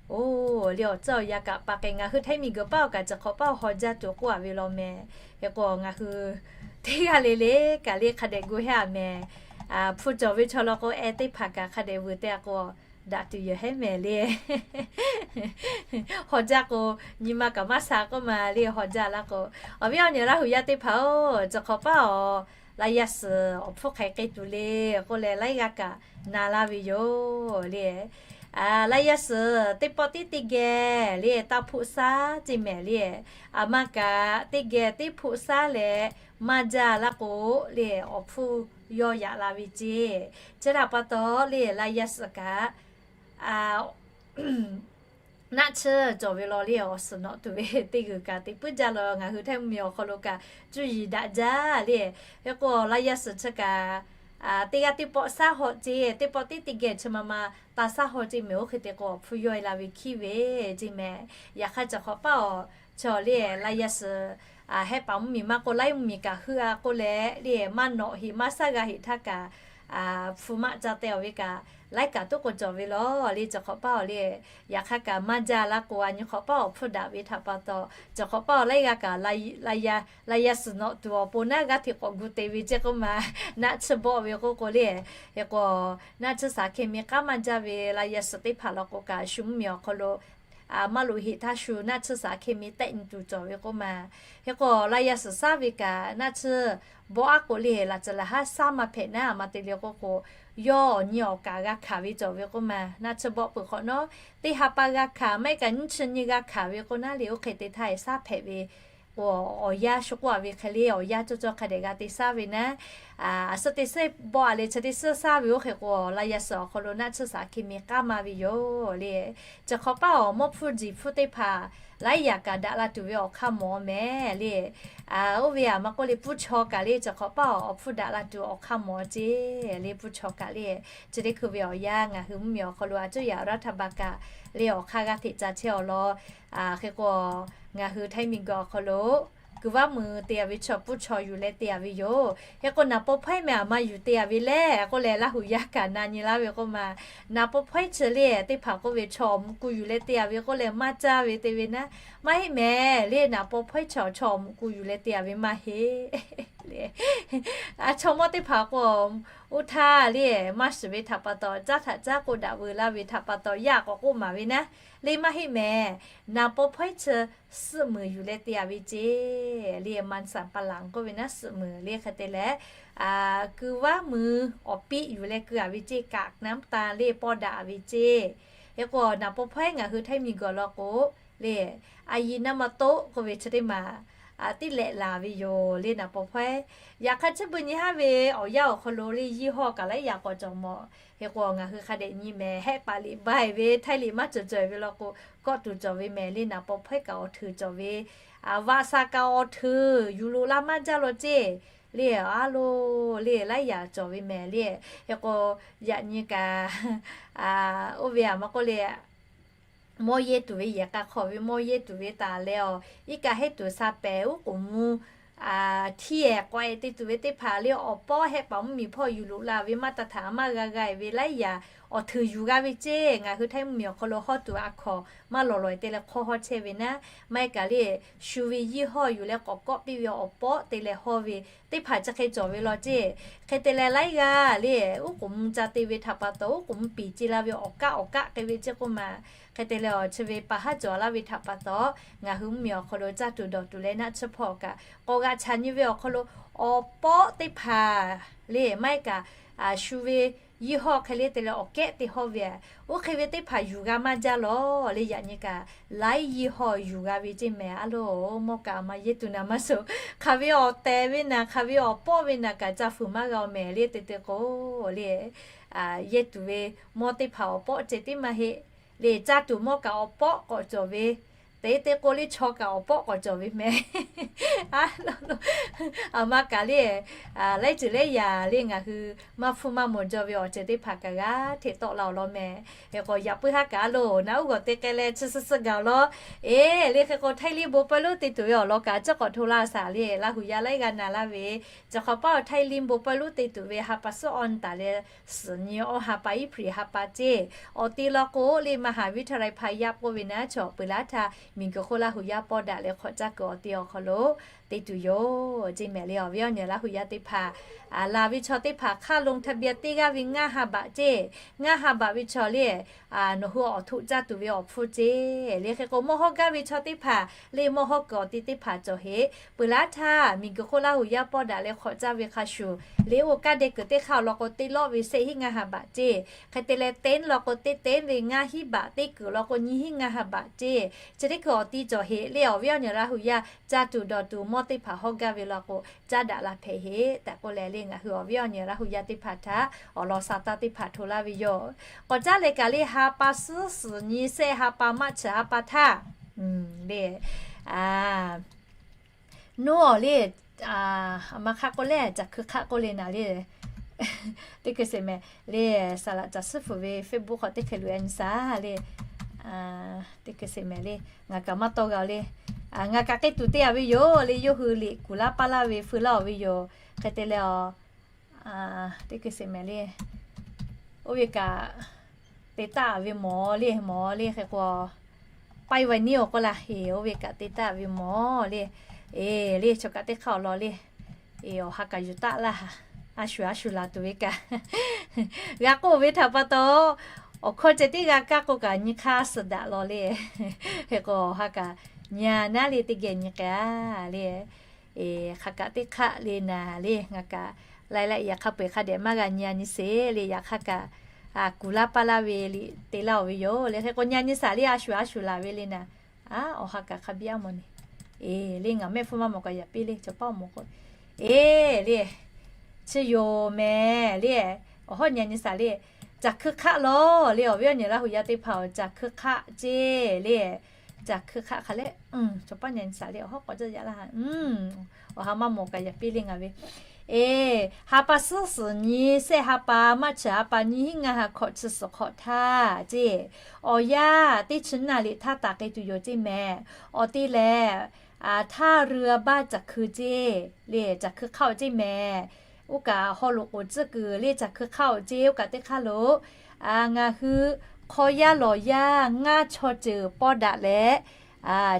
Oˇ le, awˬ tcuhˉ awˬ yanˇ kaꞈ pa k'ai, ngaˬ hui Htaiˇ miˬ guiˬ paˉ awˬ kaꞈ chi hk'awꞈ paˉ haw jaˇ tuˬ k'oˆ a ve law mehˍ. Hk'e k'o ngaˬ hui teˇ g'aˇ le le kaꞈ le hk'a dehꞈ gu hehˉ a mehˍ. Hpu cawˬ ve chaw law k'o, e teˇ hpaˍ kaꞈ hk'a dehꞈ vuiˬ te a k'o, daꞈ tuˬ yoˬ hehˉ mehˍ le. Haw jaˇ k'o, nyi ma kaꞈ maˇ sha k'oˆ ma le, haw jaˇ laˇ k'o. Awˬ viˉ awˬ nyi Laˇ huˬ yaˇ teˇ hpaˍ-oˬ, chi hk'awꞈ paˉ awˬ laˇ yaˇ suhˍ awˬ hpfuhˇ hk'aˬ hk'e k'ai tuˬ le k'oˆ leh, laiˉ g'aˇ kaꞈ na laˇ ve yoˬ le. Laˇ yaˇ suhˍ teˇ pawˆ tiˉ teˇ geh le, taˇ hpfuhˆ saˉ ceˇ mehˍ le. Aˬ ma kaꞈ teˇ geh teˇ hpfuhˆ saˉ leh maˇ jaˇ laˇ k'o le, awˬ hpfuhˇ yawˇ yaꞈ la ve ceˇ. Chi htaꞈ pa taw le, laˇ yaˇ suhˍ kaꞈ naˆ tsuhˇ cawˬ ve law le, awˬ suhˍ nawꞈ tuˬ ve teˇ g'uiˬ kaꞈ te puiˉ jaˇ law. Ngaˬ hui Htaiˇ mvuhˇmiˬ awˬ hk'aw lo kaꞈ cuˇ yiˍ daꞈ jaˇ le. Hk'e k'o laˇ yaˇ suhˍ chi kaꞈ teˇ g'aˇ teˇ pawˆ saˉ haw ceˇ, teˇ pawˆ tiˉ teˇ geh chi ma ma taˇ saˉ haw ceˇ mehˍ. Oˇ hk'e te k'o awˬ hpfuhˇ yawˇ e la ve hkiˉ ve ceˇ mehˍ. Yaꞈ hk'aˇ chi hk'awꞈ paˇ awˬ chi awˬ le, laˇ yaˇ suhˍ hehˆ paˍ mvuhˇmiˬ maˇ k'oˆ, laiˉ mvuhˇmiˬ kaꞈ heuˆ a k'oˆ leh le, maˇ nawꞈ heꞈ maˇ saˉ g'a heꞈ htaˇ kaꞈ hpu maˆ ca teh awˬ ve kaꞈ laiˉ kaꞈ toˉ k'o cawˬ ve law le. Chi hk'awꞈ paˇ awˬ le, yaꞈ hk'aˇ kaꞈ maˇ jaˇ laˇ k'o, a nyi hk'awꞈ paˇ awˬ hpuˇ daꞈ ve htaꞈ pa taw, chi hk'awꞈ paˇ awˬ laiˉ g'aˇ kaꞈ laˇ yaˇ suhˍ nawꞈ tuˬ awˬ pon naˉ g'aˇ hteꞈ k'awꞈ gu te ve ceˇ k'oˆ ma. Naˆ tsuhˇ bawˆ ve k'oˆ k'o le, hk'e k'o naˆ tsuhˇ shaˍ hkeh mi k'aˉ maˇ jaˇ ve laˇ yaˇ suhˍ teˇ hpaˍ law k'o kaꞈ shu mvuhˇmiˬ awˬ hk'aw lo maˇ loꞈ heꞈ htaˇ shu naˆ tsuhˇ shaˍ hkeh mi tehˆ nyi tuˬ cawˬ ve k'oˆ ma. Hk'e k'o laˇ yaˇ suhˍ saˉ ve kaꞈ naˆ tsuhˇ bawˆ aˉ k'o le, laꞈ caˬ laˬ haˉ saˉ maˇ hpehꞈ naˉ, aˬ ma te le k'oˆ k'o, yawˇ awˬ nyi awˬ kaˍ g'a hkanˍ ve cawˬ ve k'oˆ ma. Naˆ tsuhˇ bawˆ peuˬ hk'awꞈ nawˉ teˇ ha pa g'a hkanˍ maˇ heˆ kaꞈ nyiˇ chi nyi g'a hkanˍ ve k'oˆ naˉ le, oˇ hk'e te htaˇ e saˉ hpehꞈ ve k'o, awˬ yanˇ shu k'oˆ a ve hk'e le, awˬ yanˇ cawˇ cawˇ hk'a dehꞈ g'a te saˉ ve naˉ, aˬ suhˉ teˇ suhˉ bawˆ a leh chi teˇ suhˉ saˉ ve oˇ hk'e k'o, laˇ yaˇ suhˍ awˬ hk'aw lo naˆ tsuhˇ shaˍ hkeh mi k'aˉ maˇ ve yoˬ le. Chi hk'awꞈ paˇ awˬ mawˇ hpfuhˇ jiˬ hpfuhˇ teˇ hpaˍ laiˉ yaꞈ kaꞈ daꞈ la tuˬ ve awˬ hk'aˇ mawˬ mehˍ le. Oˇ ve aˬ ma k'oˆ le, puˇ chaw kaꞈ le, chi hk'awꞈ paˇ awˬ hpfuhˇ daꞈ la tuˬ awˬ hk'aˇ mawˬ ceˇ le. Puˇ chaw kaꞈ le, chi teˇ hkui ve awˬ yanˇ ngaˬ hui mvuhˇmiˬ awˬ hk'aw lo a cuˇ yaꞈ raˇ htaˇ ba kaꞈ le, awˬ hk'aˇ g'aˇ hteꞈ ca chehˇ awˬ lawn. Hk'e k'o, ngaˬ hui Htaiˇ miˬguiˬ awˬ hk'aw lo kuiˬ vaˇ mui te a ve chaw puˇ chaw yuˬ leh te a ve yoˬ. Hk'e k'o naˍ paw hpawehˇ mehˍ aˬ ma yuˬ te a ve le k'oˆ leh, laˇ hu yaˇ kaꞈ na nyi laˇ ve k'oˆ ma. Naˍ paw hpawehˇ chi le teˇ hpaˍ k'oˆ ve chaw awˬ muꞈ ku yuˬ leh te a ve k'oˆ leh maˇ caˇ ve te ve naˉ, maˇ heˆ mehˍ le. Naˍ paw hpawehˇ chi chaw awˬ muꞈ ku yuˬ leh te a ve maˇ heˆ le. Chaw mawˇ teˇ hpaˍ k'o, oˇ htaˇ le maˇ shiˍ ve htaꞈ pa taw, caˉ htaꞈ caˉ k'oˆ daꞈ veu laˇ ve htaꞈ pa taw, yaˇ k'awꞈ k'oˆ maˍ ve naˉ, le maˇ heˆ mehˍ. Naˍ paw hpawehˇ chi suhˆ meunˍ yuˬ leh te a ve ceˇ le. มันสำปะหลัง k'oˆ ve naˉ, suhˆ meunˍ le. Hk'e te leh, kuiˬ vaˇ mui awˬ piˆ yuˬ leh keu a ve ceˇ, กากน้ำตาล le, pawˇ daꞈ a ve ceˇ. Hk'e k'o naˍ paw hpawehˇ ngaˬ hui Htaiˇ miˬguiˬ law k'o le, a yi naˉ ma toˆ k'oˆ ve chi teˇ maˬ tiˉ lehꞈ laˬ ve yoˬ le, naˍ paw hpawehˇ. Yaꞈ hk'aˇ chi beuꞈ nyi haˉ ve awˬ yanˇ awˬ hk'aw lo le, yiˇ hawˇ kaꞈ laiˉ yaꞈ k'awꞈ cawˬ mawˬ. Hk'e k'o ngaˬ hui hk'a dehꞈ nyi mehˍ, hehˆ paˍ liꞈ ba e ve, Htaiˇ liꞈ maˇ cawˬ cawˬ e ve law k'o, kawˆ tuˬ cawˬ ve mehˍ le. Naˍ paw hpawehˇ kaꞈ awˬ hteuˍ cawˬ ve, vaꞈ shaˍ kaꞈ awˬ hteuˍ yuˬ loꞈ la maˇ jaˇ law ceˇ le. A lo le, laiˉ yaꞈ cawˬ ve mehˍ le. Hk'e k'o yaꞈ nyi kaꞈ, oˇ ve aˬ ma k'oˆ le, mawˇ yehˇ tuˬ ve yehˬ k'a hk'awꞈ ve mawˇ yehˇ tuˬ ve taˍ leh awˬ, iˉ kaˆ heˆ tuˬ sha pehˍ uˉ k'oˍ mvuh htiˇ ehˍ k'awꞈ ehˍ te tuˬ ve teˇ hpaˍ le, awˬ pawˆ hehˆ paˍ mvuhˇmiˬ hpawˇ yuˬ loꞈ la ve maˇ taˍ htaꞈ maˇ g'a g'a ve laiˉ yaꞈ awˬ hteuˍ yuˬ g'a ve ceˇ. Ngaˬ hui Htaiˇ mvuhˇmiˬ awˬ hk'aw lo hawˇ tuˬ a hkawˍ maˇ lawˬ lawˬ e te leh hk'awˇ hawˇ chehˇ ve naˉ, maˇ heˆ kaꞈ le, shu ve yiˇ hawˇ yuˬ leh k'awꞈ kawˆ piˇ ve awˬ pawˆ te leh hawˇ ve teˇ hpaˍ chi hk'e cawˬ ve law ceˇ. Hk'e te leh laiˉ g'aˇ le, uˉ k'oˍ mvuh ca te ve htaꞈ pa taw, uˉ k'oˍ mvuh piˍ ce la ve awˬ kaˆ awˬ kaˆ k'ai ve ceˇ k'oˆ ma. Hk'e te leh awˬ chi ve pa haˉ cawˬ laˇ ve htaꞈ pa taw, ngaˬ hui mvuhˇmiˬ awˬ hk'aw lo caˇ tuˬ dawˬ tuˬ leh naˆ tsuhˇ hpawˇ kaꞈ k'awꞈ g'aꞈ chaꞈ nyi ve awˬ hk'aw lo awˬ pawˆ teˇ hpaˍ le, maˇ heˆ kaꞈ shu ve yiˇ hawˇ hk'e le te leh awˬ kehˉ te hawˇ ve, oˇ hk'e ve teˇ hpaˍ yuˬ g'a maˇ jaˇ law le. Yaꞈ nyi kaꞈ laiˉ yiˇ hawˇ yuˬ g'a ve ceˇ mehˍ. A lo, mawˇ kaꞈ aˬ ma yehˇ tuˬ naˍ maˇ suh. Hk'aˬ ve awˬ tehˬ ve naˍ, hk'aˬ ve awˬ pawˆ ve naˍ kaꞈ ca fuiˍ maˇ g'a mehˍ le. Te te k'o le, yehˇ tuˬ ve mawˇ teˇ hpaˍ awˬ pawˆ ceh tiˉ maˇ heˆ le. Caˇ tuˬ mawˇ kaꞈ awˬ pawˆ k'awꞈ cawˬ ve, te te k'o le chaw kaꞈ awˬ pawˆ k'awꞈ cawˬ ve mehˍ. Aˬ ma kaꞈ le, laiˉ ceuˬ laiˉ yaꞈ le ngaˬ hui maˇ hpfuhˇ maˇ mawˬ jaw ve awˬ ceuˬ teˇ hpaˍ kaꞈ g'a hteꞈ tawˆ la awˬ lawn mehˍ. Hk'e k'o yaꞈ puiˉ haˉ kaꞈ a lo, naˆ uˉ g'awˬ te k'ai leh chi suh suh gaˬ awˬ lawn. Eˬ le, hk'e k'o Htaiˇ liˇ bon pawehˇ lonˉ te tuˬ ve awˬ lawn kaꞈ caˇ k'awꞈ hto laˇ shaˍ le. Laˇ hu yaˇ laiˉ g'aˇ na laˇ ve, chi hk'awꞈ paˇ Htaiˇ liˇ bon pawehˇ lonˉ te tuˬ ve ha pa suhˉ awˬ taˍ leh suhˍ nyi awˬ ha pa iˉ hpriˍ ha pa ceˇ. Awˬ te law k'o le, มหาวิทยาลัยพายัพ k'oˆ ve naˉ, chaw peuˬ laˇ htaˇ miˬguiˬ hk'oˆ Laˇ huˍ yaˇ pawˇ daꞈ leh hk'awꞈ caˇ kuiˬ awˬ ti awˬ hk'aw lo te tuˬ yoˬ ceˇ mehˍ le. Awˬ viˉ awˬ nyi Laˇ huˍ yaˇ teˇ hpaˍ, laˬ ve chaw teˇ hpaˍ hk'aˇ loˬ htaꞈ bia teˇ g'aˇ ve ngaˇ ha baꞈ ceˇ. Ngaˇ ha baꞈ ve chaw le, nawˬ hui awˬ htoꞈ caˇ tuˬ ve awˬ hpfuhˇ ceˇ le. Hk'e k'o, mawˇ hawˉ gaˇ ve chaw teˇ hpaˍ le, mawˇ hawˉ kuiˬ awˬ ti teˇ hpaˍ cawˬ heˆ. Peuˬ laˇ htaˇ, miˬguiˬ hk'oˆ Laˇ huˍ yaˇ pawˇ daꞈ leh hk'awꞈ caˇ ve hk'a shuˍ le, oˇ kaˇ deh kuiˬ teˇ hk'aˇ awˬ lawn k'o, teˇ lawˆ ve shehˆ hinˉ ngaˇ ha baꞈ ceˇ. Hk'e te leh, teˇ lawˬ k'o teˇ teˇ ve ngaˇ hinˉ baꞈ, teˇ kuiˬ lawn k'o nyiˇ hinˉ ngaˇ ha baꞈ ceˇ. Chi teˇ hkui awˬ ti cawˬ heˆ le. Awˬ viˉ awˬ nyi Laˇ huˍ yaˇ caˇ tuˬ dawˬ tuˬ mawˇ teˇ hpaˍ hawˉ gaˇ ve law k'o, caˉ daꞈ la hpehꞈ heˆ tehꞈ k'oˆ leh le, ngaˬ hui awˬ viˉ awˬ nyi Laˇ huˍ yaˇ teˇ hpaˍ htaꞈ awˬ lawn sa taˇ teˇ hpaˍ hto laˇ ve yoˬ. K'awꞈ caˉ leh kaꞈ le, ha pa suhˉ suhˍ nyi shehˆ ha pa March ha pa htaˇ le, nuˇ awˬ le, a ma hk'aˆ k'oˆ le, caˬ hkui hk'aˆ k'oˆ le naˍ le, teˇ hkui sheˍ mehˍ le. Saˍ laꞈ caˬ suhˉ hpu ve Facebook hk'aw teˇ hkui loꞈ e nyi shaˍ le. Teˇ hkui sheˍ mehˍ le, ngaˬ kaꞈ maˇ tawˇ g'a le. Ngaˬ kaꞈ k'ai tuˬ te a ve yoˬ le. Yawˇ hui liꞈ kuˬ laˇ paˇ laˇ ve feu laˇ-oˬ ve yoˬ. Hk'e te leh, teˇ hkui sheˍ mehˍ le, oˇ ve kaꞈ te taˍ ve mawˬ le, mawˬ le. Hk'e k'o, paiˇ vaˇ niˇ awˬ k'oˆ laˇ heˍ, oˇ ve kaꞈ te taˍ ve mawˬ le. Eˬ le, chaw kaꞈ teˇ hk'aˇ awˬ lawn le, awˬ ha kaꞈ yuˬ taˆ laˇ. A shuˍ a shuˍ laˬ tuˬ ve kaꞈ g'a k'oˆ ve htaꞈ pa taw, awˬ hkawˇ ceh tiˉ g'a kaˇ k'o kaꞈ nyi hk'aˇ suh daꞈ law le. Hk'e k'o, awˬ ha kaꞈ nyi a naˉ le, teˇ geh nyi k'ai a le. Hk'aˬ kaꞈ teˇ hk'aˆ le naˍ le, ngaˬ kaꞈ laiˉ laiˉ yaꞈ hk'a peu-eˬ hk'a dehꞈ maˇ g'a nyi a nyi sheˍ le. Yaꞈ hk'aˇ kaꞈ kuˬ laˇ paˇ laˇ ve liꞈ te laˇ-oˬ ve yoˬ le. Hk'e k'o, nyi a nyi shaˍ le, a shuˍ a shuˍ laˬ ve le naˍ. A, awˬ ha kaꞈ hk'a biˇ a mawˬ neˬ. Eˬ le, ngaˬ mehˆ hpfuhˇ maˇ mawˬ kaꞈ yaꞈ piˇ le, chaw paˉ awˬ mawˬ k'o. Eˬ le, chi yoˬ mehˍ le. Awˬ hawˉ nyi a nyi shaˍ le, caˬ hkui hk'aˆ law le. Awˬ viˉ awˬ nyi Laˇ huˍ yaˇ teˇ hpaˍ-oˬ, caˬ hkui hk'aˆ ceˇ le. Caˬ hkui hk'aˆ hk'a le, chaw paˉ nyi a nyi shaˍ le, awˬ hawˉ k'awꞈ jaˇ yaꞈ laˇ ha. Awˬ ha maˇ mawˬ kaꞈ yaꞈ piˇ le ngaˬ ve. Eˬ, ha pa suhˉ suhˍ nyi shehˆ ha pa March ha pa nyiˇ hinˉ ngaˇ ha hkawꞈ chi suhˍ hk'awꞈ htaˇ ceˇ, awˬ yanˇ teˇ chi naˇ liꞈ htaˇ taˍ k'ai tuˬ yoˬ ceˇ mehˍ. Awˬ te lehˬ, htaˇ rui baˇ caˬ hkui ceˇ le, caˬ hkui hk'aˆ-oˬ ceˇ mehˍ. Oˇ kaꞈ haw loꞈ k'oˍ tcuhˉ kuiˬ le, caˬ hkui hk'aˆ-oˬ ceˇ. Oˇ kaꞈ teˇ hk'aˇ lo ngaˬ hui hk'aw yaˇ lawˬ yaˇ ngaˇ chaw ceuˬ pawˇ daꞈ leh,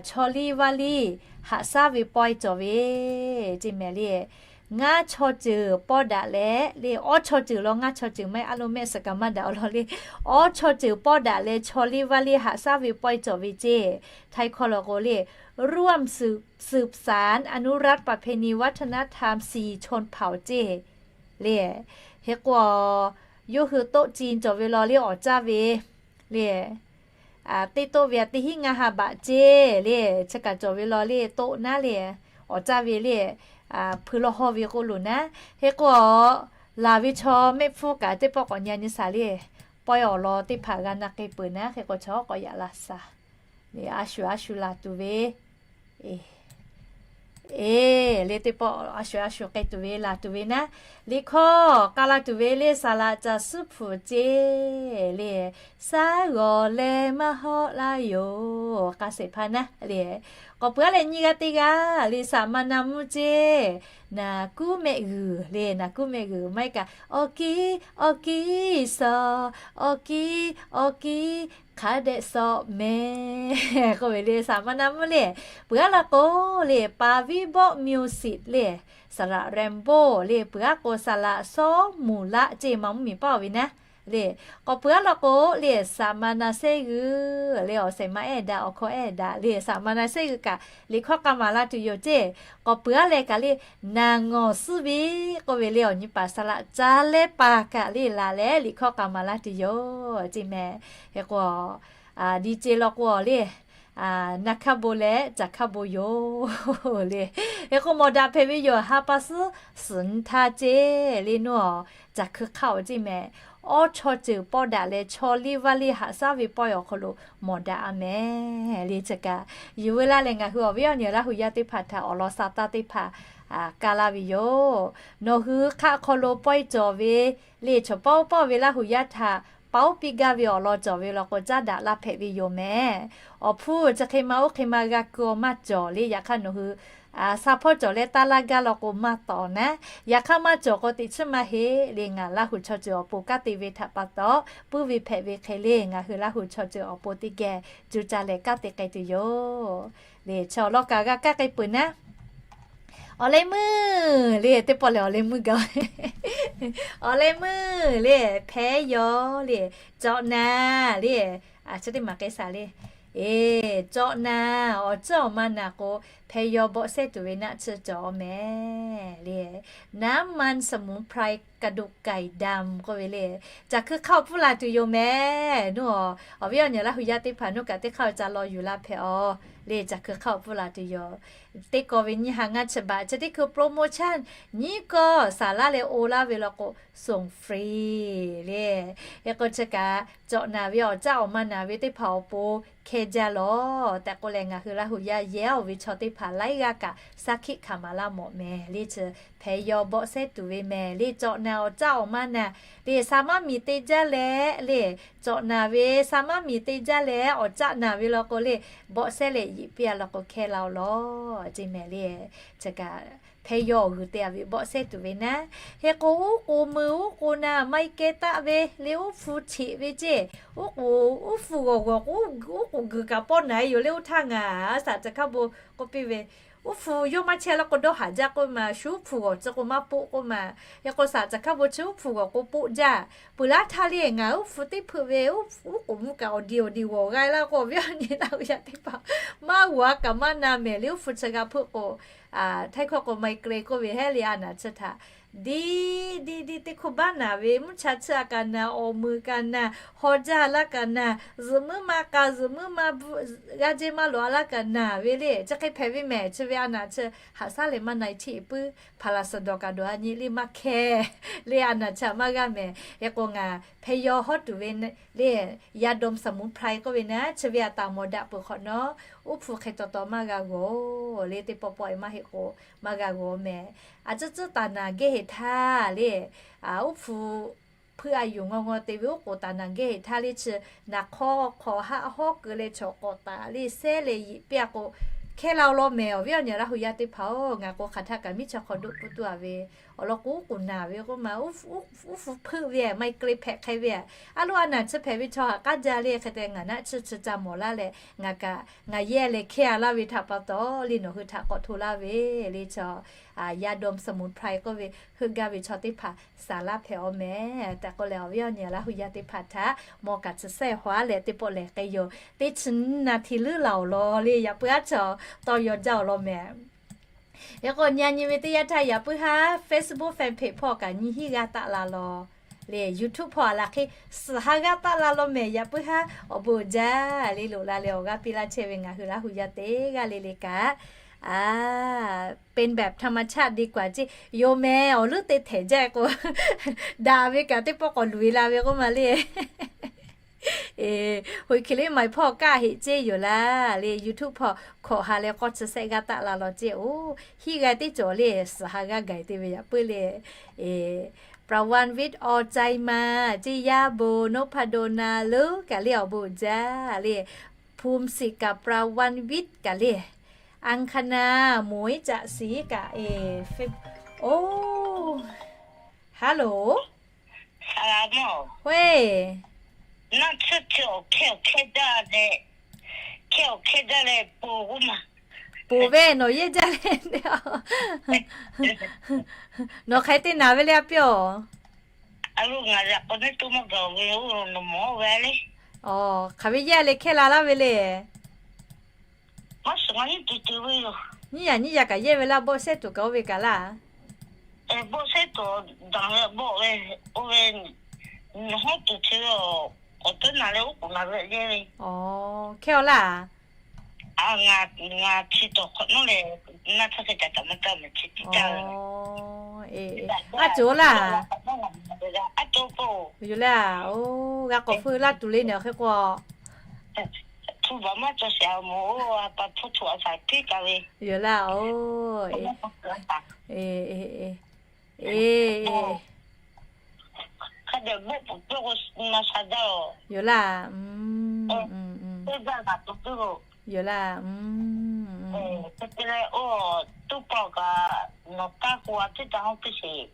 chaw liˇ vaˇ liˇ haꞈ shaˉ ve pawehˇ cawˬ ve ceˇ mehˍ le. Ngaˇ chaw ceuˬ pawˇ daꞈ leh le, awˉ chaw ceuˬ law ngaˇ chaw ceuˬ maˇ heˆ, a lo mehˆ suhˍ kaꞈ maˇ daꞈ awˬ lawn le. Awˉ chaw ceuˬ pawˇ daꞈ leh chaw liˇ vaˇ liˇ haꞈ shaˉ ve pawehˇ cawˬ ve ceˇ. Htaiˍ hkawˇ law k'o le, ร่วมสืบสานอนุรักษ์ประเพณีวัฒนธรรม สี่ชนเผ่า ceˇ le. Hk'e k'o, yawˇ hui toˆ ci cawˬ ve law le, awˬ caˇ ve le, teˇ toˆ ve a teˇ hinˉ ngaˇ ha baꞈ ceˇ le. Chi kaꞈ cawˬ ve law le, toˆ naˉ le, awˬ caˇ ve le, hpui law hawˇ ve k'oˆ loˬ naˉ. Hk'e k'o, laˬ ve chaw mehˆ hpfuhˇ kaꞈ teˇ pawˆ k'awꞈ nyi a nyi shaˍ le. Pawehˇ awˬ lawn teˇ hpaˍ g'a na k'ai peuˬ naˉ. Hk'e k'o, chaw k'awꞈ yaꞈ la shaˍ. A shuˍ a shuˍ laˬ tuˬ ve, eˬ le, teˇ pawˆ a shuˍ a shuˍ k'ai tuˬ ve laˬ tuˬ ve naˉ. Liꞈ hkawˇ k'a la tuˬ ve le, saˍ laꞈ caˬ suhˉ hpu ceˇ le. Shaˉ g'awˬ leh maˇ hawˆ laˇ yoˬ. K'a shehˍ hpaˇ naˉ le. K'awꞈ peuˬ a leh nyiˇ g'aˇ teˇ g'aˇ le, saˍ ma na mvuhˇ ceˇ. Naˍ kuˉ mehˆ g'uiˬ le, naˍ kuˉ mehˆ g'uiˬ maˇ heˆ kaꞈ, awˬ kiˇ awˬ kiˇ sawˍ, awˬ kiˇ awˬ kiˇ hk'a dehꞈ sawˍ mehˍ k'oˆ ve le, saˍ ma na mvuhˇ le. Peuˬ a law k'o le, ปาวิโมกข์ มิวสิก le, สระแรมโบ้ le, peuˬ a k'o saˍ laꞈ ซ้อหมู่ละ ceˇ, ma mvuhˇ miˬ paˇ-oˬ ve naˉ le. K'awꞈ peuˬ a law k'o le, saˍ ma na shehˆ g'uiˬ le, awˬ shehˍ ma ehˉ daꞈ, awˬ hkawˇ ehˉ daꞈ le, saˍ ma na shehˆ g'uiˬ kaꞈ liꞈ hkawˇ k'a maˍ la tuˬ yoˬ ceˇ. K'awꞈ peuˬ a leh kaꞈ le, naˍ ngawˬ suhˉ ve k'oˆ ve le, awˬ nyi paˍ saˍ laꞈ ca leh paˍ kaꞈ le laˬ leh liꞈ hkawˇ k'a maˍ la tuˬ yoˬ ceˇ mehˍ. Hk'e k'o, di ce law k'o le, na hkaˇ bon leh caˬ hkaˇ bon yoˬ le. Hk'e k'o, mawˬ daꞈ hpehꞈ ve yoˬ. Ha pa suhˉ suhˍ nyi htaˇ ceˇ le, nuˇ awˬ caˬ hkui hk'aˆ-oˬ ceˇ mehˍ. Awˉ chaw ceuˬ pawˇ daꞈ leh chaw liˇ vaˇ liˇ haꞈ shaˉ ve pawehˇ awˬ hk'aw lo mawˬ daꞈ a mehˍ le. Chi kaꞈ yuˬ veu laˇ leh ngaˬ hui awˬ viˉ awˬ nyi Laˇ huˍ yaˇ teˇ hpaˍ htaꞈ awˬ lawn sa taˇ teˇ hpaˍ ka laˇ ve yoˬ. Nawˬ hui hk'aˆ hk'aw lo pawehˇ cawˬ ve le, chaw paw paw ve Laˇ huˍ yaˇ htaꞈ pa oˉ piˇ gaˇ ve awˬ lawn cawˬ ve law k'o, caˉ daꞈ laˇ hpehꞈ ve yoˬ mehˍ. Awˬ hpfuhˇ chi hk'e ma oˇ hk'e ma g'a keu-a maˇ cawˬ le. Yaꞈ hk'aˇ nawˬ hui Sha hpawˇ cawˬ leh taˇ laˇ gaˇ law k'o maˇ tawˍ naˉ. Yaꞈ hk'aˇ maˇ cawˬ k'o teꞈ chiˉ maˇ heˆ le. Ngaˬ Laˇ huˍ chaw ceuˬ awˬ pon kanˉ te ve htaꞈ pa taw, puiˉ ve hpehꞈ ve hk'e le ngaˬ hui Laˇ huˍ chaw ceuˬ awˬ pon teˇ geh co ca leh kanˉ te k'ai tuˬ yoˬ. Le chi awˬ lawn kaꞈ g'a kaˇ k'ai peuˬ naˉ. Awˬ leh meuˇ le, teˇ pawˆ lehˬ awˬ leh meuˇ gaˬ. Awˬ leh meuˇ le, hpehˇ yaw le, cawꞈ naˍ le, chi teˇ maˬ k'ai shaˍ le. Eˬ, cawꞈ naˍ, awˬ tcuhˉ awˬ ma naˍ k'o, hpehˇ yaw bawˆ sehˉ tuˬ ve naˆ tsuhˇ cawˬ mehˍ le. น้ำมันสมุนไพรกระดูกไก่ดำ k'oˆ ve le. Caˬ hkui hk'aˇ awˬ pfuhˇ la tuˬ yoˬ mehˍ. Nuˇ awˬ, awˬ viˉ awˬ nyi Laˇ huˍ yaˇ teˇ hpaˍ nuˇ kaꞈ teˇ hk'aˇ awˬ ca law yuˬ laˇ hpehꞈ aˬ le. Caˬ hkui hk'aˇ awˬ pfuhˇ la tuˬ yoˬ. Teˇ kaw ve nyiˇ ha ngaˇ chi baꞈ chi teˇ hkui promotion nyiˇ kaw saˍ laˇ leh o laˇ ve law k'o, ส่งฟรี le. Hk'e k'o chi kaꞈ cawꞈ naˍ ve awˬ caˆ awˬ ma naˍ ve teˇ hpaˍ awˬ pon hkeh jaˇ lawˬ tehꞈ k'oˆ leh, ngaˬ hui Laˇ huˍ yaˇ yehˬ oˇ ve chaw teˇ hpaˍ laiˉ g'aˇ kaꞈ shaˉ hkiˆ hkanˍ maˍ laˇ mawˬ mehˍ le. Chi hpehˇ yaw bawˆ sehˉ tuˬ ve mehˍ le. Cawꞈ naˍ awˬ caˆ awˬ ma naˍ le, sha maˇ miˬ te jaˇ leh le, cawꞈ naˍ ve sha maˇ miˬ te jaˇ leh awˬ caˆ naˍ ve law k'o le, bawˆ sehˉ leh yiꞈ piˇ a law k'o hkeh la-oˬ lawˬ ce mehˍ le. Chi kaꞈ hpehˇ yaw awˬ g'uiˬ te a ve bawˆ sehˉ tuˬ ve naˉ. Hk'e k'o, uˉ k'oˍ meuˬ uˉ k'oˍ naˍ maˇ heˆ kehˉ taˆ ve le, uˉ hpu cheꞈ ve ceˇ. Uˉ k'oˍ, uˉ hpu g'awˬ g'awˬ k'o, uˉ k'oˍ guiˬ kaꞈ pawˆ naˍ e yoˬ le. Oˇ htaˇ ngaˬ shaˍ caˬ hkaˇ bon k'oˆ piˇ ve, uˉ hpu yawˇ maˇ chehˇ laˇ k'o dawˇ haˍ jaˇ k'oˆ ve maˬ, shu uˉ hpu g'awˬ tcuh k'o maˇ poˆ k'oˆ ve maˬ. Hk'e k'o shaˍ caˬ hkaˇ bon chi uˉ hpu g'awˬ k'o poˆ jaˇ. Peuˬ laˇ htaˇ le ngaˬ uˉ hpu teˇ hpeuꞈ ve, uˉ k'oˍ mvuhˇ kaꞈ awˬ diˬ awˬ diˬ g'awˬ g'a laˇ k'o, awˬ viˉ awˬ nyi Laˇ huˍ yaˇ teˇ hpaˍ maˇ g'awˬ a kaꞈ maˇ na mehˍ le. Uˉ hpu chi g'a hpeuˆ k'o, htaiˇ hkawˇ k'o migraine k'oˆ ve hehˉ le. A naˍ chi htaꞈ diˇ diˇ diˇ teˇ hkawˇ baˆ naˍ ve, mvuhˇ cha tsuhˇ a kaꞈ naˍ, awˬ meuˍ kaꞈ naˍ, haw jaˇ laˇ kaꞈ naˍ, zuhꞈ muiˉ ma k'a zuhꞈ muiˉ ma g'aˇ jehˇ maˇ loꞈ a laˇ kaꞈ naˍ ve le. Chi hk'e hpehꞈ ve mehˍ. Chi ve a naˍ chi haꞈ shaˉ leh maˇ na e cheˇ puiˉ. Hpaˍ laˬ suhˍ dawˬ kaꞈ dawˬ a nyi le maˇ hkehˇ le. A naˍ chi htaꞈ maˇ g'aˇ mehˍ. Hk'e k'o ngaˬ hpehˇ yaw hawˉ tuˬ ve le, ยาดมสมุนไพร k'oˆ ve naˉ, chi ve a taˍ mawˬ daꞈ peuˬ hk'awꞈ nawˉ, uˉ hpu hk'e taw taw maˇ g'a g'awˬ le. Teˇ pawˆ pawˆ e maˇ heˆ k'o maˇ g'a g'awˬ mehˍ. A tcuhˉ tcuhˉ taˍ naˍ gehˇ heˍ htaˇ le, uˉ hpu hpeuˆ a yuˬ ngaw ngaw te ve uˉ k'oˍ taˍ naˍ gehˇ heˍ htaˇ le chi, naˍ hk'aw hk'awꞈ haˆ hawˉ keu leh chaw k'awꞈ taˍ le sehˉ leh yiꞈ piˇ a k'o, hkehˇ la-oˬ lawˬ mehˍ. Awˬ viˉ awˬ nyi Laˇ huˍ yaˇ teˇ hpaˍ-oˬ, ngaˬ k'o hk'aˬ htaˇ kaꞈ miˉ chaw hk'aw doˆ puˇ tuˬ a ve, awˬ lawn k'o uˉ k'oˍ naˍ ve k'oˆ ma, uˉ hpu hpeuˆ ve a, migraine hpehꞈ hk'e ve a. A loˉ a naˍ chi hpehꞈ ve chaw haꞈ k'aˉ jaˇ le. Hk'e te ngaˬ naˆ tsuhˇ chi ca mawˬ laˇ leh, ngaˬ kaꞈ ngaˬ yehˇ leh hkehˇ a laˇ ve htaꞈ pa taw le, nawˬ hui htaꞈ k'awꞈ hto laˇ ve le. Chaw ยาดมสมุนไพร k'oˆ ve heuˆ gaˇ ve chaw teˇ hpaˍ saˍ laˇ hpehꞈ-oˬ mehˍ tehꞈ k'oˆ leh, awˬ viˉ awˬ nyi Laˇ huˍ yaˇ teˇ hpaˍ htaꞈ mawˬ kaꞈ chi sehˆ hawˉ leh teˇ pawˆ lehˬ k'ai yoˬ. Teˇ chi naˍ htiˍ leuˉ laˬ-oˬ lawˬ le, yaꞈ puiˉ aˉ chaw tawˇ yaw jaˇ-oˬ lawˬ mehˍ. Hk'e k'o nyi a nyi ve teˇ yanˇ htaˇ yaꞈ puiˉ haˉ Facebook fan page hpawˇ kaꞈ nyi hinˉ g'aˇ taˆ la lawˬ le, YouTube hpawˇ a laˬ hk'e suhˍ ha g'aˇ taˆ la lawˬ mehˍ. Yaꞈ puiˉ haˉ awˬ bon uiˍ jaˇ le, loꞈ la leh awˬ g'aˇ piˇ laˇ chehˇ ve ngaˬ hui Laˇ huˍ yaˇ teˇ g'aˇ le le kaꞈ, a, เป็นแบบธรรมชาติดีกว่า ceˇ yoˬ mehˍ. Awˬ leuˉ te htehꞈ jaˇ k'o, daꞈ ve kaꞈ teˇ pawˆ k'awꞈ luˬ e la ve k'oˆ ma le. Eˬ, hoꞈ hkiˬ liˇ ma hpawˇ kaˇ heꞈ ceˇ yoˬ laˇ le. YouTube hpawˇ hkawꞈ ha leh k'awˇ chi sehˆ g'aˇ taˆ la lawˬ ceˇ-oˬ. Hinˉ g'aˇ teˇ cawˬ le, suhˍ ha g'aˇ gaˬ te ve yaꞈ puiˉ le. Eˬ, ปรางวรรณวิทย์ awˬ cai ma ceˇ, yaˇ bon นพดล na leuˉ kaꞈ le awˬ bon uiˍ jaˇ le. ภูมิสิทธิ์ kaꞈ ปรางวรรณวิทย์ kaꞈ le. อังคณา หมวย จักรศรี kaꞈ eˬ, oˇ, hello. Hoˆ-eˬ, naˆ tsuhˇ chi awˬ hkehˇ awˬ hkehˇ jaˇ leh, hkehˇ awˬ hkehˇ jaˇ leh ponˬ k'oˆ ma. Ponˬ ve nawˬ yehˇ jaˇ le. Nawˬ hk'aˬ hk'e te naˍ ve le a piˇ-oˬ. A lo ngaˬ yaꞈ k'aw neˇ to maˇ gaˬ ve, oˇ lo nawˬ mawˬ ve le. Aˬ, hk'aˬ ve yehˇ leh hkehˇ la laˇ ve le. Maˇ shiˍ, ngaˬ nyiˇ tuˬ tuˬ ve yoˬ. Nyiˇ yaꞈ nyiˇ yaꞈ kaꞈ yehˇ ve laˇ, bawˆ sehˉ tuˬ kaꞈ oˇ ve kaꞈ laˇ. Bawˆ sehˉ tuˬ daꞈ ve bawˆ ve, oˇ ve, hawˉ tuˬ chi ve, awˬ teˇ naˬ leh oˉ k'oˍ naˬ ve yehˇ ve. Aˬ, hkehˇ-oˬ laˇ. Ngaˬ chi tawˬ hk'awꞈ nawˉ leh, naˆ tsuhˇ hk'e ca taˍ maˇ taˇ mehˍ chi tiˉ caˇ ve. Aˬ, eˬ, aˉ cawˬ laˇ. Aˉ cawˬ k'o, yoˬ laˇ. Oˇ, g'a k'awꞈ hpfuhˇ laˇ tuˬ le nehˬ hk'e k'o. Hpu baˬ maˇ cawˬ sheˍ a moˍ, a pa hpu htoꞈ a shaˍ tiˉ kaˍ ve. Yoˬ laˇ, oˇ, eˬ, eˬ, eˬ, eˬ, hk'a dehꞈ bawˆ peuˬ peuˬ k'o na sha jaˇ-oˬ. Yoˬ laˇ, yoˬ laˇ, oˇ, Tuˇ paw kaꞈ nawˬ taˇ k'o a teˇ taˇ hawˉ piˇ sheˍ.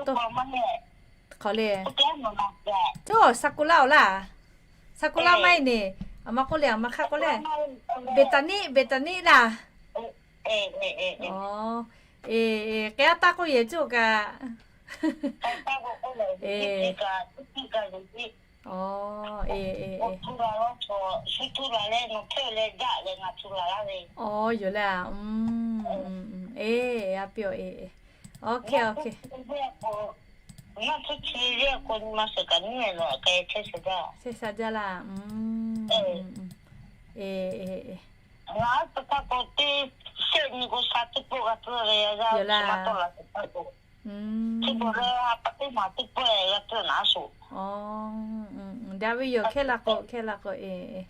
Tuˇ paw maˇ heˆ. Hk'aw le. Tuˇ saˍ kuˬ laˇ awˬ laˇ. Saˍ kuˬ laˇ maˇ heˆ neˬ. Aˬ ma k'oˆ le, aˬ ma hk'aˇ k'oˆ le. Beˍtaˍniˆ, Beˍtaˍniˆ laˇ. Eˬ, k'ai a taˇ k'oˆ yehˬ cuˇ kaꞈ. Eˬ, eˬ, eˬ. Awˬ, yoˬ le. Eˬ, a piˇ awˬ, eˬ, eˬ. Awˬ hk'e, awˬ hk'e. Chehˇ sha jaˇ laˇ. Eˬ, eˬ, eˬ. Yoˬ laˇ. Awˬ, daꞈ ve yoˬ, hkehˇ la k'o, hkehˇ la k'o, eˬ, eˬ.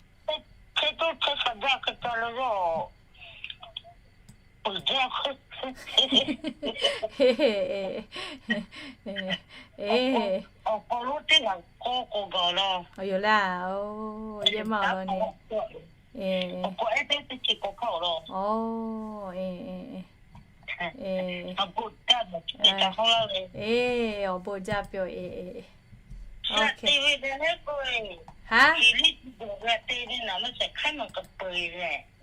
Eˬ, yoˬ laˇ. Oˬ, yehˇ maˇ awˬ lawn nyi. Eˬ, awˬ, eˬ, eˬ. Eˬ, awˬ bon jaˇ piˇ awˬ, eˬ, eˬ. Haˉ,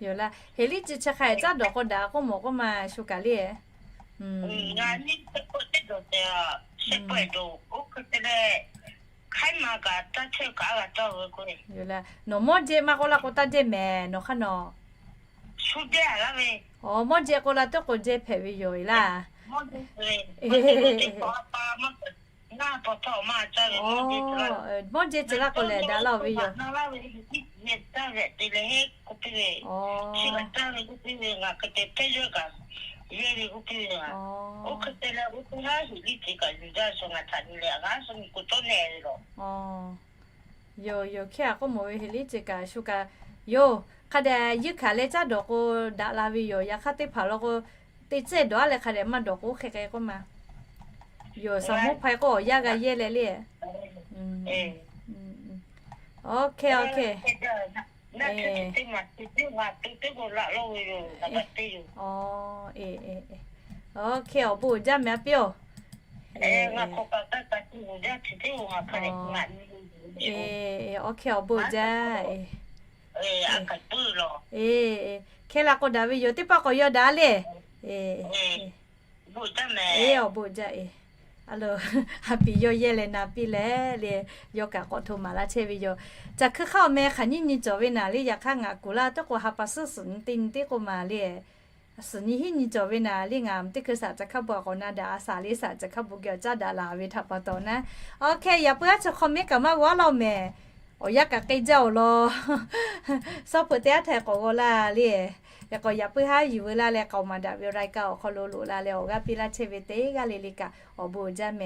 yoˬ laˇ. Heˍliˆ ci chi hk'a caˉ dawˬ k'o daꞈ k'oˆ mawˬ k'oˆ ma shu kaꞈ le. Yoˬ laˇ. Nawˬ mawˇ jehˇ maˇ k'oˆ laˇ k'o taˇ jehˇ mehˍ nawˬ hk'aˇ nawˬ. Awˬ, mawˇ jehˇ k'oˆ laˇ teˇ k'o jehˇ hpehꞈ ve yoˬ laˇ. Mawˇ jehˇ ceh laˇ k'o lehˬ daꞈ laˇ ve yoˬ. Awˬ, yoˬ, yoˬ, hkehˇ a k'oˆ mawˬ ve Heˍliˆ ce kaꞈ shu kaꞈ, yoˬ, hk'a dehꞈ yeunˇ hkanˍ leh caˉ dawˬ k'o daꞈ la ve yoˬ. Yaꞈ hk'aˇ teˇ hpaˍ law k'o, teˇ cehˇ dawˬ a leh hk'a dehꞈ maˇ dawˬ k'o hk'e k'ai k'oˆ ma. Yoˬ, saˍ moˉ hpaw k'o awˬ yanˇ g'a yehˇ leh le. Awˬ, hkehˇ, awˬ, hkehˇ. Awˬ, eˬ, eˬ, eˬ. Awˬ, hkehˇ awˬ bon uiˍ jaˇ mehˍ a piˇ oˬ. Awˬ, hkehˇ awˬ bon uiˍ jaˇ. Eˬ, hkehˇ la k'o daꞈ ve yoˬ. Teˇ pawˆ k'awꞈ yaw daꞈ le. Eˬ, awˬ bon uiˍ jaˇ eˬ. A loˬ, ha piˍ yawˇ yehˇ leh na piˇ leh le, yawˇ kaꞈ k'awꞈ hto maˍ laˇ chehˇ ve yoˬ. Caˬ hkui hk'aˇ awˬ meh hk'aˬ nyiˇ nyi cawˬ ve naˍ le, yaꞈ hk'aˇ ngaˬ kuˬ laˇ teˇ k'o ha pa suhˉ suhˍ nyi teˇ nyi teˇ k'oˆ ma le. Suhˍ nyi hiˉ nyi cawˬ ve naˍ le, ngaˬ teˇ hkui saˍ caˬ hkaˇ bon a k'awꞈ na daꞈ a, saˍ le saˍ caˬ hkaˇ bon geh awˬ caˉ daꞈ laˬ ve htaꞈ pa taw naˉ. Awˬ, hkehˇ yaꞈ puiˉ haˉ chi hk'aw mehˉ kaꞈ maˇ g'a laˇ mehˍ. Awˬ yanˇ kaꞈ k'ai jaˇ awˬ lawn. Suhˉ hpu teˇ yanˇ htaˇ k'awꞈ g'aw laˇ le. Yaꞈ k'awꞈ yaꞈ puiˉ haˉ yuˬ veu laˇ leh k'aoˍ maˍ daꞈ ve awˬ รายการ awˬ hk'aw lo loꞈ la leh awˬ g'aˇ piˇ laˇ chehˇ ve teˇ g'aˇ le le kaꞈ awˬ bon uiˍ jaˇ mehˍ.